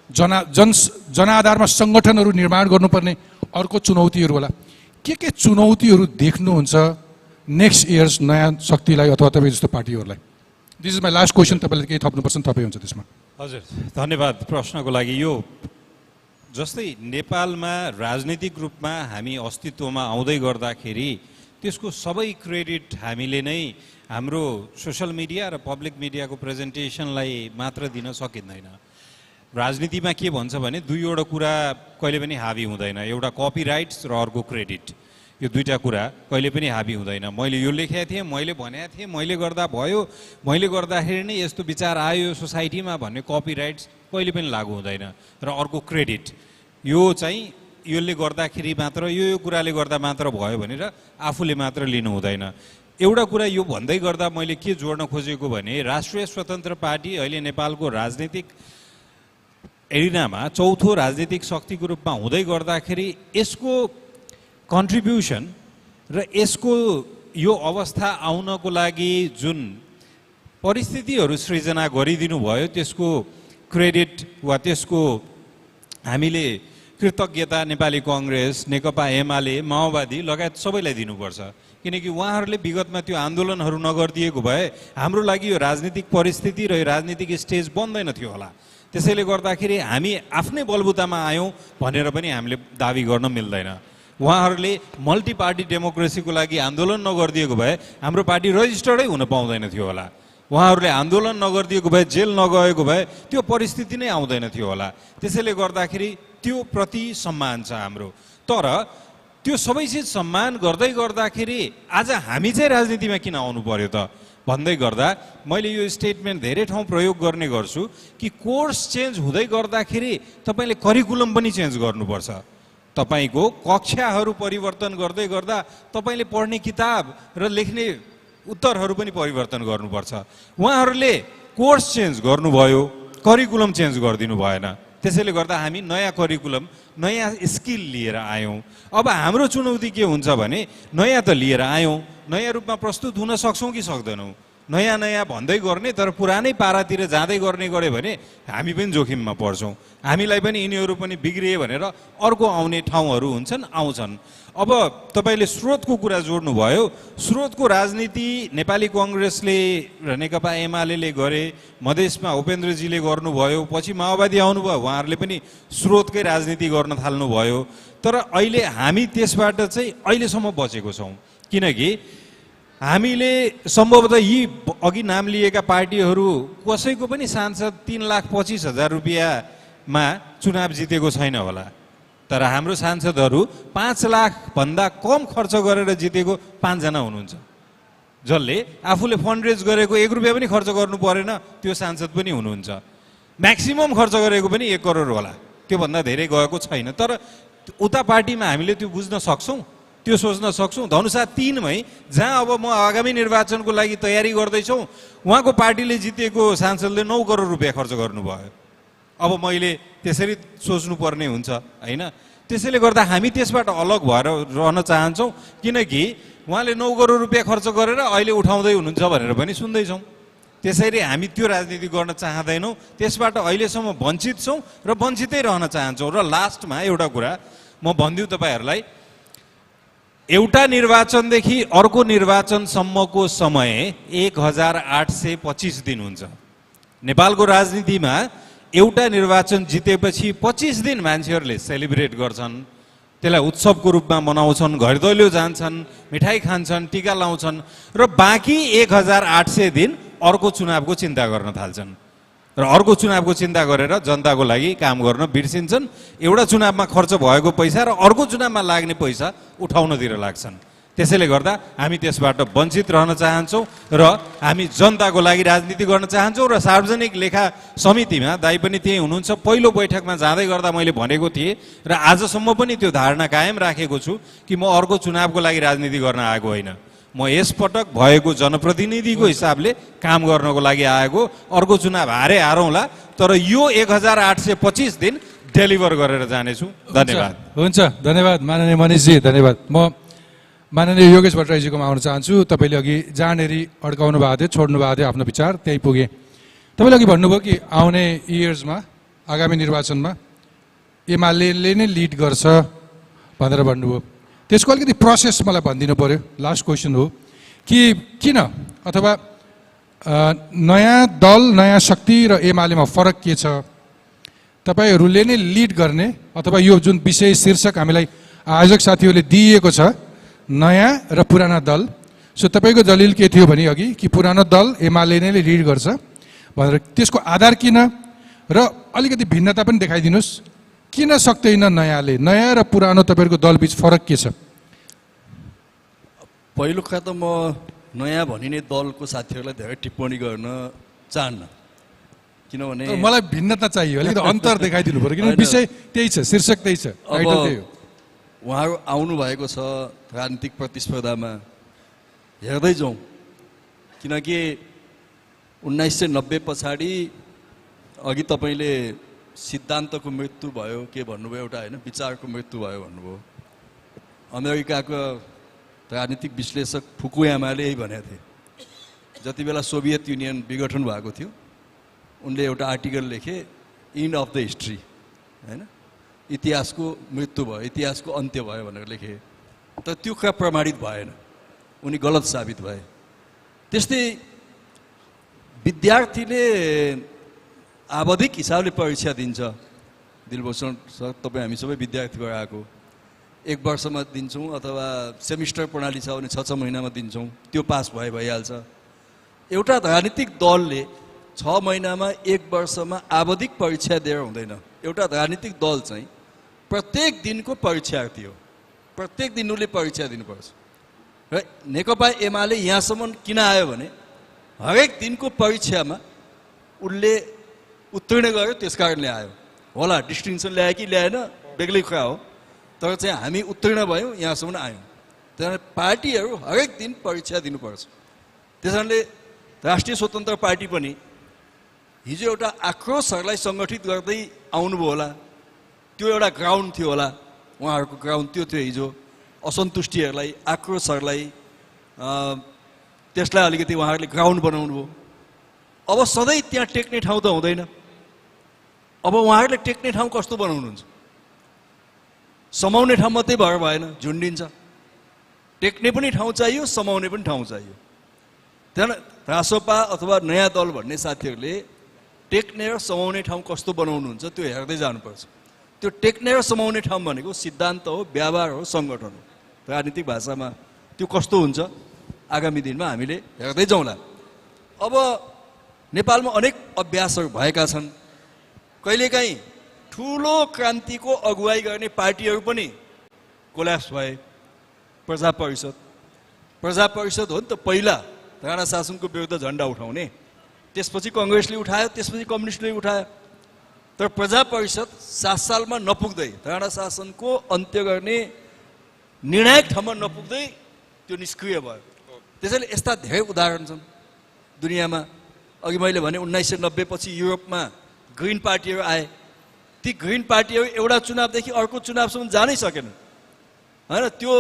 Speaker 5: जनआधारमा सङ्गठनहरू निर्माण गर्नुपर्ने अर्को चुनौतीहरू होला। के चुनौतीहरू देख्नुहुन्छ नेक्स्ट इयर्स नयाँ शक्तिलाई अथवा तपाईँ जस्तो पार्टीहरूलाई? This is my last question. तपाईँले केही थप्नुपर्छ नि, तपाईँ हुन्छ त्यसमा।
Speaker 6: हजुर, धन्यवाद प्रश्नको लागि। यो जस्तै नेपालमा राजनीतिक रूपमा हामी अस्तित्वमा आउँदै गर्दाखेरि त्यसको सबै क्रेडिट हामीले नै हाम्रो सोसल मिडिया र पब्लिक मिडियाको प्रेजेन्टेसनलाई मात्र दिन सकिँदैन। राजनीतिमा के भन्छ भने दुईवटा कुरा कहिले पनि हावी हुँदैन, एउटा कपिराइट्स र अर्को क्रेडिट। यो दुईटा कुरा कहिले पनि हावी हुँदैन। मैले यो लेखेको थिएँ, मैले भनेको थिएँ, मैले गर्दा भयो, मैले गर्दाखेरि नै यस्तो विचार आयो सोसाइटीमा भन्ने कपिराइट्स कहिले पनि लागू हुँदैन। र अर्को क्रेडिट, यो चाहिँ यसले गर्दाखेरि मात्र, यो कुराले गर्दा मात्र भयो भनेर आफूले मात्र लिनु हुँदैन। एउटा कुरा यो भन्दै गर्दा मैले के जोड्न खोजेको भने राष्ट्रिय स्वतन्त्र पार्टी अहिले नेपालको राजनीतिक एरिनामा चौथो राजनीतिक शक्तिको रूपमा हुँदै गर्दाखेरि यसको कन्ट्रिब्युसन र यसको यो अवस्था आउनको लागि जुन परिस्थितिहरू सृजना गरिदिनु भयो त्यसको क्रेडिट वा त्यसको हामीले कृतज्ञता नेपाली काङ्ग्रेस, नेकपा एमाले, माओवादी लगायत सबैलाई दिनुपर्छ। किनकि उहाँहरूले विगतमा त्यो आन्दोलनहरू नगरिदिएको भए हाम्रो लागि यो राजनीतिक परिस्थिति र यो राजनीतिक स्टेज बन्दैन थियो होला। त्यसैले गर्दाखेरि हामी आफ्नै बलबुतामा आयौँ भनेर पनि हामीले दाबी गर्न मिल्दैन। उहाँहरूले मल्टी पार्टी डेमोक्रेसीको लागि आन्दोलन नगरिदिएको भए हाम्रो पार्टी रजिस्टर्डै हुन पाउँदैन थियो होला। उहाँहरूले आन्दोलन नगरिदिएको भए, जेल नगएको भए त्यो परिस्थिति नै आउँदैन थियो होला। त्यसैले गर्दाखेरि त्यो प्रति सम्मान छ हाम्रो। तर त्यो सबै चिज सम्मान गर्दै गर्दाखेरि आज हामी चाहिँ राजनीतिमा किन आउनु पर्यो त भन्दै गर्दा मैले यो स्टेटमेन्ट धेरै ठाउँ प्रयोग गर्ने गर्छु कि कोर्स चेन्ज हुँदै गर्दाखेरि तपाईँले करिकुलम पनि चेन्ज गर्नुपर्छ। तपाईँको कक्षाहरू परिवर्तन गर्दै गर्दा तपाईँले पढ्ने किताब र लेख्ने उत्तरहरू पनि परिवर्तन गर्नुपर्छ। उहाँहरूले कोर्स चेन्ज गर्नुभयो, करिकुलम चेन्ज गरिदिनु भएन। त्यसैले गर्दा हामी नयाँ करिकुलम, नयाँ स्किल लिएर आयौँ। अब हाम्रो चुनौती के हुन्छ भने नयाँ त लिएर आयौँ, नयाँ रूपमा प्रस्तुत हुन सक्छौँ कि सक्दैनौँ? नयाँ नयाँ भन्दै गर्ने तर पुरानै पारातिर जाँदै गर्ने गऱ्यो भने हामी पनि जोखिममा पर्छौँ। हामीलाई पनि यिनीहरू पनि बिग्रिए भनेर अर्को आउने ठाउँहरू हुन्छन्, आउँछन्। अब तपाईँले स्रोतको कुरा जोड्नुभयो। स्रोतको राजनीति नेपाली काङ्ग्रेसले र नेकपा एमाले गरे, मधेसमा उपेन्द्रजीले गर्नुभयो, पछि माओवादी आउनुभयो, उहाँहरूले पनि स्रोतकै राजनीति गर्न थाल्नुभयो। तर अहिले हामी त्यसबाट चाहिँ अहिलेसम्म बचेको छौँ। किनकि हामीले सम्भवतः यी अघि नाम लिएका पार्टीहरू कसैको पनि सांसद 3,25,000 रुपियाँमा चुनाव जितेको छैन होला। तर हाम्रो सांसदहरू 5 लाखभन्दा कम खर्च गरेर जितेको 5 जना हुनुहुन्छ, जसले आफूले फन्ड रेज गरेको 1 रुपियाँ पनि खर्च गर्नु परेन त्यो सांसद पनि हुनुहुन्छ। म्याक्सिमम खर्च गरेको पनि 1 करोड होला, त्योभन्दा धेरै गएको छैन। तर उता पार्टीमा हामीले त्यो बुझ्न सक्छौँ, त्यो सोच्न सक्छौँ। धनुषा 3 मै जहाँ अब म आगामी निर्वाचनको लागि तयारी गर्दैछौँ, उहाँको पार्टीले जितेको सांसदले 9 करोड रुपियाँ खर्च गर्नुभयो। अब मैले त्यसरी सोच्नुपर्ने हुन्छ होइन? त्यसैले गर्दा हामी त्यसबाट अलग भएर रहन चाहन्छौँ। किनकि उहाँले 9 करोड रुपियाँ खर्च गरेर अहिले उठाउँदै हुनुहुन्छ भनेर पनि सुन्दैछौँ। त्यसैले हामी त्यो राजनीति गर्न चाहँदैनौँ, त्यसबाट अहिलेसम्म वञ्चित छौँ र वञ्चितै रहन चाहन्छौँ। र लास्टमा एउटा कुरा म भनिदिउँ तपाईँहरूलाई, एउटा निर्वाचनदेखि अर्को निर्वाचनसम्मको समय 1825 दिन हुन्छ। नेपालको राजनीतिमा एउटा निर्वाचन जितेपछि 25 दिन मान्छेहरूले सेलिब्रेट गर्छन्, त्यसलाई उत्सवको रूपमा मनाउँछन्, घर दैलो जान्छन्, मिठाई खान्छन्, टिका लाउँछन् र बाँकी 1800 दिन अर्को चुनावको चिन्ता गर्न थाल्छन् र अर्को चुनावको चिन्ता गरेर जनताको लागि काम गर्न बिर्सिन्छन्। एउटा चुनावमा खर्च भएको पैसा र अर्को चुनावमा लाग्ने पैसा उठाउनतिर लाग्छन्। त्यसैले गर्दा हामी त्यसबाट वञ्चित रहन चाहन्छौँ र हामी जनताको लागि राजनीति गर्न चाहन्छौँ। र सार्वजनिक लेखा समितिमा दाइ पनि त्यही हुनुहुन्छ, पहिलो बैठकमा जाँदै गर्दा मैले भनेको थिएँ र आजसम्म पनि त्यो धारणा कायम राखेको छु कि म अर्को चुनावको लागि राजनीति गर्न आएको होइन। म यसपटक भएको जनप्रतिनिधिको हिसाबले काम गर्नको लागि आएको। अर्को चुनाव हारौँला, तर यो 1825 दिन डेलिभर गरेर जानेछु। धन्यवाद।
Speaker 5: हुन्छ, धन्यवाद माननीय मनिषजी, धन्यवाद। म माननीय योगेश भट्टराईजीकोमा आउन चाहन्छु। तपाईँले अघि जहाँनेरि अड्काउनु भएको थियो, छोड्नु भएको थियो आफ्नो विचार, त्यहीँ पुगे। तपाईँले अघि भन्नुभयो कि आउने इयर्समा, आगामी निर्वाचनमा एमाले नै लिड गर्छ भनेर भन्नुभयो। त्यसको अलिकति प्रोसेस मलाई भनिदिनु पऱ्यो। लास्ट क्वेसन हो कि किन, अथवा नयाँ दल, नयाँ शक्ति र एमालेमा फरक के छ? तपाईँहरूले नै लिड गर्ने, अथवा यो जुन विषय शीर्षक हामीलाई आयोजक साथीहरूले दिइएको छ, नयाँ र पुराना दल, सो तपाईँको दलिल के थियो भने अघि कि पुरानो दल एमाले नै लिड गर्छ भनेर, त्यसको आधार किन र अलिकति भिन्नता पनि देखाइदिनुहोस्। किन सक्दैन नयाँले? नयाँ र पुरानो तपाईँहरूको दलबीच फरक के छ?
Speaker 7: पहिलो कुरा त म नयाँ भनिने दलको साथीहरूलाई धेरै टिप्पणी गर्न चाहन्न, किनभने
Speaker 5: मलाई भिन्नता चाहियो, अलिकति अन्तर देखाइदिनु पऱ्यो, किनभने विषय त्यही छ, शीर्षक त्यही छ, टाइटल त्यही हो।
Speaker 7: उहाँहरू आउनु भएको छ राजनीतिक प्रतिस्पर्धामा, हेर्दै जाउँ। किनकि 1990 पछाडि अघि तपाईँले सिद्धान्तको मृत्यु भयो के भन्नुभयो, एउटा होइन विचारको मृत्यु भयो भन्नुभयो। अमेरिकाको राजनीतिक विश्लेषक फुकुयामाले यही भनेका थिए। जति बेला सोभियत युनियन विघटन भएको थियो, उनले एउटा आर्टिकल लेखे, इन्ड अफ द हिस्ट्री, होइन, इतिहासको मृत्यु भयो, इतिहासको अन्त्य भयो भनेर लेखे। तर त्यो कुरा प्रमाणित भएन, उनी गलत साबित भए। त्यस्तै विद्यार्थीले आवधिक हिसाबले परीक्षा दिन्छ। दिलभूषण सर, तपाईँ हामी सबै विद्यार्थीबाट आएको, 1 वर्षमा दिन्छौँ अथवा सेमिस्टर प्रणाली छ भने 6 महिनामा दिन्छौँ, त्यो पास भइहाल्छ। एउटा राजनीतिक दलले 6 महिनामा 1 वर्षमा आवधिक परीक्षा दिएर हुँदैन। एउटा राजनीतिक दल चाहिँ प्रत्येक दिनको परीक्षार्थी हो, प्रत्येक दिन उसले परीक्षा दिनुपर्छ। र नेकपा एमाले यहाँसम्म किन आयो भने हरेक दिनको परीक्षामा उसले उत्तीर्ण गर्यो, त्यस कारणले आयो होला। डिस्टिङसन ल्यायो कि ल्याएन बेग्लै कुरा हो, तर चाहिँ हामी उत्तीर्ण भयौँ, यहाँसम्म आयौँ। त्यहाँदेखि पार्टीहरू हरेक दिन परीक्षा दिनुपर्छ। त्यस कारणले राष्ट्रिय स्वतन्त्र पार्टी पनि हिजो एउटा आक्रोशहरूलाई सङ्गठित गर्दै आउनुभयो होला। त्यो एउटा ग्राउन्ड थियो होला, उहाँहरूको ग्राउन्ड त्यो थियो हिजो। असन्तुष्टिहरूलाई, आक्रोशहरूलाई, त्यसलाई अलिकति उहाँहरूले ग्राउन्ड बनाउनु भयो। अब सधैँ त्यहाँ टेक्ने ठाउँ त हुँदैन। अब उहाँहरूले टेक्ने ठाउँ कस्तो बनाउनुहुन्छ? समाउने ठाउँ मात्रै भएर भएन, झुन्डिन्छ। टेक्ने पनि ठाउँ चाहियो, समाउने पनि ठाउँ चाहियो। त्यहाँदेखि रासोपा अथवा नयाँ दल भन्ने साथीहरूले टेक्ने र समाउने ठाउँ कस्तो बनाउनुहुन्छ त्यो हेर्दै जानुपर्छ। त्यो टेक्ने र समाउने ठाउँ भनेको सिद्धान्त हो, व्यवहार हो, सङ्गठन हो। राजनीतिक भाषामा त्यो कस्तो हुन्छ आगामी दिनमा हामीले हेर्दै जाउँला। अब नेपालमा अनेक अभ्यासहरू भएका छन्। कहिलेकाहीँ ठुलो क्रान्तिको अगुवाई गर्ने पार्टीहरू पनि कोल्याप्स भए। प्रजा परिषद हो नि त पहिला राणा शासनको विरुद्ध झन्डा उठाउने, त्यसपछि कङ्ग्रेसले उठायो, त्यसपछि कम्युनिस्टले उठायो। तर प्रजा परिषद 7 सालमा नपुग्दै, राणा शासनको अन्त्य गर्ने निर्णायक ठाउँमा नपुग्दै त्यो निष्क्रिय भयो। त्यसैले यस्ता धेरै उदाहरण छन् दुनियाँमा। अघि मैले भने 1990 पछि युरोपमा ग्रिन पार्टीहरू आए। ती ग्रिन पार्टीहरू एउटा चुनावदेखि अर्को चुनावसम्म जानै सकेनन्, होइन। त्यो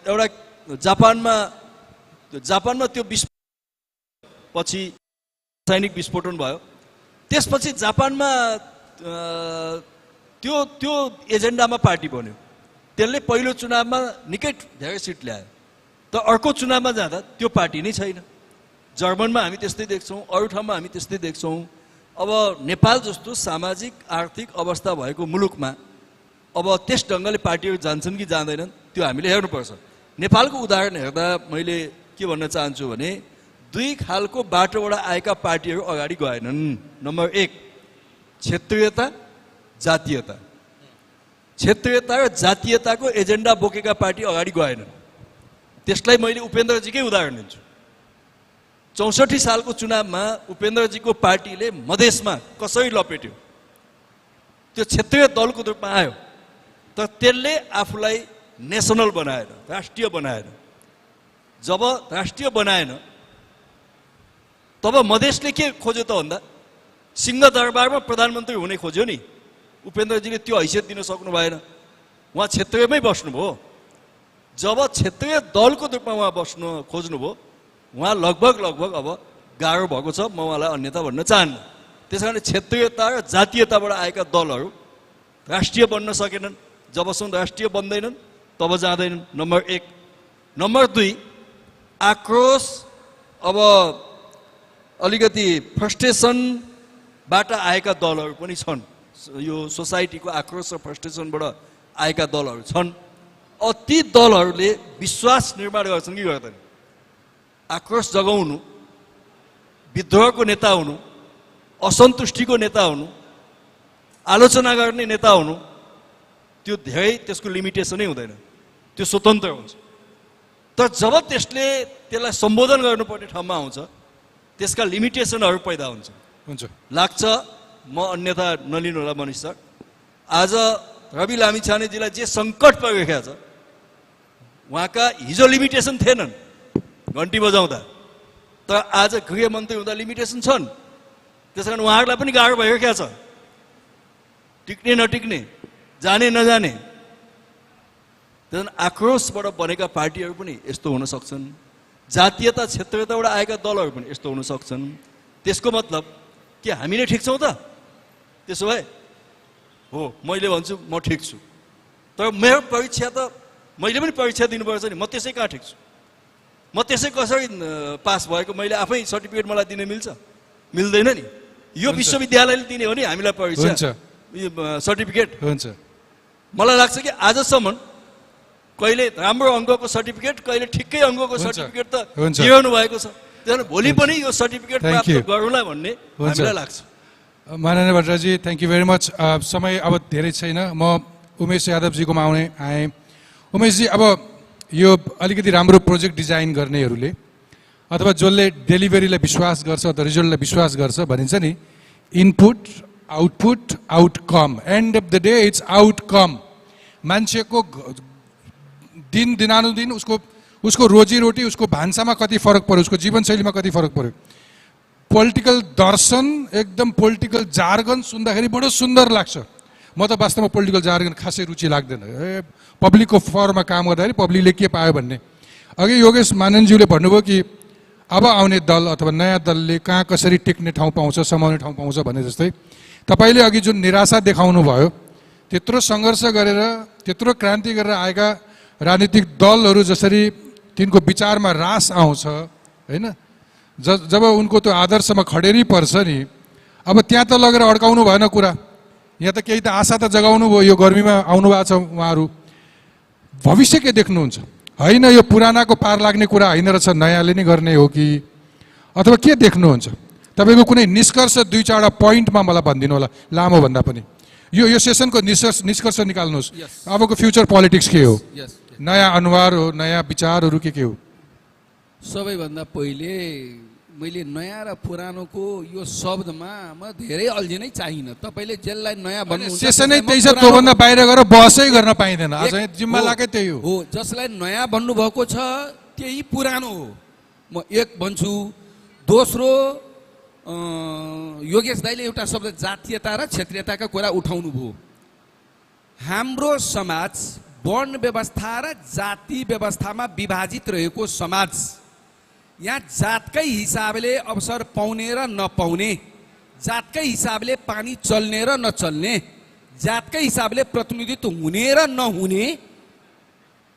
Speaker 7: एउटा जापानमा त्यो पछि रासायनिक विस्फोटन भयो। त्यसपछि जापानमा त्यो एजेन्डामा पार्टी बन्यो। त्यसले पहिलो चुनावमा निकै धेरै सिट ल्यायो, तर अर्को चुनावमा जाँदा त्यो पार्टी नै छैन। जर्मनमा हामी त्यस्तै देख्छौँ, अरू ठाउँमा हामी त्यस्तै देख्छौँ। अब नेपाल जस्तो सामाजिक आर्थिक अवस्था भएको मुलुकमा अब त्यस ढङ्गले पार्टीहरू जान्छन् कि जाँदैनन् त्यो हामीले हेर्नुपर्छ। नेपालको उदाहरण हेर्दा मैले के भन्न चाहन्छु भने 2 खालको बाटोबाट आएका पार्टीहरू अगाडि गएनन्। नम्बर 1 क्षेत्रीयता, जातीयता। क्षेत्रीयता र जातीयताको एजेन्डा बोकेका पार्टी अगाडि गएनन्। त्यसलाई मैले उपेन्द्रजीकै उदाहरण दिन्छु। 64 सालको चुनावमा उपेन्द्रजीको पार्टीले मधेसमा कसरी लपेट्यो, त्यो क्षेत्रीय दलको रूपमा आयो, तर त्यसले आफूलाई नेसनल बनाएन, राष्ट्रिय बनाएन। जब राष्ट्रिय बनाएन तब मधेसले के खोज्यो त भन्दा सिंहदरबारमा प्रधानमन्त्री हुने खोज्यो नि। उपेन्द्रजीले त्यो हैसियत दिन सक्नु भएन। उहाँ क्षेत्रीयमै बस्नुभयो। जब क्षेत्रीय दलको रूपमा उहाँ बस्न खोज्नुभयो, उहाँ लगभग अब गाह्रो भएको छ। म उहाँलाई अन्यथा भन्न चाहन्न। त्यस कारण क्षेत्रीयता र जातीयताबाट आएका दलहरू राष्ट्रिय बन्न सकेनन्। जबसम्म राष्ट्रिय बन्दैनन् तब जाँदैनन्, नम्बर 1। नम्बर 2, आक्रोश अब अलिकति फ्रस्ट्रेसनबाट आएका दलहरू पनि छन्। यो सोसाइटीको आक्रोश र फ्रस्ट्रेसनबाट आएका दलहरू छन्। ती दलहरूले विश्वास निर्माण गर्छन् कि गर्दैनन्? आक्रोश जगाउनु, विद्रोहको नेता हुनु, असन्तुष्टिको नेता हुनु, आलोचना गर्ने नेता हुनु, त्यो धेरै त्यसको लिमिटेसनै हुँदैन, त्यो स्वतन्त्र हुन्छ। तर जब त्यसलाई सम्बोधन गर्नुपर्ने ठाउँमा आउँछ, त्यसका लिमिटेसनहरू पैदा हुन्छ। लाग्छ, म अन्यथा नलिनु होला मनिष सर, आज रवि लामिछानेजीलाई जे सङ्कट परिरहेको छ, उहाँका हिजो लिमिटेसन थिएनन् घन्टी बजाउँदा, तर आज गृहमन्त्री हुँदा लिमिटेसन छन्। त्यस कारण उहाँहरूलाई पनि गाह्रो भइरहेको छ, टिक्ने नटिक्ने, जाने नजाने। त्यस आक्रोशबाट बनेका पार्टीहरू पनि यस्तो हुन सक्छन्। जातीयता क्षेत्रीयताबाट आएका दलहरू पनि यस्तो हुन सक्छन्। त्यसको मतलब के हामी नै ठिक छौँ त? त्यसो भए हो, मैले भन्छु म ठिक छु, तर मेरो परीक्षा त मैले पनि परीक्षा दिनुपर्छ नि। म त्यसै कहाँ ठिक छु? म त्यसै कसरी पास भएको? मैले आफै सर्टिफिकेट मलाई दिन मिल्छ? मिल्दैन नि। यो विश्वविद्यालयले दिने हो नि हामीलाई परीक्षा सर्टिफिकेट। मलाई लाग्छ कि आजसम्म कहिले राम्रो अङ्कको सर्टिफिकेट, कहिले ठिकै अङ्कको सर्टिफिकेट त दिइरहनु भएको छ। त्यसैले भोलि पनि यो सर्टिफिकेट प्राप्त गरौँला भन्ने हामीलाई लाग्छ।
Speaker 5: माननीय भट्टराजी, थ्याङ्क यू भेरी मच। समय अब धेरै छैन, म उमेश यादवजीकोमा आएँ। उमेशजी, अब यो अलिकति राम्रो प्रोजेक्ट डिजाइन गर्नेहरूले अथवा जसले डेलिभरीलाई विश्वास गर्छ अथवा रिजल्टलाई विश्वास गर्छ भनिन्छ नि, input output outcome, and of the day it's outcome. मान्छेको दिनानुदिन उसको रोजीरोटी, उसको भान्सामा कति फरक पर्यो, उसको जीवनशैलीमा कति फरक पर्यो। पोलिटिकल दर्शन, एकदम पोलिटिकल जार्गन सुन्दाखेरि बडो सुन्दर लाग्छ। म त वास्तवमा पोलिटिकल जार्गन खासै रुचि लाग्दैन। पब्लिकको फरमा काम गर्दाखेरि पब्लिकले के पायो भन्ने। अघि योगेश माननज्यूले भन्नुभयो कि अब आउने दल अथवा नयाँ दलले कहाँ कसरी टिक्ने ठाउँ पाउँछ, समाउने ठाउँ पाउँछ भने जस्तै तपाईँले अघि जुन निराशा देखाउनु भयो, त्यत्रो सङ्घर्ष गरेर त्यत्रो क्रान्ति गरेर आएका राजनीतिक दलहरू जसरी तिनको विचारमा रास आउँछ होइन, जब उनको त्यो आदर्शमा खडेरी पर्छ नि, अब त्यहाँ त लगेर अड्काउनु भएन कुरा। यहाँ त केही त आशा त जगाउनु भयो। यो गर्मीमा आउनु भएको छ उहाँहरू। भविष्य के देख्नुहुन्छ? होइन यो पुरानाको पार लाग्ने कुरा होइन रहेछ, नयाँले नै गर्ने हो कि अथवा के देख्नुहुन्छ? तपाईँको कुनै निष्कर्ष 2-4 पोइन्टमा मलाई भनिदिनु होला, लामो भन्दा पनि। यो सेसनको निष्कर्ष निकाल्नुहोस्। अबको फ्युचर पोलिटिक्स के हो? नयाँ अनुहार हो, नयाँ विचारहरू के हो?
Speaker 8: सबैभन्दा पहिले मैले नयाँ र पुरानोको यो शब्दमा म धेरै अल्झिनै चाहिन। तपाईँले जसलाई नयाँ भन्नुहुन्छ
Speaker 5: सेसनै त्यही छ, त्योभन्दा बाहिर गएर बहसै गर्न पाइँदैन। आज जिम्मा लागे त्यही हो।
Speaker 8: जसलाई नयाँ भन्नुभएको छ त्यही पुरानो हो, म एक भन्छु। दोस्रो, योगेश दाइले एउटा शब्द जातीयता र क्षेत्रीयताका कुरा उठाउनु भयो। हाम्रो समाज वर्ण व्यवस्था र जाति व्यवस्थामा विभाजित रहेको समाज। यहाँ जातकै हिसाबले अवसर पाउने र नपाउने, जातकै हिसाबले पानी चल्ने र नचल्ने, जातकै हिसाबले प्रतिनिधित्व हुने र नहुने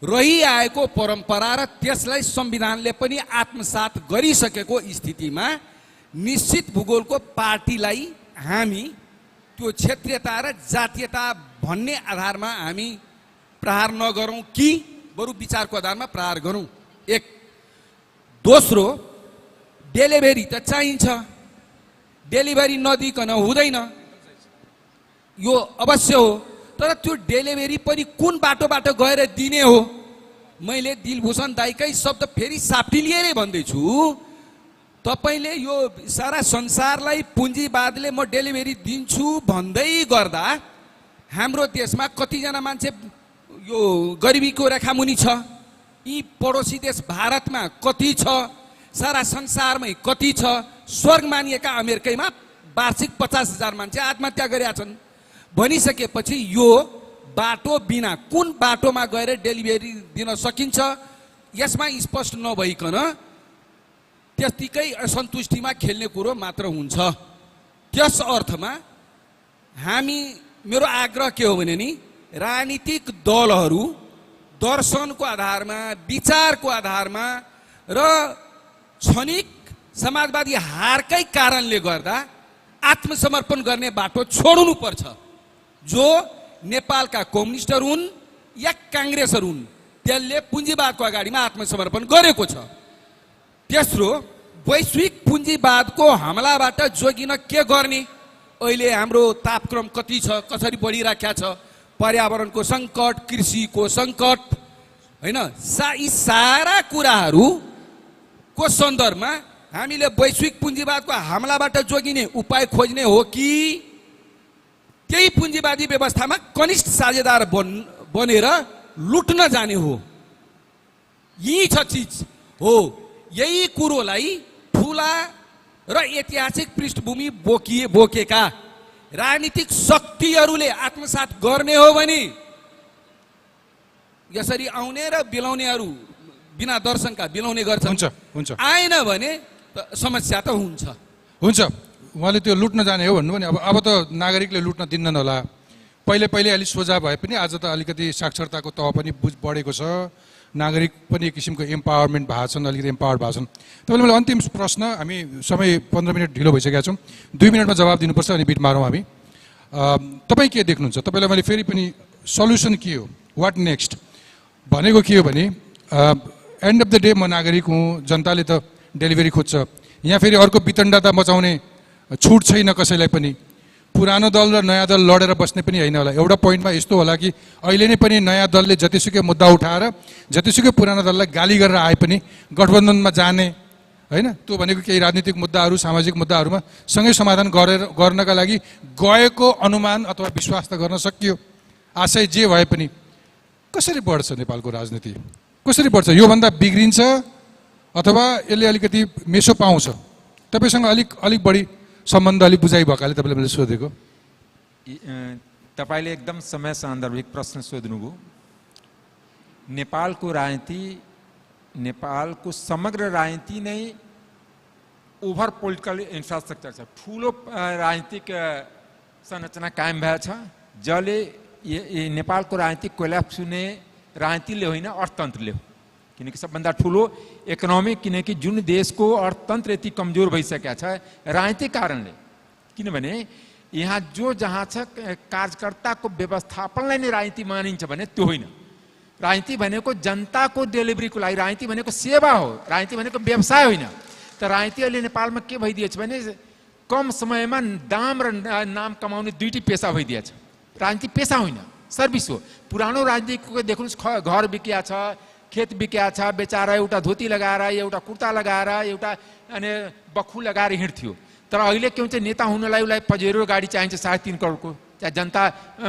Speaker 8: रहिआएको परम्परा र त्यसलाई संविधानले पनि आत्मसात गरिसकेको स्थितिमा निश्चित भूगोलको पार्टीलाई हामी त्यो क्षेत्रीयता र जातीयता भन्ने आधारमा हामी प्रहार नगरौँ कि बरु विचारको आधारमा प्रहार गरौँ, एक। दोस्रो, डेलिभरी त चाहिन्छ, डेलिभरी नदिकन हुँदैन, यो अवश्य हो। तर त्यो डेलिभरी पनि कुन बाटोबाट गएर दिने हो? मैले दिलभूषण दाइकै शब्द फेरि साप्टी लिएरै भन्दैछु। तपाईँले यो सारा संसारलाई पुँजीवादले म डेलिभरी दिन्छु भन्दै गर्दा हाम्रो देशमा कतिजना मान्छे यो गरिबीको रेखामुनि छ? यी पडोसी देश भारतमा कति छ? सारा संसारमै कति छ? स्वर्ग मानिएका अमेरिकैमा वार्षिक 50,000 मान्छे आत्महत्या गरेका छन्। भनिसकेपछि यो बाटो बिना कुन बाटोमा गएर डेलिभरी दिन सकिन्छ यसमा स्पष्ट नभइकन त्यतिकै असन्तुष्टिमा खेल्ने कुरो मात्र हुन्छ। त्यस अर्थमा मेरो आग्रह के हो भने नि राजनीतिक दलहरू दर्शनको आधारमा विचारको आधारमा र क्षणिक समाजवादी हारकै कारणले गर्दा आत्मसमर्पण गर्ने बाटो छोड्नु पर्छ। जो नेपालका कम्युनिस्टहरू हुन् या काङ्ग्रेसहरू हुन् त्यसले पुँजीवादको अगाडिमा आत्मसमर्पण गरेको छ। तेस्रो, वैश्विक पुँजीवादको हमलाबाट जोगिन के गर्ने? अहिले हाम्रो तापक्रम कति छ, कसरी बढिराखेको छ, पर्यावरणको सङ्कट, कृषिको सङ्कट हैन, यी सारा कुराहरूको सन्दर्भमा हामीले वैश्विक पुँजीवादको हमलाबाट जोगिने उपाय खोज्ने हो कि त्यही पुँजीवादी व्यवस्थामा कनिष्ठ साझेदार बनेर लुट्न जाने हो? यही छ चिज हो। यही कुरोलाई ठुला र ऐतिहासिक पृष्ठभूमि बोकेका राजनीतिक शक्तिहरूले आत्मसात गर्ने हो भने यसरी आउने र बिलाउनेहरू बिना दर्शनका बिलाउने गर्छन्।
Speaker 5: हुन्छ।
Speaker 8: आएन भने समस्या त हुन्छ।
Speaker 5: उहाँले त्यो लुट्न जाने हो भन्नु भने अब त नागरिकले लुट्न दिन्न होला। पहिले अलिक सोझा भए पनि आज त अलिकति साक्षरताको तह पनि बढेको छ, नागरिक पनि एक किसिमको एम्पावरमेन्ट भएको छन्, अलिकति एम्पावर्ड भएको छन्। तपाईँले मलाई अन्तिम प्रश्न, हामी समय 15 मिनट ढिलो भइसकेका छौँ, 2 मिनटमा जवाब दिनुपर्छ अनि बिट मारौँ हामी। तपाईँ के देख्नुहुन्छ? तपाईँलाई मैले फेरि पनि सल्युसन के हो, वाट नेक्स्ट भनेको के हो भने एन्ड अफ द डे म नागरिक हुँ, जनताले त डेलिभरी खोज्छ। यहाँ फेरि अर्को वितण्डता मचाउने छुट छैन कसैलाई पनि। पुरानो दल र नयाँ दल लडेर बस्ने पनि होइन होला। एउटा पोइन्टमा यस्तो होला कि अहिले नै पनि नयाँ दलले जतिसुकै मुद्दा उठाएर जतिसुकै पुरानो दललाई गाली गरेर आए पनि गठबन्धनमा जाने होइन, त्यो भनेको केही राजनीतिक मुद्दाहरू, सामाजिक मुद्दाहरूमा सँगै समाधान गर्नका लागि गएको अनुमान अथवा विश्वास त गर्न सकियो। आशय जे भए पनि कसरी बढ्छ नेपालको राजनीति? कसरी बढ्छ? योभन्दा बिग्रिन्छ अथवा यसले अलिकति मेसो पाउँछ? तपाईँसँग अलिक बढी सम्बन्ध अलिक बुझाइ भएकाले तपाईँले मैले सोधेको।
Speaker 9: तपाईँले एकदम समय सान्दर्भिक प्रश्न सोध्नुभयो। नेपालको राजनीति, नेपालको समग्र राजनीति नै ओभर पोलिटिकल इन्फ्रास्ट्रक्चर छ। ठुलो राजनीतिक संरचना कायम भएको छ जसले नेपालको राजनीतिक कोल्याप्स हुने राजनीतिले होइन अर्थतन्त्रले हो। किनकि सबभन्दा ठुलो इकोनोमिक, किनकि जुन देशको अर्थतन्त्र यति कमजोर भइसकेको छ राजनीतिक कारणले। किनभने यहाँ जहाँ छ कार्यकर्ताको व्यवस्थापनलाई नै राजनीति मानिन्छ भने त्यो होइन। राजनीति भनेको जनताको डेलिभरीको लागि, राजनीति भनेको सेवा हो, राजनीति भनेको व्यवसाय होइन। त राजनीति अहिले नेपालमा के भइदिएछ भने कम समयमा दाम र नाम कमाउने दुईटी पेसा भइदिएछ। राजनीति पेसा होइन, सर्भिस हो। पुरानो राजनीतिको देख्नुहोस्, घर बिकिया छ, खेत बिकिया छ, बेचारा एउटा धोती लगाएर, एउटा कुर्ता लगाएर, एउटा अनि बक्खु लगाएर हिँड्थ्यो। तर अहिले के हुन्छ, नेता हुनलाई उसलाई पजेरो गाडी चाहिन्छ 3.5 करोडको, चाहे जनता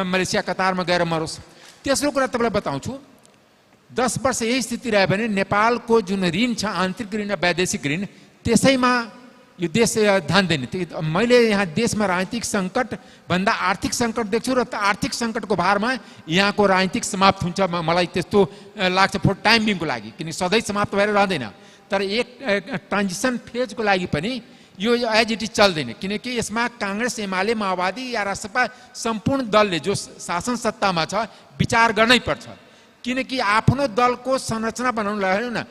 Speaker 9: मलेसिया कतारमा गएर मरोस्। तेस्रो कुरा तपाईँलाई बताउँछु, 10 वर्ष यही स्थिति रह्यो भने नेपालको जुन ऋण छ, आन्तरिक ऋण र वैदेशिक ऋण, त्यसैमा यो देश ध्यान दिने। मैले यहाँ देशमा राजनीतिक सङ्कट भन्दा आर्थिक सङ्कट देख्छु र आर्थिक सङ्कटको भारमा यहाँको राजनीतिक समाप्त हुन्छ मलाई त्यस्तो लाग्छ फर टाइम बिङको लागि। किनकि सधैँ समाप्त भएर रहँदैन, तर एक ट्रान्जिसन फेजको लागि पनि यो एज इट इज चल्दैन। किनकि यसमा काङ्ग्रेस, एमाले, माओवादी या रासपा सम्पूर्ण दलले जो शासन सत्तामा छ विचार गर्नै पर्छ। किनकि आफ्नो दलको संरचना बनाउनु लाग्यो न,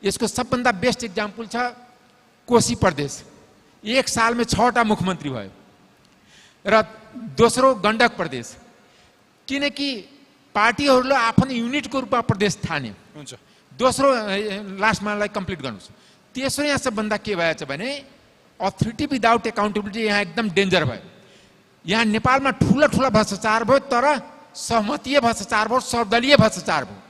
Speaker 9: यसको सबभन्दा बेस्ट इक्जाम्पल छ कोशी प्रदेश। एक सालमा 6वटा मुख्यमन्त्री भयो। र दोस्रो गण्डक प्रदेश, किनकि पार्टीहरूले आफ्नो युनिटको रूपमा प्रदेश ठाने। दोस्रो लास्टमा कम्प्लिट गर्नुहोस्। तेस्रो यहाँ सबभन्दा के भएछ भने अथोरिटी विदाउट एकाउन्टेबिलिटी यहाँ एकदम डेन्जर भयो। यहाँ नेपालमा ठुला ठुला भ्रष्टाचार भयो, तर सहमतीय भ्रष्टाचार भयो, सर्वदलीय भ्रष्टाचार भयो।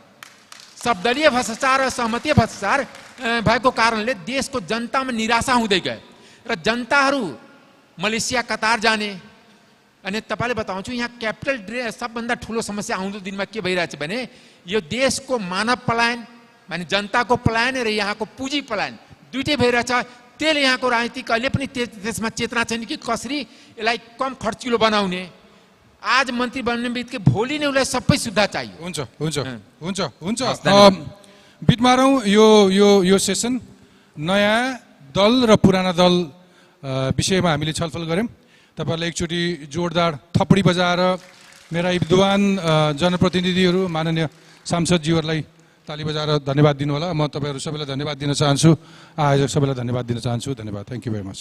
Speaker 9: सर्वदलीय भ्रष्टाचार र सहमतीय भ्रष्टाचार भएको कारणले देशको जनतामा निराशा हुँदै गयो र जनताहरू मलेसिया कतार जाने। अनि तपाईँले बताउँछु, यहाँ क्यापिटल सबभन्दा ठुलो समस्या आउँदो दिनमा के भइरहेछ भने यो देशको मानव पलायन, माने जनताको पलायन र यहाँको पुँजी पलायन दुइटै भइरहेछ। त्यसले यहाँको राजनीति कहिले पनि त्यसमा चेतना छैन कि कसरी यसलाई कम खर्चिलो बनाउने, आज मन्त्री बन्ने बित्तिकै भोलि नै उसलाई सबै सुविधा चाहियो।
Speaker 5: हुन्छ हुन्छ हुन्छ हुन्छ
Speaker 9: हस्, धन्यवाद।
Speaker 5: बिचमा रहौँ। यो सेसन नयाँ दल र पुराना दल विषयमा हामीले छलफल गऱ्यौँ। तपाईँहरूलाई एकचोटि जोरदार थपडी बजाएर मेरा विद्वान जनप्रतिनिधिहरू माननीय सांसदज्यूहरूलाई ताली बजाएर धन्यवाद दिनुहोला। म तपाईँहरू सबैलाई धन्यवाद दिन चाहन्छु। आयोजक सबैलाई धन्यवाद दिन चाहन्छु। धन्यवाद। Thank you very much.